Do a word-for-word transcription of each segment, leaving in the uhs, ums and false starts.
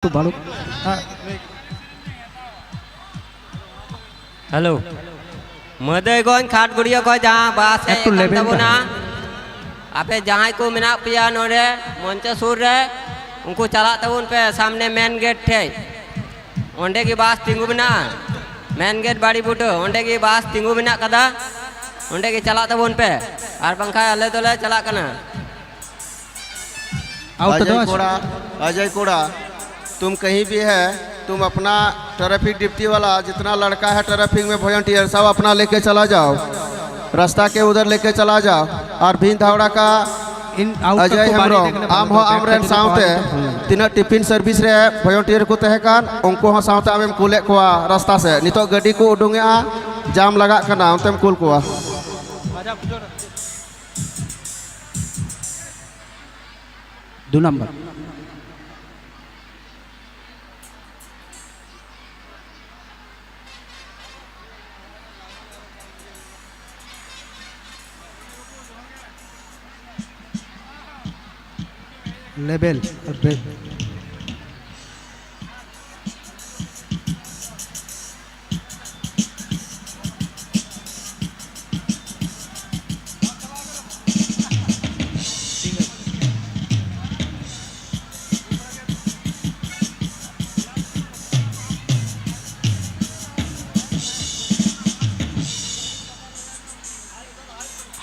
ᱛᱚ ᱵᱟᱹᱱᱩᱜ᱾ ᱦᱮᱞᱳ, ᱢᱟᱹᱫᱟᱹᱭᱜᱚᱸᱡᱽ ᱠᱷᱟᱴᱜᱩᱲᱤᱭᱟᱹ ᱠᱷᱚᱱ ᱡᱟᱦᱟᱸ ᱵᱟᱥ ᱦᱮᱡ ᱮᱠᱴᱩ ᱟᱠᱟᱱ ᱞᱮᱵᱮᱞ ᱛᱟᱵᱚᱱᱟ, ᱫᱟ᱾ ᱟᱯᱮ ᱡᱟᱦᱟᱸᱭ ᱠᱚ ᱢᱮᱱᱟᱜ ᱯᱮᱭᱟ ᱱᱚᱰᱮ ᱢᱚᱧᱪᱚ ᱥᱩᱨ ᱨᱮ, ᱩᱱᱠᱩ ᱪᱟᱞᱟᱜ ᱛᱟᱵᱚᱱ ᱯᱮ ᱥᱟᱢᱱᱮ ᱢᱮᱱ ᱜᱮᱴ ᱴᱷᱮᱡ᱾ ᱚᱸᱰᱮ ᱜᱮ ᱵᱟᱥ ᱛᱤᱸᱜᱩ ᱢᱮᱱᱟᱜᱼᱟ, ᱢᱮᱱ ᱜᱮᱴ ᱵᱟᱲᱮ ᱵᱩᱴᱟᱹ, ᱚᱸᱰᱮ ᱜᱮ ᱵᱟᱥ ᱛᱤᱸᱜᱩ ᱢᱮᱱᱟᱜ ᱠᱟᱫᱟ, ᱚᱸᱰᱮ ᱜᱮ ᱪᱟᱞᱟᱜ ᱛᱟᱵᱚᱱ ᱯᱮ, ᱟᱨ ᱵᱟᱝᱠᱷᱟᱱ ᱟᱞᱮ ᱫᱚᱞᱮ ᱪᱟᱞᱟᱜ ᱠᱟᱱᱟ᱾ ᱟᱣᱩᱴ ᱫᱚ ᱟᱡᱚᱭ ᱠᱚᱲᱟ, ᱟᱡᱚᱭ ᱠᱚᱲᱟ, तुम कहीं भी है, तुम अपना ट्रैफिक ड्यूटी वाला जितना लड़का है ट्रैफिक में वॉलंटियर सब अपना लेके चला जाओ, रास्ता के उधर लेके चला जाओ। और भीम धावड़ा का इन आउट अजय को बारी हेम्ब्रम, देखने आम वाले हो, को आम रेन बैठ के साउंड बाहर निकल। ᱛᱤᱱᱟᱹᱜ ᱴᱤᱯᱷᱤᱱ ᱥᱟᱨᱵᱷᱤᱥ ᱨᱮ ᱵᱷᱚᱞᱚᱱᱴᱤᱭᱟᱨ ᱠᱚ ᱛᱟᱦᱮᱸ ᱠᱟᱱ, ᱩᱱᱠᱩ ᱦᱚᱸ ᱥᱟᱶᱛᱮ ᱟᱢᱮᱢ ᱠᱩᱞᱮᱫ ᱠᱚᱣᱟ ᱨᱟᱥᱛᱟ ᱥᱮᱫ᱾ ᱱᱤᱛᱚᱜ ᱜᱟᱹᱰᱤ ᱠᱚ ᱩᱰᱩᱝᱮᱜᱼᱟ, ᱡᱟᱢ ᱞᱟᱜᱟᱜ ᱠᱟᱱᱟ, ᱚᱱᱛᱮᱢ ᱠᱩᱞ ᱠᱚᱣᱟ᱾ ᱫᱩ ᱱᱟᱢᱵᱟᱨ᱾ ᱞᱮᱵᱮᱞ ᱨᱮ᱾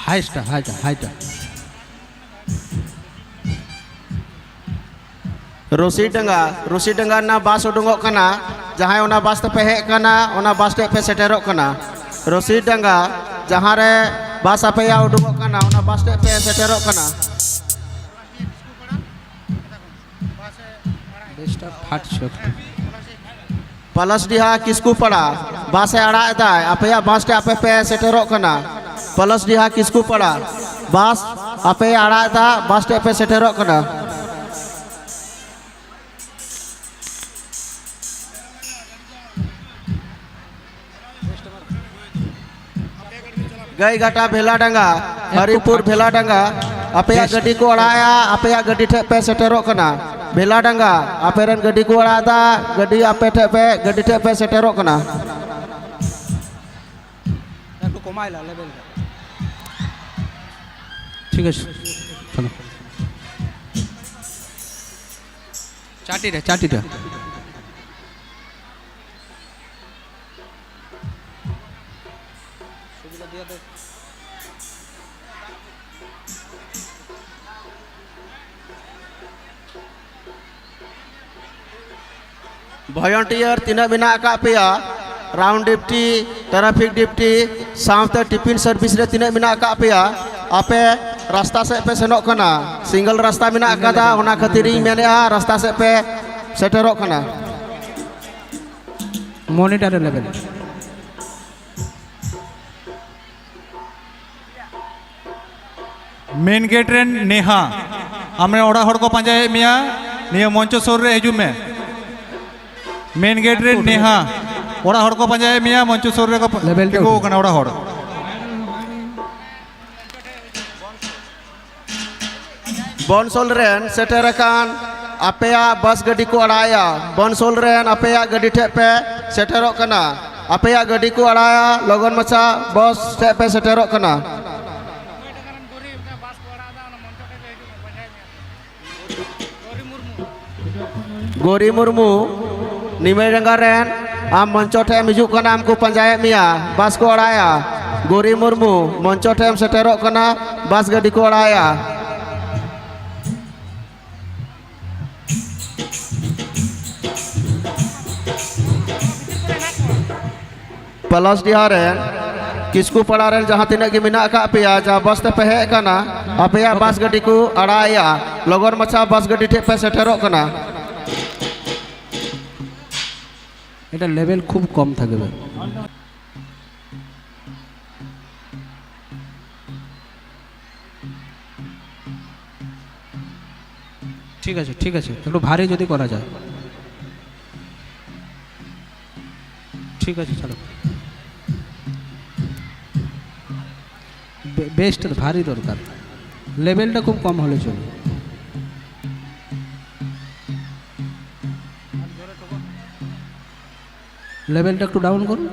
Highest, highest, highest. ᱨᱚᱥᱤ ᱰᱟᱸᱜᱟ, ᱨᱚᱥᱤ ᱰᱟᱸᱜᱟ ᱨᱮᱱᱟᱜ ᱵᱟᱥ ᱩᱰᱩᱝᱚᱜ ᱠᱟᱱᱟ᱾ ᱡᱟᱦᱟᱸᱭ ᱚᱱᱟ ᱵᱟᱥ ᱛᱮᱯᱮ ᱦᱮᱡ ᱠᱟᱱᱟ, ᱚᱱᱟ ᱵᱟᱥ ᱴᱷᱮᱡ ᱯᱮ ᱥᱮᱴᱮᱨᱚᱜ ᱠᱟᱱᱟ᱾ ᱨᱚᱥᱤ ᱰᱟᱸᱜᱟ, ᱡᱟᱦᱟᱸ ᱨᱮ ᱵᱟᱥ ᱟᱯᱮᱭᱟᱜ ᱩᱰᱩᱝᱚᱜ ᱠᱟᱱᱟ, ᱚᱱᱟ ᱵᱟᱥ ᱴᱷᱮᱡ ᱯᱮ ᱥᱮᱴᱮᱨᱚᱜ ᱠᱟᱱᱟ᱾ ᱵᱮᱥᱴ ᱚᱯᱷ ᱛᱷᱟᱨᱰ ᱥᱚᱯ᱾ ᱯᱟᱞᱟᱥᱰᱤᱦᱟ ᱠᱤᱥᱠᱩ ᱯᱟᱲᱟ, ᱵᱟᱥ ᱮ ᱟᱲᱟᱜ ᱮᱫᱟᱭ, ᱟᱯᱮᱭᱟᱜ ᱵᱟᱥ ᱴᱷᱮᱡ ᱟᱯᱮ ᱯᱮ ᱥᱮᱴᱮᱨᱚᱜ ᱠᱟᱱᱟ᱾ ᱯᱟᱞᱟᱥᱰᱤᱦᱟ ᱠᱤᱥᱠᱩ ᱯᱟᱲᱟ, ᱵᱟᱥ ᱟᱯᱮ ᱟᱲᱟᱜ ᱮᱫᱟ, ᱵᱟᱥ ᱴᱷᱮᱡ ᱯᱮ ᱥᱮᱴᱮᱨᱚᱜ ᱠᱟᱱᱟ᱾ ᱜᱟᱹᱭᱜᱷᱟᱴᱟ ᱵᱷᱮᱞᱟ ᱰᱟᱸᱜᱟ, ᱦᱚᱨᱤᱯᱩᱨ ᱵᱷᱮᱞᱟ ᱰᱟᱸᱜᱟ, ᱟᱯᱮᱭᱟᱜ ᱜᱟᱹᱰᱤ ᱠᱚ ᱟᱲᱟᱜ ᱮᱜᱼᱟ, ᱟᱯᱮᱭᱟᱜ ᱜᱟᱹᱰᱤ ᱴᱷᱮᱡ ᱯᱮ ᱥᱮᱴᱮᱨᱚᱜ ᱠᱟᱱᱟ᱾ ᱵᱮᱞᱟᱰᱟᱸᱜᱟ, ᱟᱯᱮ ᱨᱮᱱ ᱜᱟᱹᱰᱤ ᱠᱚ ᱟᱲᱟᱜ ᱮᱫᱟ, ᱜᱟᱹᱰᱤ ᱟᱯᱮ ᱴᱷᱮᱡ ᱯᱮ, ᱜᱟᱹᱰᱤ ᱴᱷᱮᱡ ᱯᱮ ᱥᱮᱴᱮᱨᱚᱜ ᱠᱟᱱᱟ᱾ ᱴᱷᱤᱠ ᱟᱪᱷᱮ, ᱪᱚᱞᱚ᱾ ᱪᱟᱨᱴᱤ ᱨᱮ, ᱪᱟᱨᱴᱤ ᱨᱮ᱾ ᱵᱷᱚᱞᱚᱱᱴᱤᱭᱟᱨ ᱛᱤᱱᱟᱹᱜ ᱢᱮᱱᱟᱜ ᱟᱠᱟᱫ ᱯᱮᱭᱟ, ᱨᱟᱣᱩᱱᱰ ᱰᱤᱭᱩᱴᱤ, ᱴᱨᱟᱯᱷᱤᱠ ᱰᱤᱭᱩᱴᱤ, ᱥᱟᱶᱛᱮ ᱴᱤᱯᱷᱤᱱ ᱥᱟᱨᱵᱷᱤᱥ ᱨᱮ ᱛᱤᱱᱟᱹᱜ ᱢᱮᱱᱟᱜ ᱟᱠᱟᱫ ᱯᱮᱭᱟ, ᱟᱯᱮ ᱨᱟᱥᱛᱟ ᱥᱮᱫ ᱯᱮ ᱥᱮᱱᱚᱜ ᱠᱟᱱᱟ᱾ ᱥᱤᱝᱜᱮᱞ ᱨᱟᱥᱛᱟ ᱢᱮᱱᱟᱜ ᱟᱠᱟᱫᱟ, ᱚᱱᱟ ᱠᱷᱟᱹᱛᱤᱨ ᱤᱧ ᱢᱮᱱᱮᱫᱼᱟ, ᱨᱟᱥᱛᱟ ᱥᱮᱫ ᱯᱮ ᱥᱮᱴᱮᱨᱚᱜ ᱠᱟᱱᱟ᱾ ᱢᱚᱱᱤᱴᱟᱨ ᱨᱮ ᱞᱮᱵᱮᱞ᱾ ᱢᱮᱱ ᱜᱮᱴ ᱨᱮᱱ ᱱᱮᱦᱟ, ᱟᱢᱨᱮᱱ ᱚᱲᱟᱜ ᱦᱚᱲ ᱠᱚ ᱯᱟᱸᱡᱟᱭᱮᱫ ᱢᱮᱭᱟ, ᱱᱤᱭᱟᱹ ᱢᱚᱧᱪᱚ ᱥᱩᱨ ᱨᱮ ᱦᱤᱡᱩᱜ ᱢᱮ᱾ ᱢᱮᱱ ᱜᱮᱴ ᱨᱮᱱ ᱱᱮᱦᱟ, ᱚᱲᱟᱜ ᱦᱚᱲ ᱠᱚ ᱯᱟᱸᱡᱟᱭᱮᱫ ᱢᱮᱭᱟ, ᱢᱚᱧᱪᱚ ᱥᱩᱨ ᱨᱮᱠᱚ ᱞᱮᱵᱮᱞ ᱴᱩ᱾ ᱛᱤᱸᱜᱩ ᱟᱠᱟᱱᱟ ᱚᱲᱟᱜ ᱦᱚᱲ᱾ ᱵᱚᱱᱥᱚᱞ ᱨᱮᱱ ᱥᱮᱴᱮᱨ ᱟᱠᱟᱱ ᱟᱯᱮᱭᱟᱜ ᱵᱟᱥ ᱜᱟᱹᱰᱤ ᱠᱚ ᱟᱲᱟᱜᱮᱜᱼᱟ᱾ ᱵᱚᱱᱥᱚᱞ ᱨᱮᱱ ᱟᱯᱮᱭᱟᱜ ᱜᱟᱹᱰᱤ ᱴᱷᱮᱡ ᱯᱮ ᱥᱮᱴᱮᱨᱚᱜ ᱠᱟᱱᱟ᱾ ᱟᱯᱮᱭᱟᱜ ᱜᱟᱹᱰᱤ ᱠᱚ ᱟᱲᱟᱜᱟ, ᱞᱚᱜᱚᱱ ᱢᱟᱪᱷᱟ ᱵᱚᱥ ᱴᱷᱮᱡ ᱯᱮ ᱥᱮᱴᱮᱨᱚᱜ ᱠᱟᱱᱟ᱾ ᱜᱳᱨᱤ ᱢᱩᱨᱢᱩ, ᱱᱤᱢᱟᱹᱭᱰᱟᱸᱜᱟ ᱨᱮᱱ, ᱟᱢ ᱢᱚᱧᱪᱚ ᱴᱷᱮᱡ ᱮᱢ ᱦᱤᱡᱩᱜ ᱠᱟᱱᱟ, ᱟᱢ ᱠᱚ ᱯᱟᱸᱡᱟᱭᱮᱫ ᱢᱮᱭᱟ, ᱵᱟᱥ ᱠᱚ ᱟᱲᱟᱜᱟ᱾ ᱜᱳᱨᱤ ᱢᱩᱨᱢᱩ, ᱢᱚᱧᱪᱚ ᱴᱷᱮᱡ ᱮᱢ ᱥᱮᱴᱮᱨᱚᱜ ᱠᱟᱱᱟ, ᱵᱟᱥ ᱜᱟᱹᱰᱤ ᱠᱚ ᱟᱲᱟᱜᱟ᱾ ᱯᱚᱞᱟᱥᱰᱤᱦᱟ ᱨᱮᱱ, ᱠᱤᱥᱠᱩ ᱯᱟᱲᱟ ᱨᱮᱱ ᱡᱟᱦᱟᱸ ᱛᱤᱱᱟᱹᱜ ᱜᱮ ᱢᱮᱱᱟᱜ ᱟᱠᱟᱫ ᱯᱮᱭᱟ, ᱡᱟᱦᱟᱸ ᱵᱟᱥ ᱛᱮᱯᱮ ᱦᱮᱡ ᱟᱠᱟᱱᱟ, ᱟᱯᱮᱭᱟᱜ ᱵᱟᱥ ᱜᱟᱹᱰᱤ ᱠᱚ ᱟᱲᱟᱜᱮᱜᱼᱟ᱾ ᱞᱚᱜᱚᱱ ᱢᱟᱪᱷᱟ ᱵᱟᱥ ᱜᱟᱹᱰᱤ ᱴᱷᱮᱡ ᱯᱮ ᱥᱮᱴᱮᱨᱚᱜ ᱠᱟᱱᱟ᱾ এটা লেভেল খুব কম থাকে ভাই। ঠিক আছে, ঠিক আছে, একটু ভারী যদি করা যায়। ঠিক আছে, চলো। বে-, বেস্ট ভারী দরকার, লেভেলটা খুব কম হলে চলবে। লেভেলটা একটু ডাউন করুন।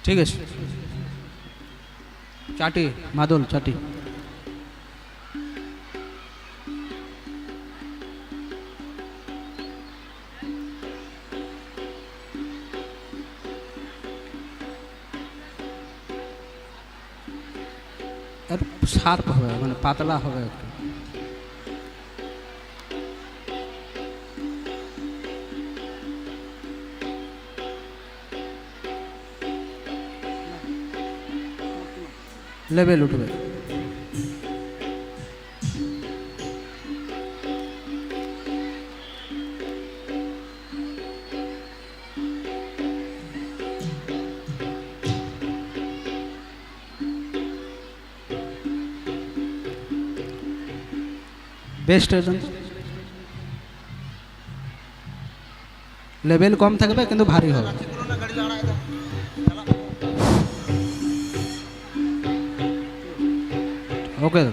ঠিক আছে, চাটি, মাদল চাটি। একটু শার্প হবে, মানে পাতলা হবে একটু। লেভেল উঠবে। বেস্ট হয়েছেন। লেভেল কম থাকবে কিন্তু ভারী হবে। ওকে।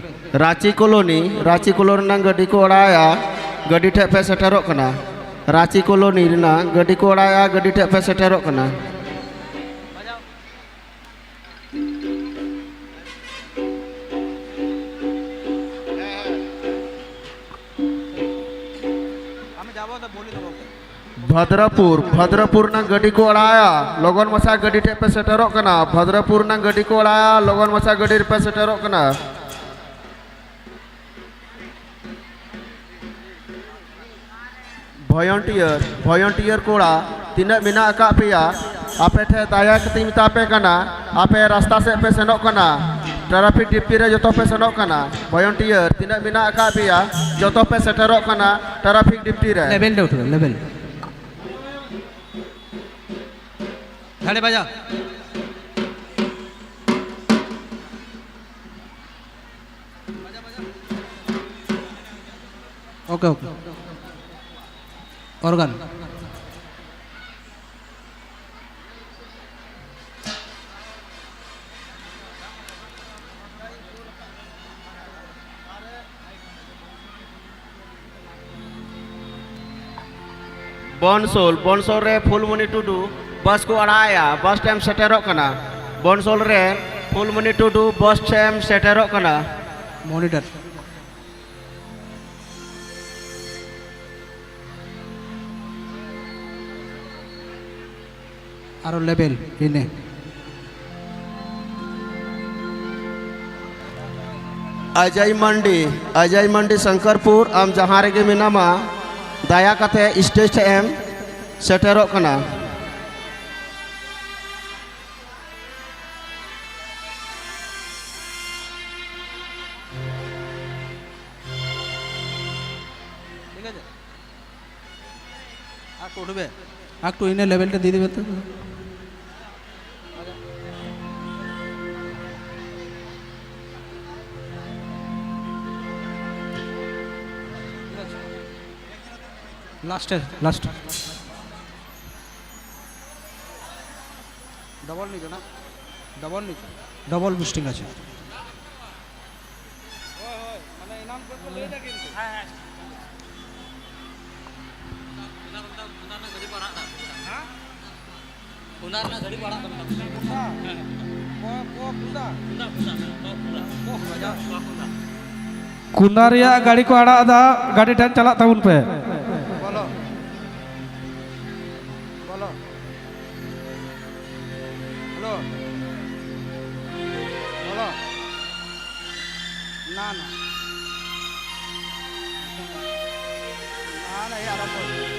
ᱨᱟᱸᱪᱤ ᱠᱚᱞᱳᱱᱤ, ᱨᱟᱸᱪᱤ ᱠᱚᱞᱳᱱᱤ ᱨᱮᱱᱟᱜ ᱜᱟᱹᱰᱤ ᱠᱚ ᱟᱲᱟᱜᱟ, ᱜᱟᱹᱰᱤ ᱴᱷᱮᱡ ᱯᱮ ᱥᱮᱴᱮᱨᱚᱜ ᱠᱟᱱᱟ᱾ ᱨᱟᱸᱪᱤ ᱠᱚᱞᱳᱱᱤ ᱨᱮᱱᱟᱜ ᱜᱟᱹᱰᱤ ᱠᱚ ᱟᱲᱟᱜᱟ, ᱜᱟᱹᱰᱤ ᱴᱷᱮᱡ ᱯᱮ ᱥᱮᱴᱮᱨᱚᱜ ᱠᱟᱱᱟ᱾ ᱵᱷᱟᱫᱽᱨᱟᱯᱩᱨ, ᱵᱷᱟᱫᱽᱨᱟᱯᱩᱨ ᱨᱮᱱᱟᱜ ᱜᱟᱹᱰᱤ ᱠᱚ ᱟᱲᱟᱜᱟ, ᱞᱚᱜᱚᱱ ᱢᱟᱪᱷᱟ ᱜᱟᱹᱰᱤ ᱴᱷᱮᱡ ᱯᱮ ᱥᱮᱴᱮᱨᱚᱜ ᱠᱟᱱᱟ᱾ ᱵᱷᱟᱫᱽᱨᱟᱯᱩᱨ ᱨᱮᱱᱟᱜ ᱜᱟᱹᱰᱤ ᱠᱚ ᱟᱲᱟᱜᱟ, ᱞᱚᱜᱚᱱ ᱢᱟᱪᱷᱟ ᱜᱟᱹᱰᱤ ᱨᱮᱯᱮ ᱥᱮᱴᱮᱨᱚᱜ ᱠᱟᱱᱟ᱾ ᱵᱷᱚᱭᱚᱱᱴᱤᱭᱟᱨ, ᱵᱷᱚᱭᱚᱱᱴᱤᱭᱟᱨ ᱠᱚᱲᱟ, ᱛᱤᱱᱟᱹᱜ ᱢᱮᱱᱟᱜ ᱟᱠᱟᱫ ᱯᱮᱭᱟ? ᱟᱯᱮ ᱴᱷᱮᱱ ᱫᱟᱭᱟ ᱠᱟᱛᱮᱧ ᱢᱮᱛᱟ ᱯᱮ ᱠᱟᱱᱟ, ᱟᱯᱮ ᱨᱟᱥᱛᱟ ᱥᱮᱫ ᱯᱮ ᱥᱮᱱᱚᱜ ᱠᱟᱱᱟ᱾ ᱴᱨᱟᱯᱷᱤᱠ ᱰᱤᱯᱴᱤ ᱨᱮ ᱡᱚᱛᱚ ᱯᱮ ᱥᱮᱱᱚᱜ ᱠᱟᱱᱟ᱾ ᱵᱷᱚᱭᱚᱱᱴᱤᱭᱟᱨ, ᱛᱤᱱᱟᱹᱜ ᱢᱮᱱᱟᱜ ᱟᱠᱟᱫ ᱯᱮᱭᱟ? ᱡᱚᱛᱚ ᱯᱮ ᱥᱮᱴᱮᱨᱚᱜ ᱠᱟᱱᱟ ᱴᱨᱟᱯᱷᱤᱠ ᱰᱤᱯᱴᱤ ᱨᱮ᱾ ᱞᱮᱵᱮᱞ ᱰᱟᱣᱩᱴ ᱨᱮ, ᱞᱮᱵᱮᱞ᱾ ᱜᱷᱟᱲᱮ ᱵᱟᱡᱟ᱾ Okay, okay. ᱚᱨᱜᱟᱱ᱾ ᱵᱚᱱᱥᱳᱞ, ᱵᱚᱱᱥᱳᱞ ᱨᱮ ᱯᱷᱩᱞᱢᱩᱱᱤ ᱴᱩᱰᱩ ᱵᱟᱥ ᱠᱚ ᱟᱲᱟᱜ ᱮᱜᱼᱟ, ᱵᱟᱥ ᱴᱷᱮᱱ ᱥᱮᱴᱮᱨᱚᱜ ᱠᱟᱱᱟ᱾ ᱵᱚᱱᱥᱳᱞ ᱨᱮ ᱯᱷᱩᱞᱢᱩᱱᱤ ᱴᱩᱰᱩ ᱵᱟᱥ ᱴᱷᱮᱱ ᱥᱮᱴᱮᱨᱚᱜ ᱠᱟᱱᱟ᱾ ᱢᱚᱱᱤᱴᱚᱨ᱾ ᱟᱨᱚ ᱞᱮᱵᱮᱞ ᱤᱱᱟᱹ᱾ ᱚᱡᱚᱭ ᱢᱟᱱᱰᱤ, ᱚᱡᱚᱭ ᱢᱟᱱᱰᱤ ᱥᱚᱝᱠᱚᱨᱯᱩᱨ, ᱟᱢ ᱡᱟᱦᱟᱸ ᱨᱮᱜᱮ ᱢᱮᱱᱟᱢᱟ, ᱫᱟᱭᱟ ᱠᱟᱛᱮ ᱥᱴᱮᱡᱽ ᱴᱷᱮᱱ ᱮᱢ ᱥᱮᱴᱮᱨᱚᱜ ᱠᱟᱱᱟ᱾ ᱴᱷᱤᱠ ᱟᱪᱷᱮ, ᱟᱨ ᱮᱠᱴᱩ ᱩᱰᱩᱠ ᱵᱮ, ᱟᱨ ᱮᱠᱴᱩ ᱤᱱᱟᱹ ᱞᱮᱵᱮᱞ ᱨᱮ ᱫᱤᱭᱮ ᱫᱤᱵᱮ ᱛᱚ᱾ Last, last. ᱰᱚᱵᱚᱞ ᱱᱤᱪ ᱚᱱᱟ, ᱰᱚᱵᱚᱞ ᱱᱤᱪ, ᱰᱚᱵᱚᱞ ᱵᱩᱥᱴᱤᱝ ᱟᱪᱷᱮ᱾ ᱦᱳᱭ, ᱦᱳᱭ, ᱢᱟᱱᱮ ᱮᱱᱟᱱ ᱠᱷᱚᱱ ᱠᱚ ᱞᱟᱹᱭ ᱫᱟ ᱠᱤᱱᱛᱩ᱾ ᱦᱮᱸ, ᱦᱮᱸ᱾ ᱦᱮᱸ? ᱚᱱᱟ ᱨᱮᱱᱟᱜ ᱜᱟᱹᱰᱤ ᱠᱚ ᱟᱲᱟᱜ ᱫᱟ᱾ ᱦᱮᱸ? ᱚᱱᱟ ᱨᱮᱱᱟᱜ ᱜᱟᱹᱰᱤ ᱠᱚ ᱟᱲᱟᱜ ᱫᱟ ᱢᱮᱛᱟᱢ ᱠᱟᱱᱟ᱾ ᱚᱱᱟ? ᱦᱮᱸ, ᱦᱮᱸ᱾ ᱠᱚ-, ᱠᱚ ᱠᱩᱸᱫᱟ? ᱠᱩᱸᱫᱟ, ᱠᱩᱸᱫᱟ, ᱦᱮᱸ, ᱠᱚ ᱠᱩᱸᱫᱟ᱾ ᱠᱚ ᱠᱩᱸᱫᱟ᱾ ᱠᱩᱸᱫᱟ ᱨᱮᱭᱟᱜ ᱜᱟᱹᱰᱤ ᱠᱚ ᱟᱲᱟᱜ ᱫᱟ, ᱜᱟᱹᱰᱤ ᱴᱷᱮᱱ ᱪᱟᱞᱟᱜ ᱛᱟᱵᱚᱱ ᱯᱮ᱾ ᱵᱚᱞᱚ᱾ ᱵᱚᱞᱚ᱾ ᱦᱮᱞᱳ᱾ ᱵᱚᱞᱚ᱾ ᱱᱟ, ᱱᱟ᱾ ᱱᱟ, ᱱᱟ, ᱮ ᱟᱨᱟᱢᱵᱷᱚ ᱦᱩᱭᱩᱜ᱾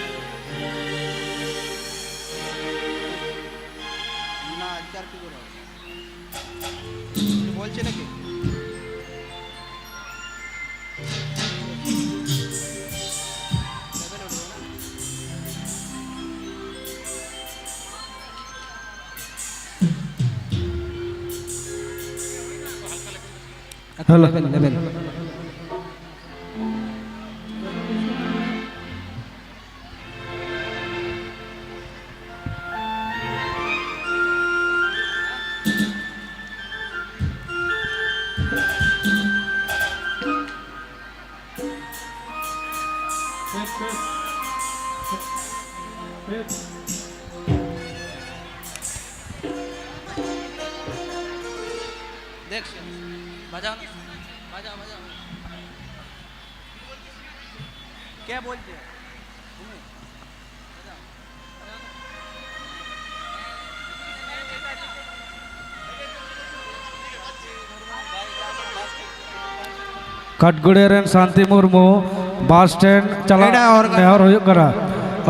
ᱱᱟ, ᱮᱠ ᱪᱟᱨ ᱠᱤ ᱵᱚᱞᱚ᱾ কিছু বলছে নাকি? হ্যালো। Level, level. देख, बजाओ ना, बजाओ, बजाओ। क्या बोलते हैं? ᱠᱷᱟᱴᱜᱩᱲᱤ ᱨᱮᱱ ᱥᱟᱱᱛᱤ ᱢᱩᱨᱢᱩ ᱵᱟᱥ ᱥᱴᱮᱱᱰ ᱪᱟᱞᱟᱜ ᱮᱰᱟ ᱚᱨᱜᱟᱱ᱾ ᱱᱮᱦᱚᱨ ᱦᱩᱭᱩᱜ ᱠᱟᱱᱟ᱾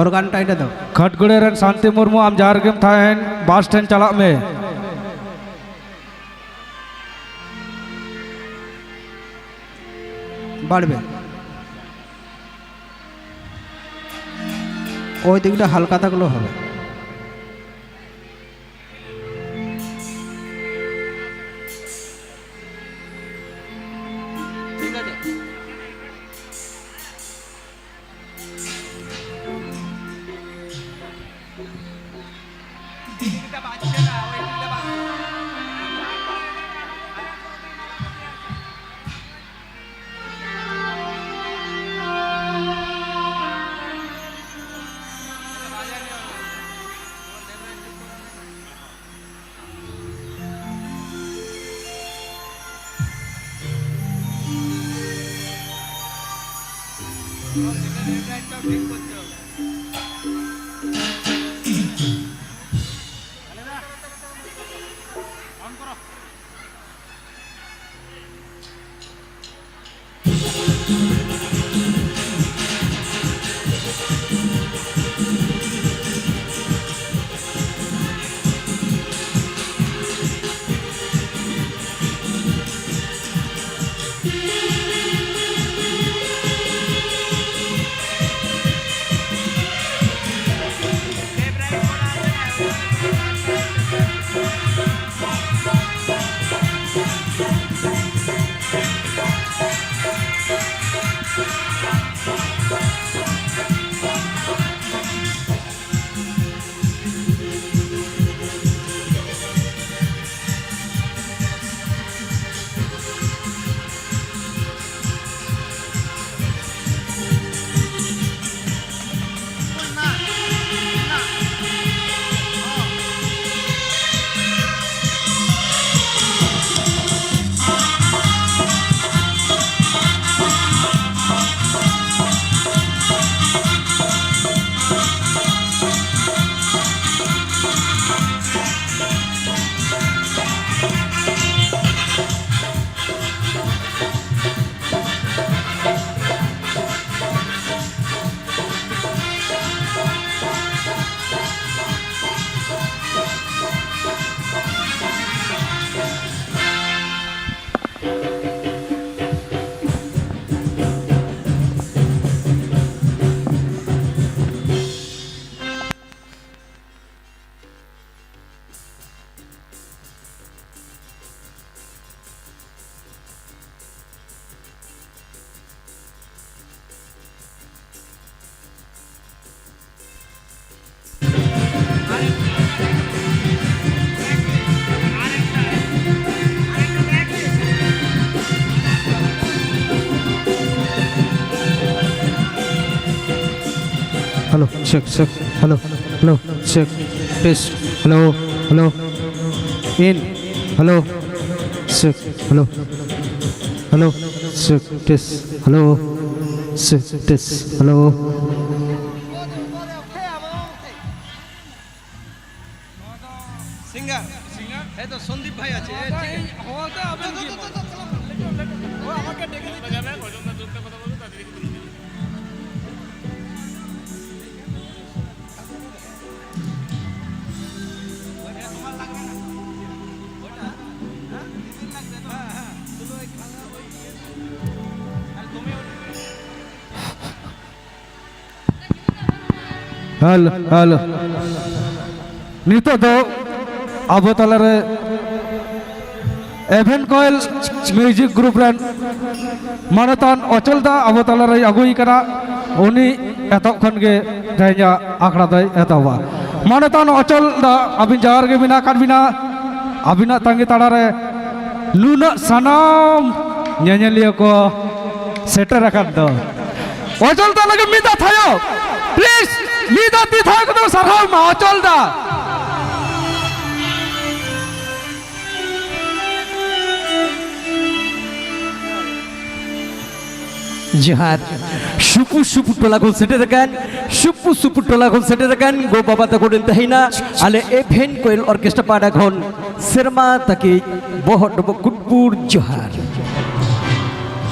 ᱚᱨᱜᱟᱱ ᱴᱟᱭᱤᱴ ᱫᱚ᱾ ᱠᱷᱟᱴᱜᱩᱲᱤ ᱨᱮᱱ ᱥᱟᱱᱛᱤ ᱢᱩᱨᱢᱩ, ᱟᱢ ᱡᱟᱦᱟᱸ ᱨᱮᱜᱮᱢ ᱛᱟᱦᱮᱱ, ᱵᱟᱥ ᱥᱴᱮᱱᱰ ᱪᱟᱞᱟᱜ ᱢᱮ᱾ বাড়বে। ওই দিকটা হালকা থাকলেও হবে। ঠিক আছে। Hello, check, check. Hello, hello, check. Test. Hello, hello. In. Hello, check. Hello, hello, check. Test. Hello, check. Test. Hello. Singer, singer. এই তো সন্দীপ ভাই আছে। এ, ঠিক আছে। হতে হবে কি বল? ও আমাকে ডেকে দিতে। ওইটা তোমার লাগবে না। ওইটা, হ্যাঁ? দিদির লাগবে তো? হ্যাঁ, হ্যাঁ। শুধু ওই খাওয়া, ওই ইয়ে। আর তুমি ওই হ্যালো, হ্যালো। ᱱᱤᱛᱚᱜ ᱫᱚ ᱟᱵᱚ ᱛᱟᱞᱟᱨᱮ ᱮᱵᱷᱮᱱ ᱠᱚᱭᱮᱞ ᱢᱤᱭᱩᱡᱤᱠ ᱜᱨᱩᱯ ᱨᱮᱱ ᱢᱟᱱᱚᱛᱟᱱ ᱚᱪᱚᱞ ᱫᱟ ᱟᱵᱚ ᱛᱟᱞᱟᱨᱮᱭ ᱟᱹᱜᱩᱭ ᱠᱟᱱᱟ᱾ ᱩᱱᱤ ᱮᱛᱚᱦᱚᱵ ᱠᱷᱚᱱ ᱜᱮ ᱛᱮᱦᱮᱧᱟᱜ ᱟᱠᱷᱲᱟ ᱫᱚᱭ ᱮᱛᱚᱦᱚᱵᱟ᱾ ᱢᱟᱱᱚᱛᱟᱱ ᱚᱪᱚᱞ ᱫᱟ, ᱟᱹᱵᱤᱱ ᱡᱟᱦᱟᱸ ᱨᱮᱜᱮ ᱢᱮᱱᱟᱜ ᱟᱠᱟᱫ ᱵᱤᱱᱟ, ᱟᱹᱵᱤᱱᱟᱜ ᱛᱟᱺᱜᱤ ᱛᱟᱲᱟᱨᱮ ᱱᱩᱱᱟᱹᱜ ᱥᱟᱱᱟᱢ ᱧᱮᱧᱮᱞᱤᱭᱟᱹ ᱠᱚ ᱥᱮᱴᱮᱨ ᱟᱠᱟᱱ ᱫᱚ᱾ ᱚᱪᱚᱞ ᱫᱟ ᱞᱟᱹᱜᱤᱫ ᱢᱤᱫ ᱫᱷᱟᱣ ᱛᱷᱟᱭᱚ, ᱯᱞᱤᱡ, ᱢᱤᱫ ᱫᱷᱟᱣ ᱛᱤ ᱛᱷᱟᱭᱚ ᱠᱟᱛᱮ ᱥᱟᱨᱦᱟᱣ ᱢᱟ ᱚᱪᱚᱞ ᱫᱟ᱾ ᱡᱚᱦᱟᱨ᱾ ᱥᱩᱯᱩ ᱥᱩᱯᱩ ᱴᱚᱞᱟ ᱠᱷᱚᱱ ᱥᱮᱴᱮᱨ ᱟᱠᱟᱱ, ᱥᱩᱯᱩ ᱥᱩᱯᱩ ᱴᱚᱞᱟ ᱠᱷᱚᱱ ᱥᱮᱴᱮᱨ ᱟᱠᱟᱱ ᱜᱚ ᱵᱟᱵᱟ ᱛᱟᱠᱚ ᱴᱷᱮᱱ ᱛᱟᱦᱮᱸᱱᱟ ᱟᱞᱮ ᱮᱵᱷᱮᱱ ᱠᱚᱭᱮᱞ ᱚᱨᱠᱮᱥᱴᱨᱟ ᱯᱟᱦᱴᱟ ᱠᱷᱚᱱ ᱥᱮᱨᱢᱟ ᱛᱟᱹᱠᱤᱡ ᱵᱚᱦᱚᱜ ᱰᱚᱵᱚᱜ ᱠᱩᱴ ᱯᱩᱨ ᱡᱚᱦᱟᱨ᱾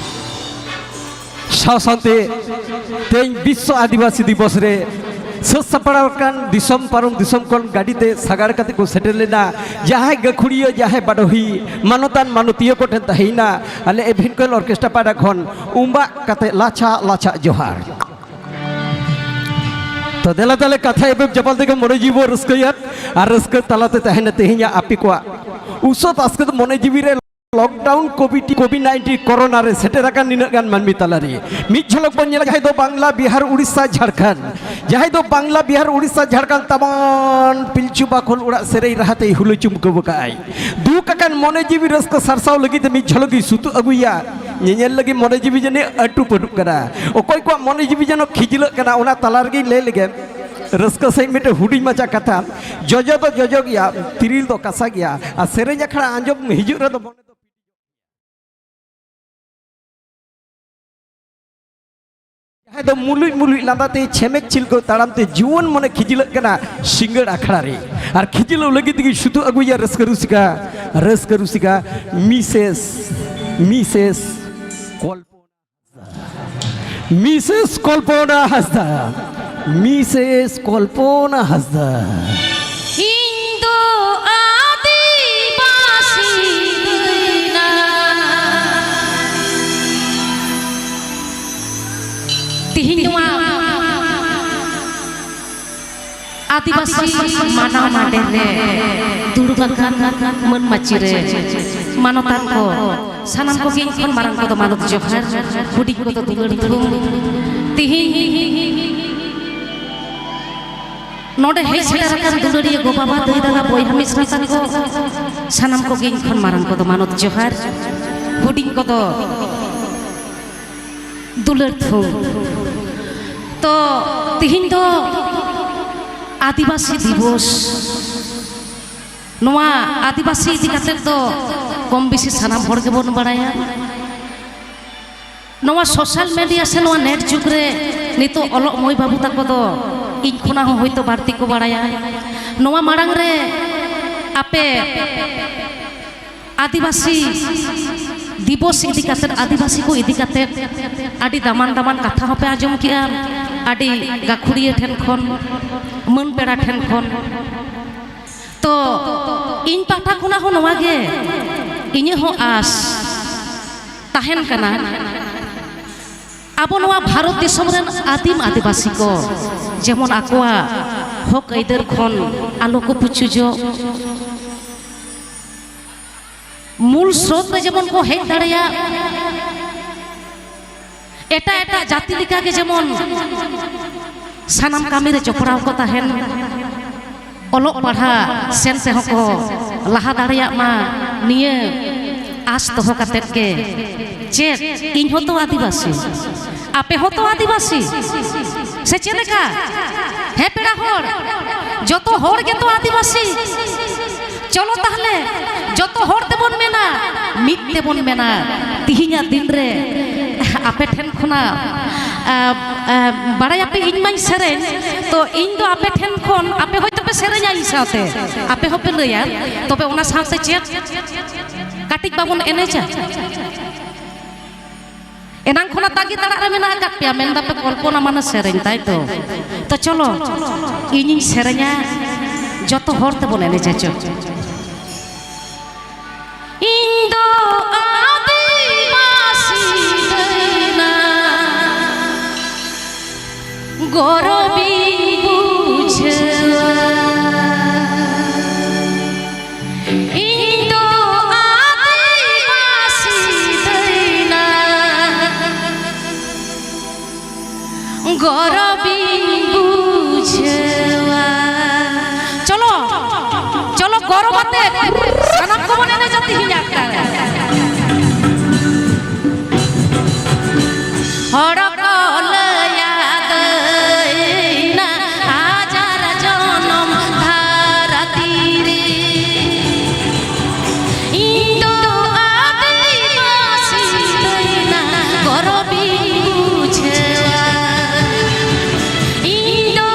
ᱥᱟᱶ ᱥᱟᱶᱛᱮ ᱛᱮᱦᱮᱧ ᱵᱤᱥᱥᱚ ᱟᱹᱫᱤᱵᱟᱹᱥᱤ ᱫᱤᱵᱚᱥ ᱨᱮ ᱥᱟᱹᱛ ᱥᱟᱯᱲᱟᱣ ᱟᱠᱟᱱ ᱫᱤᱥᱚᱢ ᱯᱟᱨᱚᱢ ᱫᱤᱥᱚᱢ ᱠᱷᱚᱱ ᱜᱟᱹᱰᱤ ᱛᱮ ᱥᱟᱜᱟᱲ ᱠᱟᱛᱮ ᱠᱚ ᱥᱮᱴᱮᱨ ᱞᱮᱱᱟ᱾ ᱡᱟᱦᱟᱸᱭ ᱜᱟᱹᱠᱷᱩᱲᱤᱭᱟᱹ, ᱡᱟᱦᱟᱸᱭ ᱵᱟᱰᱚᱦᱤ, ᱢᱟᱱᱚᱛᱟᱱ ᱢᱟᱱᱚᱛᱤᱭᱟᱹ ᱠᱚ ᱴᱷᱮᱱ ᱛᱟᱦᱮᱸᱭᱮᱱᱟ ᱟᱞᱮ ᱮᱵᱷᱮᱱ ᱠᱚᱭᱮᱞ ᱚᱨᱠᱮᱥᱴᱨᱟ ᱯᱟᱦᱴᱟ ᱠᱷᱚᱱ ᱩᱢᱵᱟᱜ ᱠᱟᱛᱮ ᱞᱟᱪᱷᱟ ᱞᱟᱪᱷᱟ ᱡᱚᱦᱟᱨ᱾ ᱛᱚ ᱫᱮᱞᱟ ᱛᱟᱦᱞᱮ ᱠᱟᱛᱷᱟ ᱮᱯᱮᱢ ᱪᱟᱯᱟᱞ ᱛᱮᱜᱮ ᱢᱚᱱᱮ ᱡᱤᱣᱤ ᱵᱚ ᱨᱟᱹᱥᱠᱟᱹᱭᱟ ᱟᱨ ᱨᱟᱹᱥᱠᱟᱹ ᱛᱟᱞᱟᱛᱮ ᱛᱟᱦᱮᱱᱟ ᱛᱮᱦᱮᱧᱟᱜ ᱟᱯᱮ ᱠᱚᱣᱟᱜ ᱩᱥᱟᱹᱫ ᱟᱥᱠᱟᱹ ᱫᱚ ᱢᱚᱱᱮ ᱡᱤᱣᱤ ᱨᱮ᱾ Lockdown covid, covid nineteen corona ᱨᱮ ᱥᱮᱴᱮᱨ ᱟᱠᱟᱱ ᱱᱤᱱᱟᱹᱜ ᱜᱟᱱ ᱢᱟᱹᱱᱢᱤ ᱛᱟᱞᱟᱨᱮ ᱢᱤᱫ ᱡᱷᱚᱞᱚᱠ ᱵᱚᱱ ᱧᱮᱞᱟ, ᱡᱟᱦᱟᱸᱭ ᱫᱚ ᱵᱟᱝᱞᱟ, ᱵᱤᱦᱟᱨ, ᱩᱲᱤᱥᱥᱟ, ᱡᱷᱟᱲᱠᱷᱚᱸᱰ, ᱡᱟᱦᱟᱸᱭ ᱫᱚ ᱵᱟᱝᱞᱟ, ᱵᱤᱦᱟᱨ, ᱩᱲᱤᱥᱥᱟ, ᱡᱷᱟᱲᱠᱷᱚᱸᱰ ᱛᱟᱵᱚᱱ ᱯᱤᱞᱪᱩ ᱵᱟᱠᱷᱳᱞ ᱚᱲᱟᱜ ᱥᱮᱨᱮᱧ ᱨᱟᱦᱟ ᱛᱮᱭ ᱦᱩᱞᱟᱹ ᱪᱩᱢᱠᱟᱹᱣ ᱟᱠᱟᱫᱼᱟᱭ᱾ ᱫᱩᱠ ᱟᱠᱟᱱ ᱢᱚᱱᱮ ᱡᱤᱣᱤ ᱨᱟᱹᱥᱠᱟᱹ ᱥᱟᱨᱥᱟᱣ ᱞᱟᱹᱜᱤᱫ ᱛᱮ ᱢᱤᱫ ᱡᱷᱚᱞᱚᱠ ᱜᱮ ᱥᱩᱛᱩᱜ ᱟᱹᱜᱩᱭᱟ᱾ ᱧᱮᱧᱮᱞ ᱞᱟᱹᱜᱤᱫ ᱢᱚᱱᱮ ᱡᱤᱣᱤ ᱡᱟᱹᱱᱤᱡ ᱟᱹᱴᱩ ᱯᱟᱹᱴᱩᱜ ᱠᱟᱱᱟ᱾ ᱚᱠᱚᱭ ᱠᱚᱣᱟᱜ ᱢᱚᱱᱮ ᱡᱤᱣᱤ ᱡᱮᱱᱚ ᱠᱷᱤᱡᱞᱟᱹᱜ ᱠᱟᱱᱟ, ᱚᱱᱟ ᱛᱟᱞᱟ ᱨᱮᱜᱮᱧ ᱞᱟᱹᱭ ᱞᱮᱜᱮ ᱨᱟᱹᱥᱠᱟᱹ ᱥᱟᱺᱦᱤᱡ ᱢᱤᱫᱴᱮᱱ ᱦᱩᱰᱤᱧ ᱢᱟᱪᱷᱟ ᱠᱟᱛᱷᱟ᱾ ᱡᱚᱡᱚ ᱫᱚ ᱡᱚᱡᱚ ᱜᱮᱭᱟ, ᱛᱤᱨᱤᱞ ᱫᱚ ᱠᱟᱥᱟ ᱜᱮᱭᱟ, ᱟᱨ ᱥᱮᱨᱮᱧ ᱟᱠᱷᱲᱟ ᱟᱸᱡᱚᱢ ᱦᱤᱡᱩᱜ ᱨᱮᱫᱚ ᱢᱚᱱᱮ ᱫᱚ ᱡᱟᱦᱟᱸᱭ ᱫᱚ ᱢᱩᱞᱩᱡ ᱢᱩᱞᱩᱡ ᱞᱟᱸᱫᱟ ᱛᱮ ᱪᱷᱮᱢᱮᱠ ᱪᱷᱤᱞᱠᱟᱹᱣ ᱛᱟᱲᱟᱢ ᱛᱮ ᱡᱩᱣᱟᱹᱱ ᱢᱚᱱᱮ ᱠᱷᱤᱡᱞᱟᱹᱜ ᱠᱟᱱᱟ ᱥᱤᱸᱜᱟᱹᱲ ᱟᱠᱷᱲᱟ ᱨᱮ᱾ ᱟᱨ ᱠᱷᱤᱡᱞᱟᱹᱣ ᱞᱟᱹᱜᱤᱫ ᱛᱮᱜᱮ ᱥᱩᱛᱩᱜ ᱟᱹᱜᱩᱭᱟ ᱨᱟᱹᱥᱠᱟᱹ ᱨᱩᱥᱤᱠᱟ, ᱨᱟᱹᱥᱠᱟᱹ ᱨᱩᱥᱤᱠᱟ ᱢᱤᱥᱮᱥ, ᱢᱤᱥᱮᱥ ᱠᱚᱞᱯᱚᱱᱟ ᱦᱟᱸᱥᱫᱟ, ᱢᱤᱥᱮᱥ ᱠᱚᱞᱯᱚᱱᱟ ᱦᱟᱸᱥᱫᱟ, ᱢᱤᱥᱮᱥ ᱠᱚᱞᱯᱚᱱᱟ ᱦᱟᱸᱥᱫᱟ᱾ ᱤᱧ ᱫᱚ ᱟᱹᱫᱤᱵᱟᱹᱥᱤ ᱠᱟᱹᱱᱟᱹᱧ᱾ ᱛᱤᱦᱤᱧ ᱱᱚᱣᱟ ᱟᱹᱫᱤᱵᱟᱹᱥᱤ ᱢᱟᱱᱟᱣ ᱢᱟᱰᱮᱨ ᱨᱮ ᱫᱩᱲᱩᱵ ᱟᱠᱟᱱ ᱢᱟᱹᱱ ᱢᱟᱹᱪᱤ ᱨᱮ ᱢᱟᱱᱚᱛᱟᱱ ᱠᱚ, ᱥᱟᱱᱟᱢ ᱠᱚᱜᱮ ᱤᱧ ᱠᱷᱚᱱ ᱢᱟᱨᱟᱝ ᱠᱚᱫᱚ ᱢᱟᱱᱚᱛ ᱡᱚᱦᱟᱨ, ᱦᱩᱰᱤᱧ ᱠᱚᱫᱚ ᱫᱩᱞᱟᱹᱲ ᱛᱷᱩᱢ᱾ ᱛᱤᱦᱤᱧ ᱱᱚᱰᱮ ᱦᱮᱡ ᱥᱮᱴᱮᱨ ᱟᱠᱟᱱ ᱫᱩᱞᱟᱹᱲᱤᱭᱟᱹ ᱜᱚ ᱵᱟᱵᱟ, ᱫᱟᱹᱭ ᱫᱟᱫᱟ, ᱵᱚᱭᱦᱟ ᱢᱤᱥᱨᱟ ᱛᱟᱠᱚ, ᱥᱟᱱᱟᱢ ᱠᱚᱜᱮ ᱤᱧ ᱠᱷᱚᱱ ᱢᱟᱨᱟᱝ ᱠᱚᱫᱚ ᱢᱟᱱᱚᱛ ᱡᱚᱦᱟᱨ, ᱦᱩᱰᱤᱧ ᱠᱚᱫᱚ ᱫᱩᱞᱟᱹᱲ ᱛᱷᱩᱢ᱾ ᱛᱚ, ᱛᱤᱦᱤᱧ ᱫᱚ ᱟᱹᱫᱤᱵᱟᱹᱥᱤ ᱫᱤᱵᱚᱥ᱾ ᱱᱚᱣᱟ ᱟᱹᱫᱤᱵᱟᱹᱥᱤ ᱤᱫᱤ ᱠᱟᱛᱮᱫ ᱫᱚ ᱠᱚᱢ ᱵᱮᱥᱤ ᱥᱟᱱᱟᱢ ᱦᱚᱲ ᱜᱮᱵᱚᱱ ᱵᱟᱲᱟᱭᱟ᱾ ᱱᱚᱣᱟ ᱥᱳᱥᱟᱞ ᱢᱤᱰᱤᱭᱟ ᱥᱮ ᱱᱚᱣᱟ ᱱᱮᱴ ᱡᱩᱜᱽ ᱨᱮ ᱱᱤᱛᱚᱜ ᱚᱞᱚᱜ ᱢᱟᱹᱭ ᱵᱟᱹᱵᱩ ᱛᱟᱠᱚ ᱫᱚ ᱤᱧ ᱠᱷᱚᱱᱟᱜ ᱦᱚᱸ ᱦᱚᱭᱛᱳ ᱵᱟᱹᱲᱛᱤ ᱠᱚ ᱵᱟᱲᱟᱭᱟ᱾ ᱱᱚᱣᱟ ᱢᱟᱲᱟᱝ ᱨᱮ ᱟᱯᱮ ᱟᱹᱫᱤᱵᱟᱹᱥᱤ ᱫᱤᱵᱚᱥ ᱤᱫᱤ ᱠᱟᱛᱮᱫ, ᱟᱹᱫᱤᱵᱟᱹᱥᱤ ᱠᱚ ᱤᱫᱤ ᱠᱟᱛᱮᱫ ᱟᱹᱰᱤ ᱫᱟᱢᱟᱱ ᱫᱟᱢᱟᱱ ᱠᱟᱛᱷᱟ ᱦᱚᱸᱯᱮ ᱟᱸᱡᱚᱢ ᱠᱮᱜᱼᱟ, ᱟᱹᱰᱤ ᱜᱟᱹᱠᱷᱩᱲᱤᱭᱟᱹ ᱴᱷᱮᱱ ᱠᱷᱚᱱ, ᱢᱟᱹᱱ ᱯᱮᱲᱟ ᱴᱷᱮᱱ ᱠᱷᱚᱱ᱾ ᱛᱚ, ᱤᱧ ᱯᱟᱦᱴᱟ ᱠᱷᱚᱱᱟᱜ ᱦᱚᱸ ᱱᱚᱣᱟ ᱜᱮ ᱤᱧᱟᱹᱜ ᱦᱚᱸ ᱟᱥ ᱛᱟᱦᱮᱱ ᱠᱟᱱᱟ, ᱟᱵᱚ ᱱᱚᱣᱟ ᱵᱷᱟᱨᱚᱛ ᱫᱤᱥᱚᱢ ᱨᱮᱱ ᱟᱹᱫᱤᱢ ᱟᱹᱫᱤᱵᱟᱹᱥᱤ ᱠᱚ ᱡᱮᱢᱚᱱ ᱟᱠᱚᱣᱟᱜ ᱦᱚᱠ ᱟᱹᱭᱫᱟᱹᱨ ᱠᱷᱚᱱ ᱟᱞᱚ ᱠᱚ ᱯᱩᱪᱩᱡᱚᱜ, ᱢᱩᱞ ᱥᱨᱳᱛ ᱨᱮ ᱡᱮᱢᱚᱱ ᱠᱚ ᱦᱮᱡ ᱫᱟᱲᱮᱭᱟᱜ, ᱮᱴᱟᱜ ᱮᱴᱟᱜ ᱡᱟᱹᱛᱤ ᱞᱮᱠᱟᱜᱮ ᱡᱮᱢᱚᱱ ᱥᱟᱱᱟᱢ ᱠᱟᱹᱢᱤ ᱨᱮ ᱡᱚᱯᱲᱟᱣ ᱠᱚ ᱛᱟᱦᱮᱱ, ᱚᱞᱚᱜ ᱯᱟᱲᱦᱟᱜ ᱥᱮᱱ ᱛᱮᱦᱚᱸ ᱠᱚ ᱞᱟᱦᱟ ᱫᱟᱲᱮᱭᱟᱜ ᱢᱟ, ᱱᱤᱭᱟᱹ ᱟᱥ ᱫᱚᱦᱚ ᱠᱟᱛᱮᱫ ᱜᱮ, ᱪᱮᱫ ᱤᱧ ᱦᱚᱸᱛᱚ ᱟᱹᱫᱤᱵᱟᱹᱥᱤ, ᱟᱯᱮ ᱦᱚᱸᱛᱚ ᱟᱹᱫᱤᱵᱟᱹᱥᱤ, ᱥᱮ ᱪᱮᱫ ᱞᱮᱠᱟ? ᱦᱮᱸ ᱯᱮᱲᱟ ᱦᱚᱲ, ᱡᱚᱛᱚ ᱦᱚᱲ ᱜᱮᱛᱚ ᱟᱹᱫᱤᱵᱟᱹᱥᱤ᱾ ᱪᱚᱞᱚ ᱛᱟᱦᱞᱮ ᱡᱚᱛᱚ ᱦᱚᱲ ᱛᱮᱵᱚᱱ ᱢᱮᱱᱟ, ᱢᱤᱫ ᱛᱮᱵᱚᱱ ᱢᱮᱱᱟ᱾ ᱛᱤᱦᱤᱧᱟᱜ ᱫᱤᱱ ᱨᱮ ᱟᱯᱮ ᱴᱷᱮᱱ ᱠᱷᱚᱱᱟᱜ, ᱟ, ᱟ, ᱵᱟᱲᱟᱭᱟᱯᱮ ᱤᱧ ᱢᱟᱧ ᱥᱮᱨᱮᱧ, ᱛᱚ ᱤᱧ ᱫᱚ ᱟᱯᱮ ᱴᱷᱮᱱ ᱠᱷᱚᱱ, ᱟᱯᱮ ᱦᱚᱭᱛᱳ ᱯᱮ ᱥᱮᱨᱮᱧᱟ ᱤᱧ ᱥᱟᱶᱛᱮ, ᱟᱯᱮ ᱦᱚᱸᱯᱮ ᱞᱟᱹᱭᱟ, ᱛᱚᱵᱮ ᱚᱱᱟ ᱥᱟᱶᱛᱮ ᱪᱮᱫ ᱠᱟᱹᱴᱤᱡ ᱵᱟᱵᱚᱱ ᱮᱱᱮᱡᱟ? ᱮᱱᱟᱝ ᱠᱷᱚᱱᱟᱜ ᱛᱟᱺᱜᱤ ᱛᱟᱲᱟᱜ ᱨᱮ ᱢᱮᱱᱟᱜ ᱟᱠᱟᱫ ᱯᱮᱭᱟ, ᱢᱮᱱ ᱫᱟᱯᱮ ᱠᱚᱞᱯᱚᱱᱟ ᱢᱟᱱᱮ ᱥᱮᱨᱮᱧ, ᱛᱟᱭ ᱛᱚ? ᱛᱚ ᱪᱚᱞᱚ, ᱤᱧᱤᱧ ᱥᱮᱨᱮᱧᱟ, ᱡᱚᱛᱚ ᱦᱚᱲ ᱛᱮᱵᱚᱱ ᱮᱱᱮᱡᱟ ᱪᱚ᱾ ᱤᱧ ᱫᱚ ᱟᱹᱫᱤᱵᱟᱹᱥᱤ ᱫᱟᱹᱭᱱᱟ, ᱜᱚᱨᱚᱵᱤᱧ ᱵᱩᱡᱷᱟᱹᱣᱟ᱾ ᱤᱧ ᱫᱚ ᱟᱹᱫᱤᱵᱟᱹᱥᱤ ᱫᱟᱹᱭᱱᱟ, ᱜᱚᱨᱚᱵᱤᱧ ᱵᱩᱡᱷᱟᱹᱣᱟ᱾ ᱪᱚᱞᱚ, ᱪᱚᱞᱚ, ᱜᱚᱨᱚᱵ ᱟᱛᱮ ᱥᱟᱱᱟᱢ ᱠᱚᱵᱚᱱ ᱮᱱᱮᱡᱟ ᱛᱤᱦᱤᱧ ᱟᱠᱷᱲᱟ ᱨᱮ᱾ ᱦᱚᱲ ᱠᱚ ᱞᱟᱹᱭᱟ ᱫᱟᱹᱭᱱᱟ ᱦᱟᱡᱟᱨ ᱡᱚᱱᱚᱢ ᱫᱷᱟᱹᱨᱛᱤ ᱨᱮ᱾ ᱤᱧ ᱫᱚ ᱟᱹᱫᱤᱵᱟᱹᱥᱤ ᱫᱟᱹᱭᱱᱟ ᱜᱚᱨᱚᱵᱤᱧ ᱵᱩᱡᱷᱟᱹᱣᱟ᱾ ᱤᱧ ᱫᱚ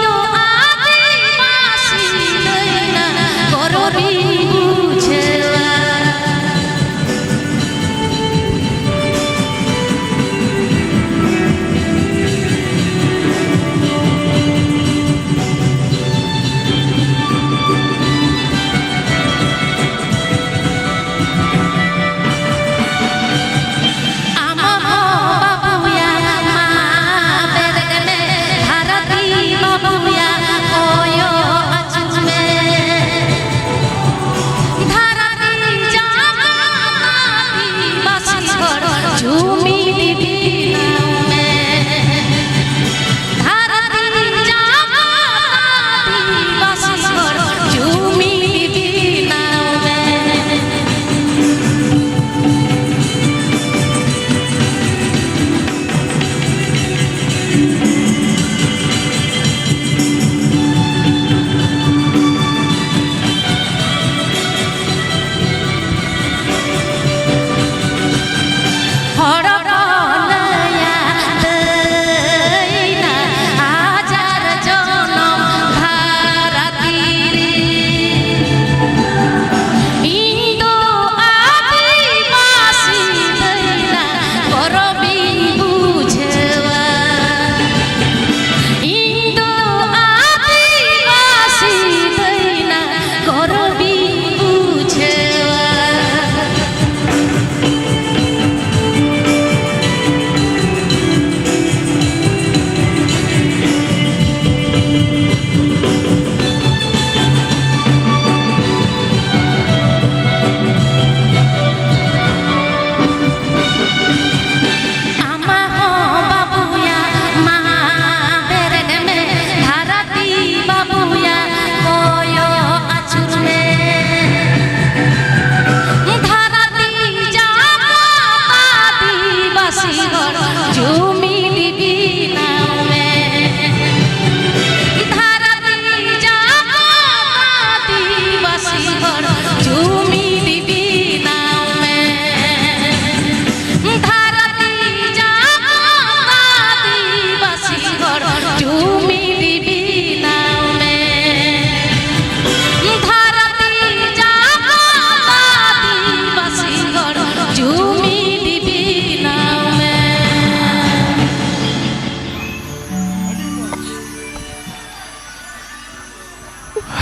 ᱟᱹᱫᱤᱵᱟᱹᱥᱤ ᱫᱟᱹᱭᱱᱟ ᱜᱚᱨᱚᱵᱤᱧ ᱵᱩᱡᱷᱟᱹᱣᱟ᱾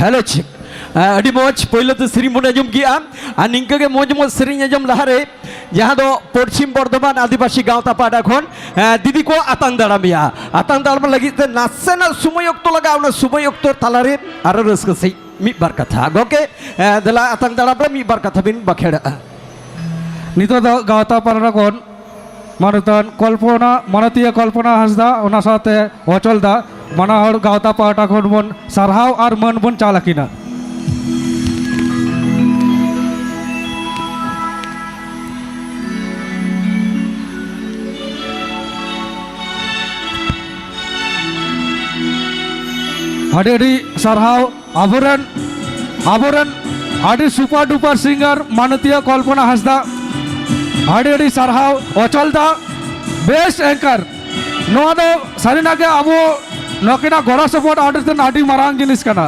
Hello, check. ᱟᱹᱰᱤ ᱢᱚᱡᱽ, ᱯᱳᱭᱞᱳ ᱛᱮ ᱥᱮᱨᱮᱧ ᱵᱚᱱ ᱟᱸᱡᱚᱢ ᱠᱮᱜᱼᱟ᱾ ᱟᱨ ᱱᱤᱝᱠᱟᱹ ᱜᱮ ᱢᱚᱡᱽ ᱢᱚᱡᱽ ᱥᱮᱨᱮᱧ ᱟᱸᱡᱚᱢ ᱞᱟᱦᱟᱨᱮ, ᱡᱟᱦᱟᱸ ᱫᱚ ᱯᱚᱪᱷᱤᱢ ᱵᱚᱨᱫᱷᱚᱢᱟᱱ ᱟᱹᱫᱤᱵᱟᱹᱥᱤ ᱜᱟᱶᱛᱟ ᱯᱟᱦᱴᱟ ᱠᱷᱚᱱ, ᱮ, ᱫᱤᱫᱤ ᱠᱚ ᱟᱛᱟᱝ ᱫᱟᱨᱟᱢᱮᱭᱟ᱾ ᱟᱛᱟᱝ ᱫᱟᱨᱟᱢ ᱞᱟᱹᱜᱤᱫ ᱛᱮ ᱱᱟᱥᱮᱱᱟᱜ ᱥᱚᱢᱚᱭ ᱚᱠᱛᱚ ᱞᱟᱜᱟᱜᱼᱟ, ᱚᱱᱟ ᱥᱚᱢᱚᱭ ᱚᱠᱛᱚ ᱛᱟᱞᱟᱨᱮ ᱟᱨᱚ ᱨᱟᱹᱥᱠᱟᱹ ᱥᱟᱺᱦᱤᱡ ᱢᱤᱫ ᱵᱟᱨ ᱠᱟᱛᱷᱟ᱾ ᱜᱚᱢᱠᱮ, ᱮ, ᱫᱮᱞᱟ ᱟᱛᱟᱝ ᱫᱟᱨᱟᱢ ᱨᱮ ᱢᱤᱫ ᱵᱟᱨ ᱠᱟᱛᱷᱟ ᱵᱤᱱ ᱵᱟᱠᱷᱮᱲᱟᱜᱼᱟ᱾ ᱱᱤᱛᱚᱜ ᱫᱚ ᱜᱟᱶᱛᱟ ᱯᱟᱦᱴᱟ ᱠᱷᱚᱱ ᱢᱟᱱᱚᱛᱟᱱ ᱠᱚᱞᱯᱚᱱᱟ, ᱢᱟᱱᱚᱛᱤᱭᱟᱹ ᱠᱚᱞᱯᱚᱱᱟ ᱦᱟᱸᱥᱫᱟ, ᱚᱱᱟ ᱥᱟᱶᱛᱮ ᱚᱪᱚᱞ ᱫᱟ, ᱵᱟᱱᱟ ᱦᱚᱲ ᱜᱟᱶᱛᱟ ᱯᱟᱦᱴᱟ ᱠᱷᱚᱱ ᱵᱚᱱ ᱥᱟᱨᱦᱟᱣ ᱟᱨ ᱢᱟᱹᱱ ᱵᱚᱱ ᱪᱟᱞ ᱟᱹᱠᱤᱱᱟ᱾ ᱟᱹᱰᱤ ᱟᱹᱰᱤ ᱥᱟᱨᱦᱟᱣ᱾ ᱟᱵᱚᱨᱮᱱ, ᱟᱵᱚᱨᱮᱱ ᱟᱹᱰᱤ super duper singer ᱢᱟᱱᱚᱛᱤᱭᱟᱹ ᱠᱚᱞᱯᱚᱱᱟ ᱦᱟᱸᱥᱫᱟ, ᱟᱹᱰᱤ ᱟᱹᱰᱤ ᱥᱟᱨᱦᱟᱣ᱾ ᱚᱪᱚᱞ ᱫᱟ, best anchor᱾ ᱱᱚᱣᱟ ᱫᱚ ᱥᱟᱹᱨᱤᱱᱟᱜ ᱜᱮ ᱟᱵᱚ ᱱᱩᱠᱤᱱᱟᱜ ᱜᱚᱲᱚ ᱥᱚᱯᱚᱦᱚᱫ ᱟᱹᱰᱤ ᱛᱮᱫ ᱟᱹᱰᱤ ᱢᱟᱨᱟᱝ ᱡᱤᱱᱤᱥ ᱠᱟᱱᱟ᱾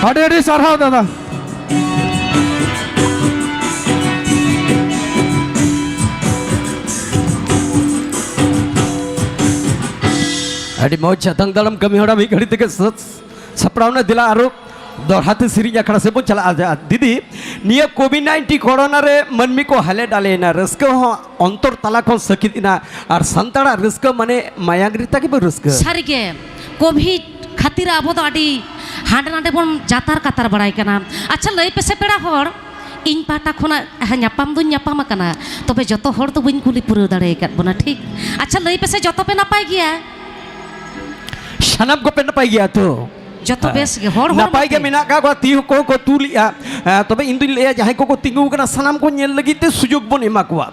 ᱟᱹᱰᱤ ᱟᱹᱰᱤ ᱥᱟᱨᱦᱟᱣ ᱫᱟᱫᱟ᱾ ᱟᱹᱰᱤ ᱢᱚᱡᱽ ᱟᱛᱟᱝ ᱫᱟᱨᱟᱢ ᱠᱟᱹᱢᱤ ᱦᱚᱨᱟ ᱢᱤᱫ ᱜᱷᱟᱹᱲᱤ ᱛᱮᱜᱮ ᱥᱟᱹᱛ ᱥᱟᱯᱲᱟᱣ ᱮᱱᱟ᱾ ᱫᱮᱞᱟ ᱟᱨᱚ ᱫᱚᱦᱲᱟ ᱛᱮ ᱥᱮᱨᱮᱧ ᱟᱠᱷᱲᱟ ᱥᱮᱫ ᱵᱚᱱ ᱪᱟᱞᱟᱜᱼᱟ᱾ ᱫᱤᱫᱤ, ᱱᱤᱭᱟᱹ COVID nineteen ᱠᱳᱨᱳᱱᱟ ᱨᱮ ᱢᱟᱹᱱᱢᱤ ᱠᱚ ᱦᱟᱞᱮ ᱰᱟᱞᱮᱭᱮᱱᱟ, ᱨᱟᱹᱥᱠᱟᱹ ᱦᱚᱸ ᱚᱱᱛᱚᱨ ᱛᱟᱞᱟ ᱠᱷᱚᱱ ᱥᱟᱹᱠᱤᱛ ᱮᱱᱟ᱾ ᱟᱨ ᱥᱟᱱᱛᱟᱲᱟᱜ ᱨᱟᱹᱥᱠᱟᱹ ᱢᱟᱱᱮ ᱢᱟᱭᱟᱝ ᱨᱤᱛᱟ ᱜᱮᱵᱚᱱ ᱨᱟᱹᱥᱠᱟᱹ᱾ ᱥᱟᱹᱨᱤᱜᱮ, COVID ᱠᱷᱟᱹᱛᱤᱨ ᱟᱵᱚ ᱫᱚ ᱟᱹᱰᱤ ᱦᱟᱸᱰᱮ ᱱᱟᱰᱮ ᱵᱚᱱ ᱡᱟᱛᱟᱨ ᱠᱟᱛᱟᱨ ᱵᱟᱲᱟᱭ ᱠᱟᱱᱟ᱾ ᱟᱪᱪᱷᱟ, ᱞᱟᱹᱭ ᱯᱮᱥᱮ ᱯᱮᱲᱟ ᱦᱚᱲ, ᱤᱧ ᱯᱟᱦᱴᱟ ᱠᱷᱚᱱᱟᱜ, ᱦᱮᱸ, ᱧᱟᱯᱟᱢ ᱫᱩᱧ ᱧᱟᱯᱟᱢ ᱟᱠᱟᱱᱟ, ᱛᱚᱵᱮ ᱡᱚᱛᱚ ᱦᱚᱲ ᱫᱚ ᱵᱟᱹᱧ ᱠᱩᱞᱤ ᱯᱩᱨᱟᱹᱣ ᱫᱟᱲᱮ ᱟᱠᱟᱫ ᱵᱚᱱᱟ, ᱴᱷᱤᱠ? ᱟᱪᱪᱷᱟ, ᱞᱟᱹᱭ ᱯᱮᱥᱮ, ᱡᱚᱛᱚ ᱯᱮ ᱱᱟᱯᱟᱭ ᱜᱮᱭᱟ? ᱥᱟᱱᱟᱢ ᱠᱚᱯᱮ ᱱᱟᱯᱟᱭ ᱜᱮᱭᱟ ᱛᱚ? ᱡᱚᱛᱚ ᱦᱮᱸ᱾ ᱵᱮᱥ ᱜᱮ, ᱦᱚᱲ ᱦᱚᱲᱢᱚ ᱱᱟᱯᱟᱭ ᱜᱮ ᱠᱚ᱾ ᱢᱮᱱᱟᱜ ᱟᱠᱟᱫ ᱠᱚᱣᱟ, ᱛᱤ ᱦᱚᱸᱠᱚ ᱠᱚ ᱛᱩᱞᱮᱜᱼᱟ᱾ ᱮᱸ, ᱛᱚᱵᱮ ᱤᱧ ᱫᱩᱧ ᱞᱟᱹᱭᱟ, ᱡᱟᱦᱟᱸᱭ ᱠᱚᱠᱚ ᱛᱤᱸᱜᱩ ᱟᱠᱟᱱᱟ, ᱥᱟᱱᱟᱢ ᱠᱚ ᱧᱮᱞ ᱞᱟᱹᱜᱤᱫ ᱛᱮ ᱥᱩᱡᱳᱜᱽ ᱵᱚᱱ ᱮᱢᱟ ᱠᱚᱣᱟ᱾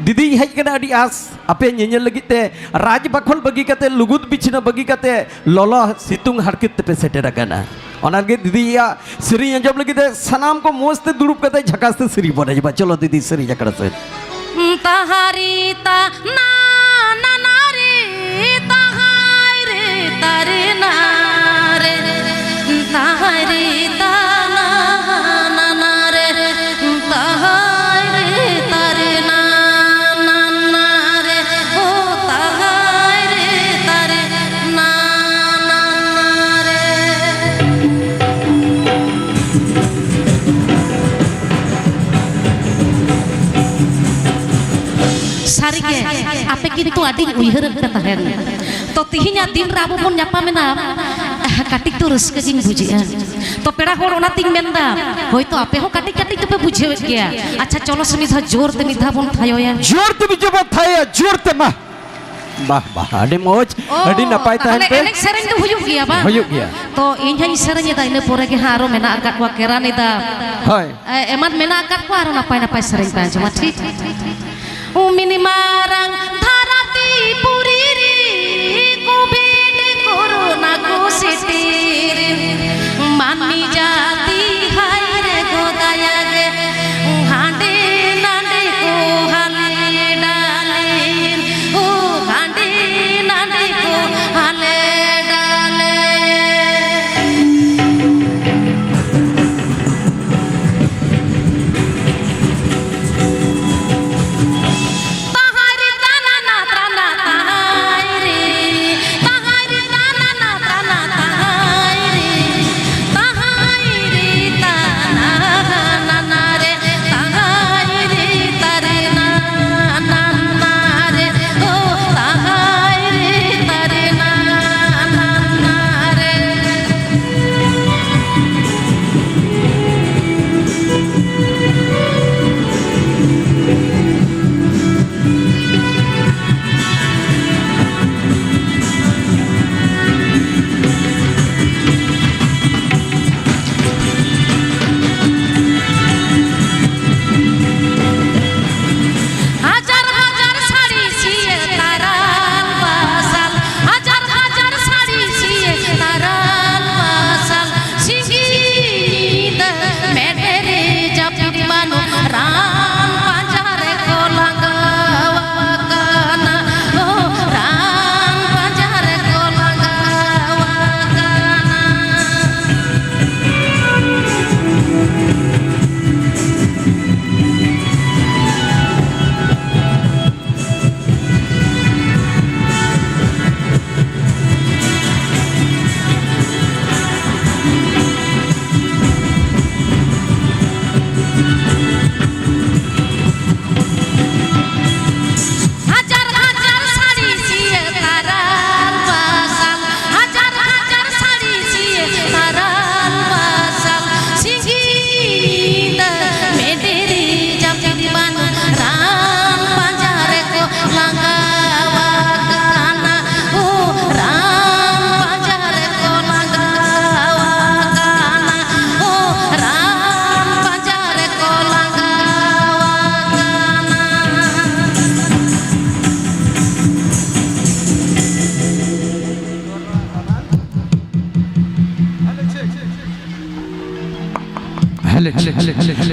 ᱫᱤᱫᱤᱭ ᱦᱮᱡ ᱟᱠᱟᱱᱟ, ᱟᱹᱰᱤ ᱟᱸᱥ ᱟᱯᱮ ᱧᱮᱧᱮᱞ ᱞᱟᱹᱜᱤᱫ ᱛᱮ, ᱨᱟᱡᱽ ᱵᱟᱠᱷᱳᱞ ᱵᱟᱹᱜᱤ ᱠᱟᱛᱮ, ᱞᱩᱜᱩᱫ ᱵᱤᱪᱷᱱᱟᱹ ᱵᱟᱹᱜᱤ ᱠᱟᱛᱮ, ᱞᱚᱞᱚ ᱥᱤᱛᱩᱝ ᱦᱟᱨᱠᱮᱛ ᱛᱮᱯᱮ ᱥᱮᱴᱮᱨ ᱟᱠᱟᱱᱟ᱾ ᱚᱱᱟ ᱞᱟᱹᱜᱤᱫ ᱫᱤᱫᱤᱭᱟᱜ ᱥᱮᱨᱮᱧ ᱟᱸᱡᱚᱢ ᱞᱟᱹᱜᱤᱫ ᱛᱮ ᱥᱟᱱᱟᱢ ᱠᱚ ᱢᱚᱡᱽ ᱛᱮ ᱫᱩᱲᱩᱵ ᱠᱟᱛᱮ ᱡᱷᱟᱠᱟᱥ ᱛᱮ ᱥᱮᱨᱮᱧ ᱵᱚᱱ ᱟᱸᱡᱚᱢᱟ᱾ ᱪᱚᱞᱚ ᱫᱤᱫᱤ, ᱥᱮᱨᱮᱧ ᱟᱠᱷᱲᱟ ᱥᱮᱫ᱾ ᱛᱟᱦᱟᱨᱤ ᱛᱟ ᱱᱟ ᱱᱟ ᱱᱟ ᱨᱮ, ᱛᱟᱦᱟᱭ ᱨᱮ ᱛᱟᱨᱮ ᱱᱟ ᱨᱮ, ᱛᱟᱦᱟᱨᱤ ᱛᱟ ᱱᱟ ᱱᱟ ᱱᱟ ᱨᱮ, ᱛᱟᱦᱟᱭ ᱨᱮ ᱛᱟᱨᱮ ᱱᱟ ᱱᱟ ᱱᱟ ᱨᱮ᱾ ᱛᱚ ᱟᱹᱰᱤᱧ ᱩᱭᱦᱟᱹᱨᱮᱫ ᱯᱮ ᱛᱟᱦᱮᱱ᱾ ᱛᱚ ᱛᱤᱦᱤᱧᱟᱜ ᱫᱤᱱ ᱨᱮ ᱟᱵᱚ ᱵᱚᱱ ᱧᱟᱯᱟᱢᱮᱱᱟ, ᱠᱟᱹᱴᱤᱡ ᱛᱚ ᱨᱟᱹᱥᱠᱟᱹ ᱜᱤᱧ ᱵᱩᱡᱷᱟᱹᱜᱼᱟ᱾ ᱛᱚ ᱯᱮᱲᱟ ᱦᱚᱲ, ᱚᱱᱟᱛᱤᱧ ᱢᱮᱱᱫᱟ, ᱦᱳᱭᱛᱳ ᱟᱯᱮ ᱦᱚᱸ ᱠᱟᱹᱴᱤᱡ ᱠᱟᱹᱴᱤᱡ ᱫᱚᱯᱮ ᱵᱩᱡᱷᱟᱹᱣᱮᱫ ᱜᱮᱭᱟ᱾ ᱟᱪᱪᱷᱟ, ᱪᱚᱞᱚ ᱥᱮ ᱢᱤᱫ ᱫᱷᱟᱣ ᱡᱳᱨ ᱛᱮ ᱢᱤᱫ ᱫᱷᱟᱣ ᱵᱚᱱ ᱛᱷᱟᱭᱚᱭᱟ᱾ ᱡᱳᱨ ᱛᱮ ᱢᱤᱫ ᱫᱷᱟᱣ ᱵᱚᱱ ᱛᱷᱟᱭᱚᱭᱟ, ᱡᱳᱨ ᱛᱮ ᱢᱟ᱾ ᱵᱟᱦ ᱵᱟᱦ, ᱟᱹᱰᱤ ᱢᱚᱡᱽ, ᱚ, ᱟᱹᱰᱤ ᱱᱟᱯᱟᱭ ᱛᱟᱦᱮᱱ ᱛᱟᱦᱞᱮ ᱯᱮ᱾ ᱮᱱᱮᱡ ᱥᱮᱨᱮᱧ ᱫᱚ ᱦᱩᱭᱩᱜ ᱜᱮᱭᱟ ᱵᱟᱝ? ᱦᱩᱭᱩᱜ ᱜᱮᱭᱟ᱾ ᱛᱚ ᱤᱧ ᱦᱚᱸᱧ ᱥᱮᱨᱮᱧ ᱮᱫᱟ, ᱤᱱᱟᱹ ᱯᱚᱨᱮ ᱜᱮ ᱦᱟᱸᱜ ᱟᱨᱚ ᱢᱮᱱᱟᱜ ᱟᱠᱟᱫ ᱠᱚᱣᱟ, ᱠᱮᱨᱟᱱ ᱮᱫᱟ᱾ ᱦᱳᱭ᱾ ᱮ, ᱮᱢᱟᱱ ᱢᱮᱱᱟᱜ ᱟᱠᱟᱫ ᱠᱚᱣᱟ, ᱟᱨᱚ ᱱᱟᱯᱟᱭ ᱱᱟᱯᱟᱭ ᱥᱮᱨᱮᱧ ᱯᱮ ᱟᱸᱡᱚᱢᱟ, ᱴᱷᱤᱠ? ᱩᱢᱤᱱ ᱢᱟᱨᱟᱝ ᱫᱷᱟᱨᱟᱛᱤ ᱯᱩᱨᱤ ᱨᱮ ᱠᱳᱵᱷᱤᱰ ᱠᱳᱨᱳᱱᱟ ᱠᱚ ᱥᱮᱴᱮᱨ᱾ ᱢᱟᱹᱱᱢᱤ ᱡᱟᱹᱛᱤ ᱦᱟᱭ ᱨᱮ ᱜᱚᱫᱟᱭᱟ ᱜᱮ, ᱦᱟᱸᱰᱮ ᱱᱟᱰᱮ ᱠᱚ ᱦᱟᱞᱮ ᱰᱟᱞᱮ, ᱳ ᱦᱟᱸᱰᱮ ᱱᱟᱰᱮ ᱠᱚ ᱦᱟᱞᱮ ᱰᱟᱞᱮ᱾ ᱛᱟᱦᱟᱨ ᱛᱟᱱᱟ ᱱᱟ ᱛᱟᱱᱟ ᱛᱟᱦᱟᱭ᱾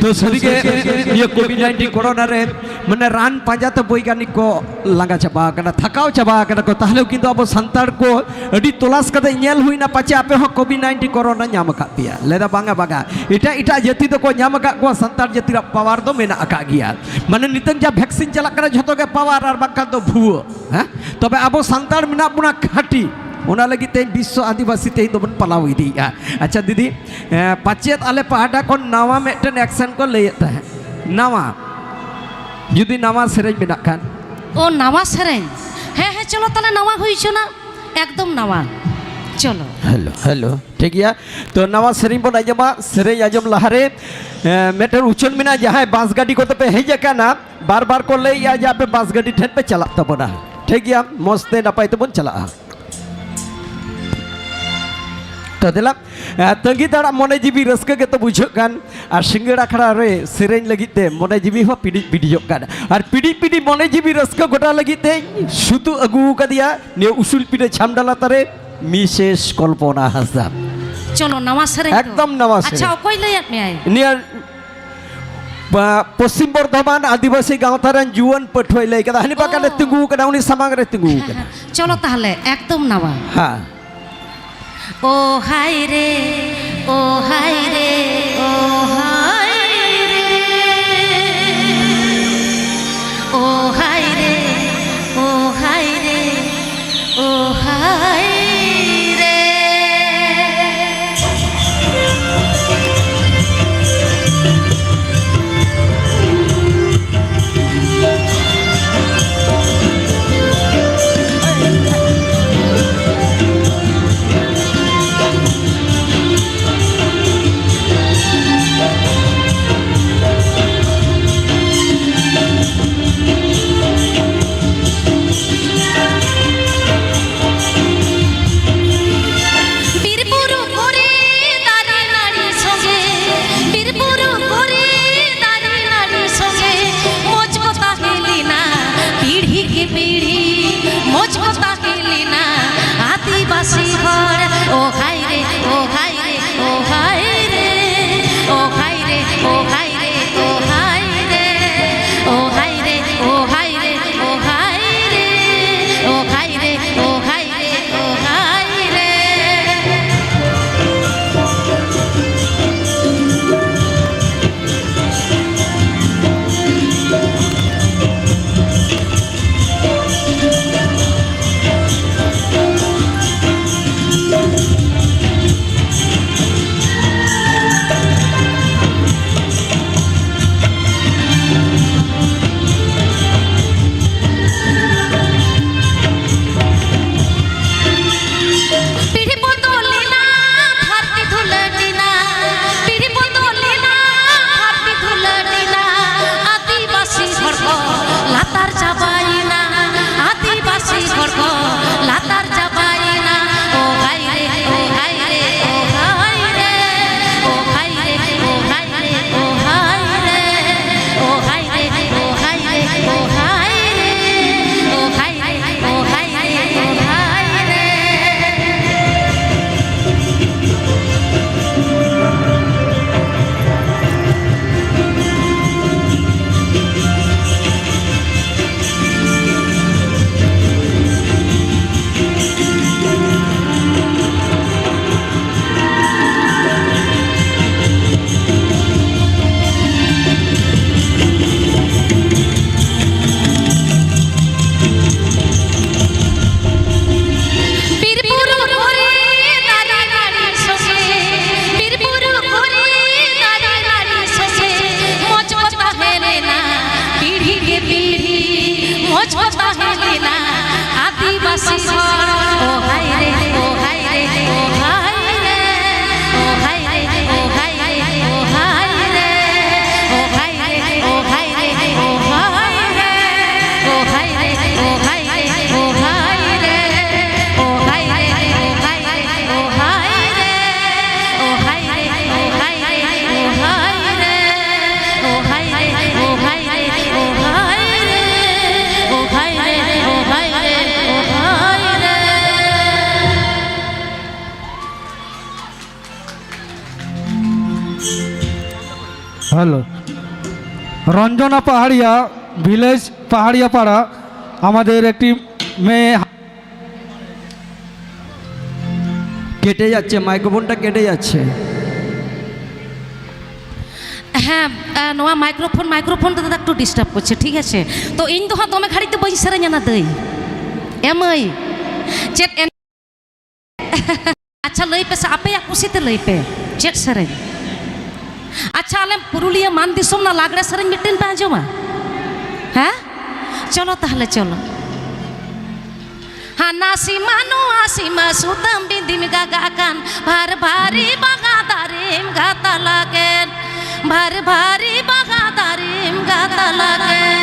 ᱛᱚ ᱥᱟᱹᱨᱤᱜᱮ ᱱᱤᱭᱟᱹ ᱠᱳᱵᱷᱤᱰ ᱱᱟᱭᱤᱱᱴᱤᱱ ᱠᱚᱨᱳᱱᱟ ᱨᱮ ᱢᱟᱱᱮ ᱨᱟᱱ ᱯᱟᱸᱡᱟ ᱛᱮ ᱵᱳᱭᱜᱟᱱᱤᱠ ᱠᱚ ᱞᱟᱸᱜᱟ ᱪᱟᱵᱟ ᱟᱠᱟᱱᱟ, ᱛᱷᱟᱠᱟᱣ ᱪᱟᱵᱟ ᱟᱠᱟᱱᱟ ᱠᱚ᱾ ᱛᱟᱦᱞᱮ ᱠᱤᱱᱛᱩ ᱟᱵᱚ ᱥᱟᱱᱛᱟᱲ ᱠᱚ ᱟᱹᱰᱤ ᱛᱚᱞᱟᱥ ᱠᱟᱛᱮ ᱧᱮᱞ ᱦᱩᱭᱱᱟ, ᱯᱟᱪᱮ ᱟᱯᱮ ᱦᱚᱸ ᱠᱳᱵᱷᱤᱰ ᱱᱟᱭᱤᱱᱴᱤᱱ ᱠᱚᱨᱳᱱᱟ ᱧᱟᱢ ᱟᱠᱟᱫ ᱯᱮᱭᱟ᱾ ᱞᱟᱹᱭᱫᱟ ᱵᱟᱝᱟ, ᱵᱟᱝᱟ, ᱮᱴᱟᱜ ᱮᱴᱟᱜ ᱡᱟᱹᱛᱤ ᱫᱚᱠᱚ ᱧᱟᱢ ᱟᱠᱟᱫ ᱠᱚᱣᱟ, ᱥᱟᱱᱛᱟᱲ ᱡᱟᱹᱛᱤ ᱨᱮᱭᱟᱜ ᱯᱟᱣᱟᱨ ᱫᱚ ᱢᱮᱱᱟᱜ ᱟᱠᱟᱫ ᱜᱮᱭᱟ᱾ ᱢᱟᱱᱮ ᱱᱤᱛᱚᱝ ᱡᱟ ᱵᱷᱮᱠᱥᱤᱱ ᱪᱟᱞᱟᱜ ᱠᱟᱱᱟ, ᱡᱷᱚᱛᱚ ᱜᱮ ᱯᱟᱣᱟᱨ ᱟᱨ ᱵᱟᱝᱠᱷᱟᱱ ᱫᱚ ᱵᱷᱩᱣᱟᱹ᱾ ᱦᱮᱸ, ᱛᱚᱵᱮ ᱟᱵᱚ ᱥᱟᱱᱛᱟᱲ ᱢᱮᱱᱟᱜ ᱵᱚᱱᱟ ᱠᱷᱟᱹᱴᱤ, ᱚᱱᱟ ᱞᱟᱹᱜᱤᱫ ᱛᱮ ᱵᱤᱥᱥᱚ ᱟᱹᱫᱤᱵᱟᱹᱥᱤ ᱛᱮᱦᱮᱧ ᱫᱚᱵᱚᱱ ᱯᱟᱞᱟᱣ ᱤᱫᱤᱭᱮᱫᱼᱟ᱾ ᱟᱪᱪᱷᱟ ᱫᱤᱫᱤ, ᱮᱸ, ᱯᱟᱪᱮᱫ ᱟᱞᱮ ᱯᱟᱦᱴᱟ ᱠᱷᱚᱱ ᱱᱟᱣᱟ ᱢᱤᱫᱴᱮᱱ ᱮᱠᱥᱮᱱ ᱠᱚ ᱞᱟᱹᱭᱮᱫ ᱛᱟᱦᱮᱸᱫ, ᱱᱟᱣᱟ, ᱡᱩᱫᱤ ᱱᱟᱣᱟ ᱥᱮᱨᱮᱧ ᱢᱮᱱᱟᱜ ᱠᱷᱟᱱ᱾ ᱳ, ᱱᱟᱣᱟ ᱥᱮᱨᱮᱧ? ᱦᱮᱸ, ᱦᱮᱸ, ᱪᱚᱞᱚ ᱛᱟᱦᱞᱮ ᱱᱟᱣᱟ ᱦᱩᱭ ᱦᱚᱪᱚᱱᱟ, ᱮᱠᱫᱚᱢ ᱱᱟᱣᱟ᱾ ᱪᱚᱞᱚ᱾ ᱦᱮᱞᱳ, ᱦᱮᱞᱳ, ᱴᱷᱤᱠ ᱜᱮᱭᱟ᱾ ᱛᱚ ᱱᱟᱣᱟ ᱥᱮᱨᱮᱧ ᱵᱚᱱ ᱟᱸᱡᱚᱢᱟ᱾ ᱥᱮᱨᱮᱧ ᱟᱸᱡᱚᱢ ᱞᱟᱦᱟᱨᱮ, ᱮᱸ, ᱢᱤᱫᱴᱮᱱ ᱩᱪᱷᱟᱹᱱ ᱢᱮᱱᱟᱜᱼᱟ, ᱡᱟᱦᱟᱸᱭ ᱵᱟᱥ ᱜᱟᱹᱰᱤ ᱠᱚᱛᱮ ᱯᱮ ᱦᱮᱡ ᱟᱠᱟᱱᱟ, ᱵᱟᱨ ᱵᱟᱨ ᱠᱚ ᱞᱟᱹᱭᱮᱜᱼᱟ ᱡᱮ ᱟᱯᱮ ᱵᱟᱥ ᱜᱟᱹᱰᱤ ᱴᱷᱮᱱ ᱯᱮ ᱪᱟᱞᱟᱜ ᱛᱟᱵᱚᱱᱟ᱾ ᱴᱷᱤᱠ ᱜᱮᱭᱟ, ᱢᱚᱡᱽ ᱛᱮ ᱱᱟᱯᱟᱭ ᱛᱮᱵᱚᱱ ᱪᱟᱞᱟᱜᱼᱟ᱾ ᱛᱚ ᱫᱮᱞᱟ, ᱮ, ᱛᱟᱺᱜᱤ ᱛᱟᱲᱟᱜ ᱢᱚᱱᱮ ᱡᱤᱣᱤ ᱨᱟᱹᱥᱠᱟᱹ ᱜᱮᱛᱚ ᱵᱩᱡᱷᱟᱹᱜ ᱠᱟᱱ, ᱟᱨ ᱥᱤᱸᱜᱟᱹᱲ ᱟᱠᱷᱲᱟ ᱨᱮ ᱥᱮᱨᱮᱧ ᱞᱟᱹᱜᱤᱫ ᱛᱮ ᱢᱚᱱᱮ ᱡᱤᱣᱤ ᱦᱚᱸ ᱯᱤᱰᱤᱡ ᱯᱤᱰᱤᱡᱚᱜ ᱠᱟᱱ, ᱟᱨ ᱯᱤᱰᱤᱡ ᱯᱤᱰᱤᱡ ᱢᱚᱱᱮ ᱡᱤᱣᱤ ᱨᱟᱹᱥᱠᱟᱹ ᱜᱚᱴᱟ ᱞᱟᱹᱜᱤᱫ ᱛᱮ ᱥᱩᱛᱩ ᱟᱹᱜᱩ ᱟᱠᱟᱫᱮᱭᱟ ᱱᱤᱭᱟᱹ ᱩᱥᱩᱞ ᱯᱤᱰᱟᱹ ᱪᱷᱟᱢᱰᱟ ᱞᱟᱛᱟᱨ ᱨᱮ ᱢᱤᱥᱮᱥ ᱠᱚᱞᱯᱚᱱᱟ ᱦᱟᱸᱥᱫᱟ᱾ ᱪᱚᱞᱚ, ᱱᱟᱣᱟ ᱥᱮᱨᱮᱧ ᱛᱚ? ᱮᱠᱫᱚᱢ ᱱᱟᱣᱟ ᱟᱪᱪᱷᱟ, ᱥᱮᱨᱮᱧ᱾ ᱚᱠᱚᱭ ᱞᱟᱹᱭᱟᱫ ᱢᱮᱭᱟᱭ? ᱱᱤᱭᱟᱹ ᱯᱟ-, ᱯᱚᱥᱪᱤᱢ ᱵᱚᱨᱫᱷᱚᱢᱟᱱ ᱟᱹᱫᱤᱵᱟᱹᱥᱤ ᱜᱟᱶᱛᱟ ᱨᱮᱱ ᱡᱩᱣᱟᱹᱱ ᱯᱟᱹᱴᱷᱩᱣᱟᱹᱭ ᱞᱟᱹᱭ ᱠᱟᱫᱟ᱾ ᱦᱟᱹᱱᱤ ᱵᱟᱠᱟᱱᱮ ᱚ᱾ ᱛᱤᱸᱜᱩ ᱠᱟᱱᱟ, ᱩᱱᱤ ᱥᱟᱢᱟᱝ ᱨᱮ ᱛᱤᱸᱜᱩ ᱠᱟᱱᱟ᱾ ᱪᱚᱞᱚ ᱛᱟᱦᱞᱮ, ᱮᱠᱫᱚᱢ ᱱᱟᱣᱟ᱾ ᱦᱮᱸ᱾ ᱳ ᱦᱟᱭ ᱨᱮ, ᱳ ᱦᱟᱭ ᱨᱮ, ᱳ ᱦᱟᱭ ᱨᱮ, ᱳ ᱦᱟᱭ ᱨᱮ, ᱳ ᱦᱟᱭ ᱨᱮ, ᱳ ᱦᱟᱭ ᱨᱮ᱾ হ্যালো। রঞ্জনা পাহাড়িয়া, ভিলেজ পাহাড়িয়া পাড়া, আমাদের একটি মেয়ে। কেটে যাচ্ছে, মাইক্রোফোনটা কেটে যাচ্ছে। হ্যাঁ, আহ, ᱱᱚᱣᱟ ᱢᱟᱭᱠᱨᱳᱯᱷᱳᱱ, ᱢᱟᱭᱠᱨᱳᱯᱷᱳᱱ ᱛᱮᱫᱚ ᱮᱠᱴᱩ ᱰᱤᱥᱴᱟᱨᱵ ᱠᱚᱨᱪᱷᱮ, ᱴᱷᱤᱠ ᱟᱪᱷᱮ? ᱛᱚ, ᱤᱧ ᱫᱚ ᱦᱟᱸᱜ ᱫᱚᱢᱮ ᱜᱷᱟᱹᱲᱤᱡ ᱫᱚ ᱵᱟᱹᱧ ᱥᱮᱨᱮᱧᱟ ᱱᱟ ᱫᱟᱹᱭ᱾ ᱮ ᱢᱟᱹᱭ, ᱪᱮᱫ ᱮᱱ-, ᱟᱪᱪᱷᱟ, ᱞᱟᱹᱭ ᱯᱮᱥᱮ, ᱟᱯᱮᱭᱟᱜ ᱠᱩᱥᱤ ᱛᱮ ᱞᱟᱹᱭ ᱯᱮ, ᱪᱮᱫ ᱥᱮᱨᱮᱧ? ᱟᱪᱪᱷᱟ, ᱟᱞᱮ ᱯᱩᱨᱩᱞᱤᱭᱟᱹ ᱢᱟᱱ ᱫᱤᱥᱚᱢ ᱨᱮᱱᱟᱜ ᱞᱟᱜᱽᱲᱮ ᱥᱮᱨᱮᱧ ᱢᱤᱫᱴᱮᱱ ᱯᱮ ᱟᱸᱡᱚᱢᱟ? ᱦᱮᱸ, ᱪᱚᱞᱚ ᱛᱟᱦᱞᱮ, ᱪᱚᱞᱚ᱾ ᱦᱟᱱᱟ ᱥᱤᱢᱟ ᱱᱚᱣᱟ ᱥᱤᱢᱟ ᱥᱩᱛᱟᱹᱢ ᱵᱤᱸᱫᱤᱢ ᱜᱟᱜᱟᱜ ᱠᱟᱱ, ᱵᱷᱟᱨ ᱵᱷᱟᱨᱤ ᱵᱟᱜᱟ ᱫᱟᱨᱮᱢ ᱜᱟᱛᱟᱞᱟ ᱠᱮᱫ, ᱵᱷᱟᱨ ᱵᱷᱟᱨᱤ ᱵᱟᱜᱟ ᱫᱟᱨᱮᱢ ᱜᱟᱛᱟᱞᱟ ᱠᱮᱫ᱾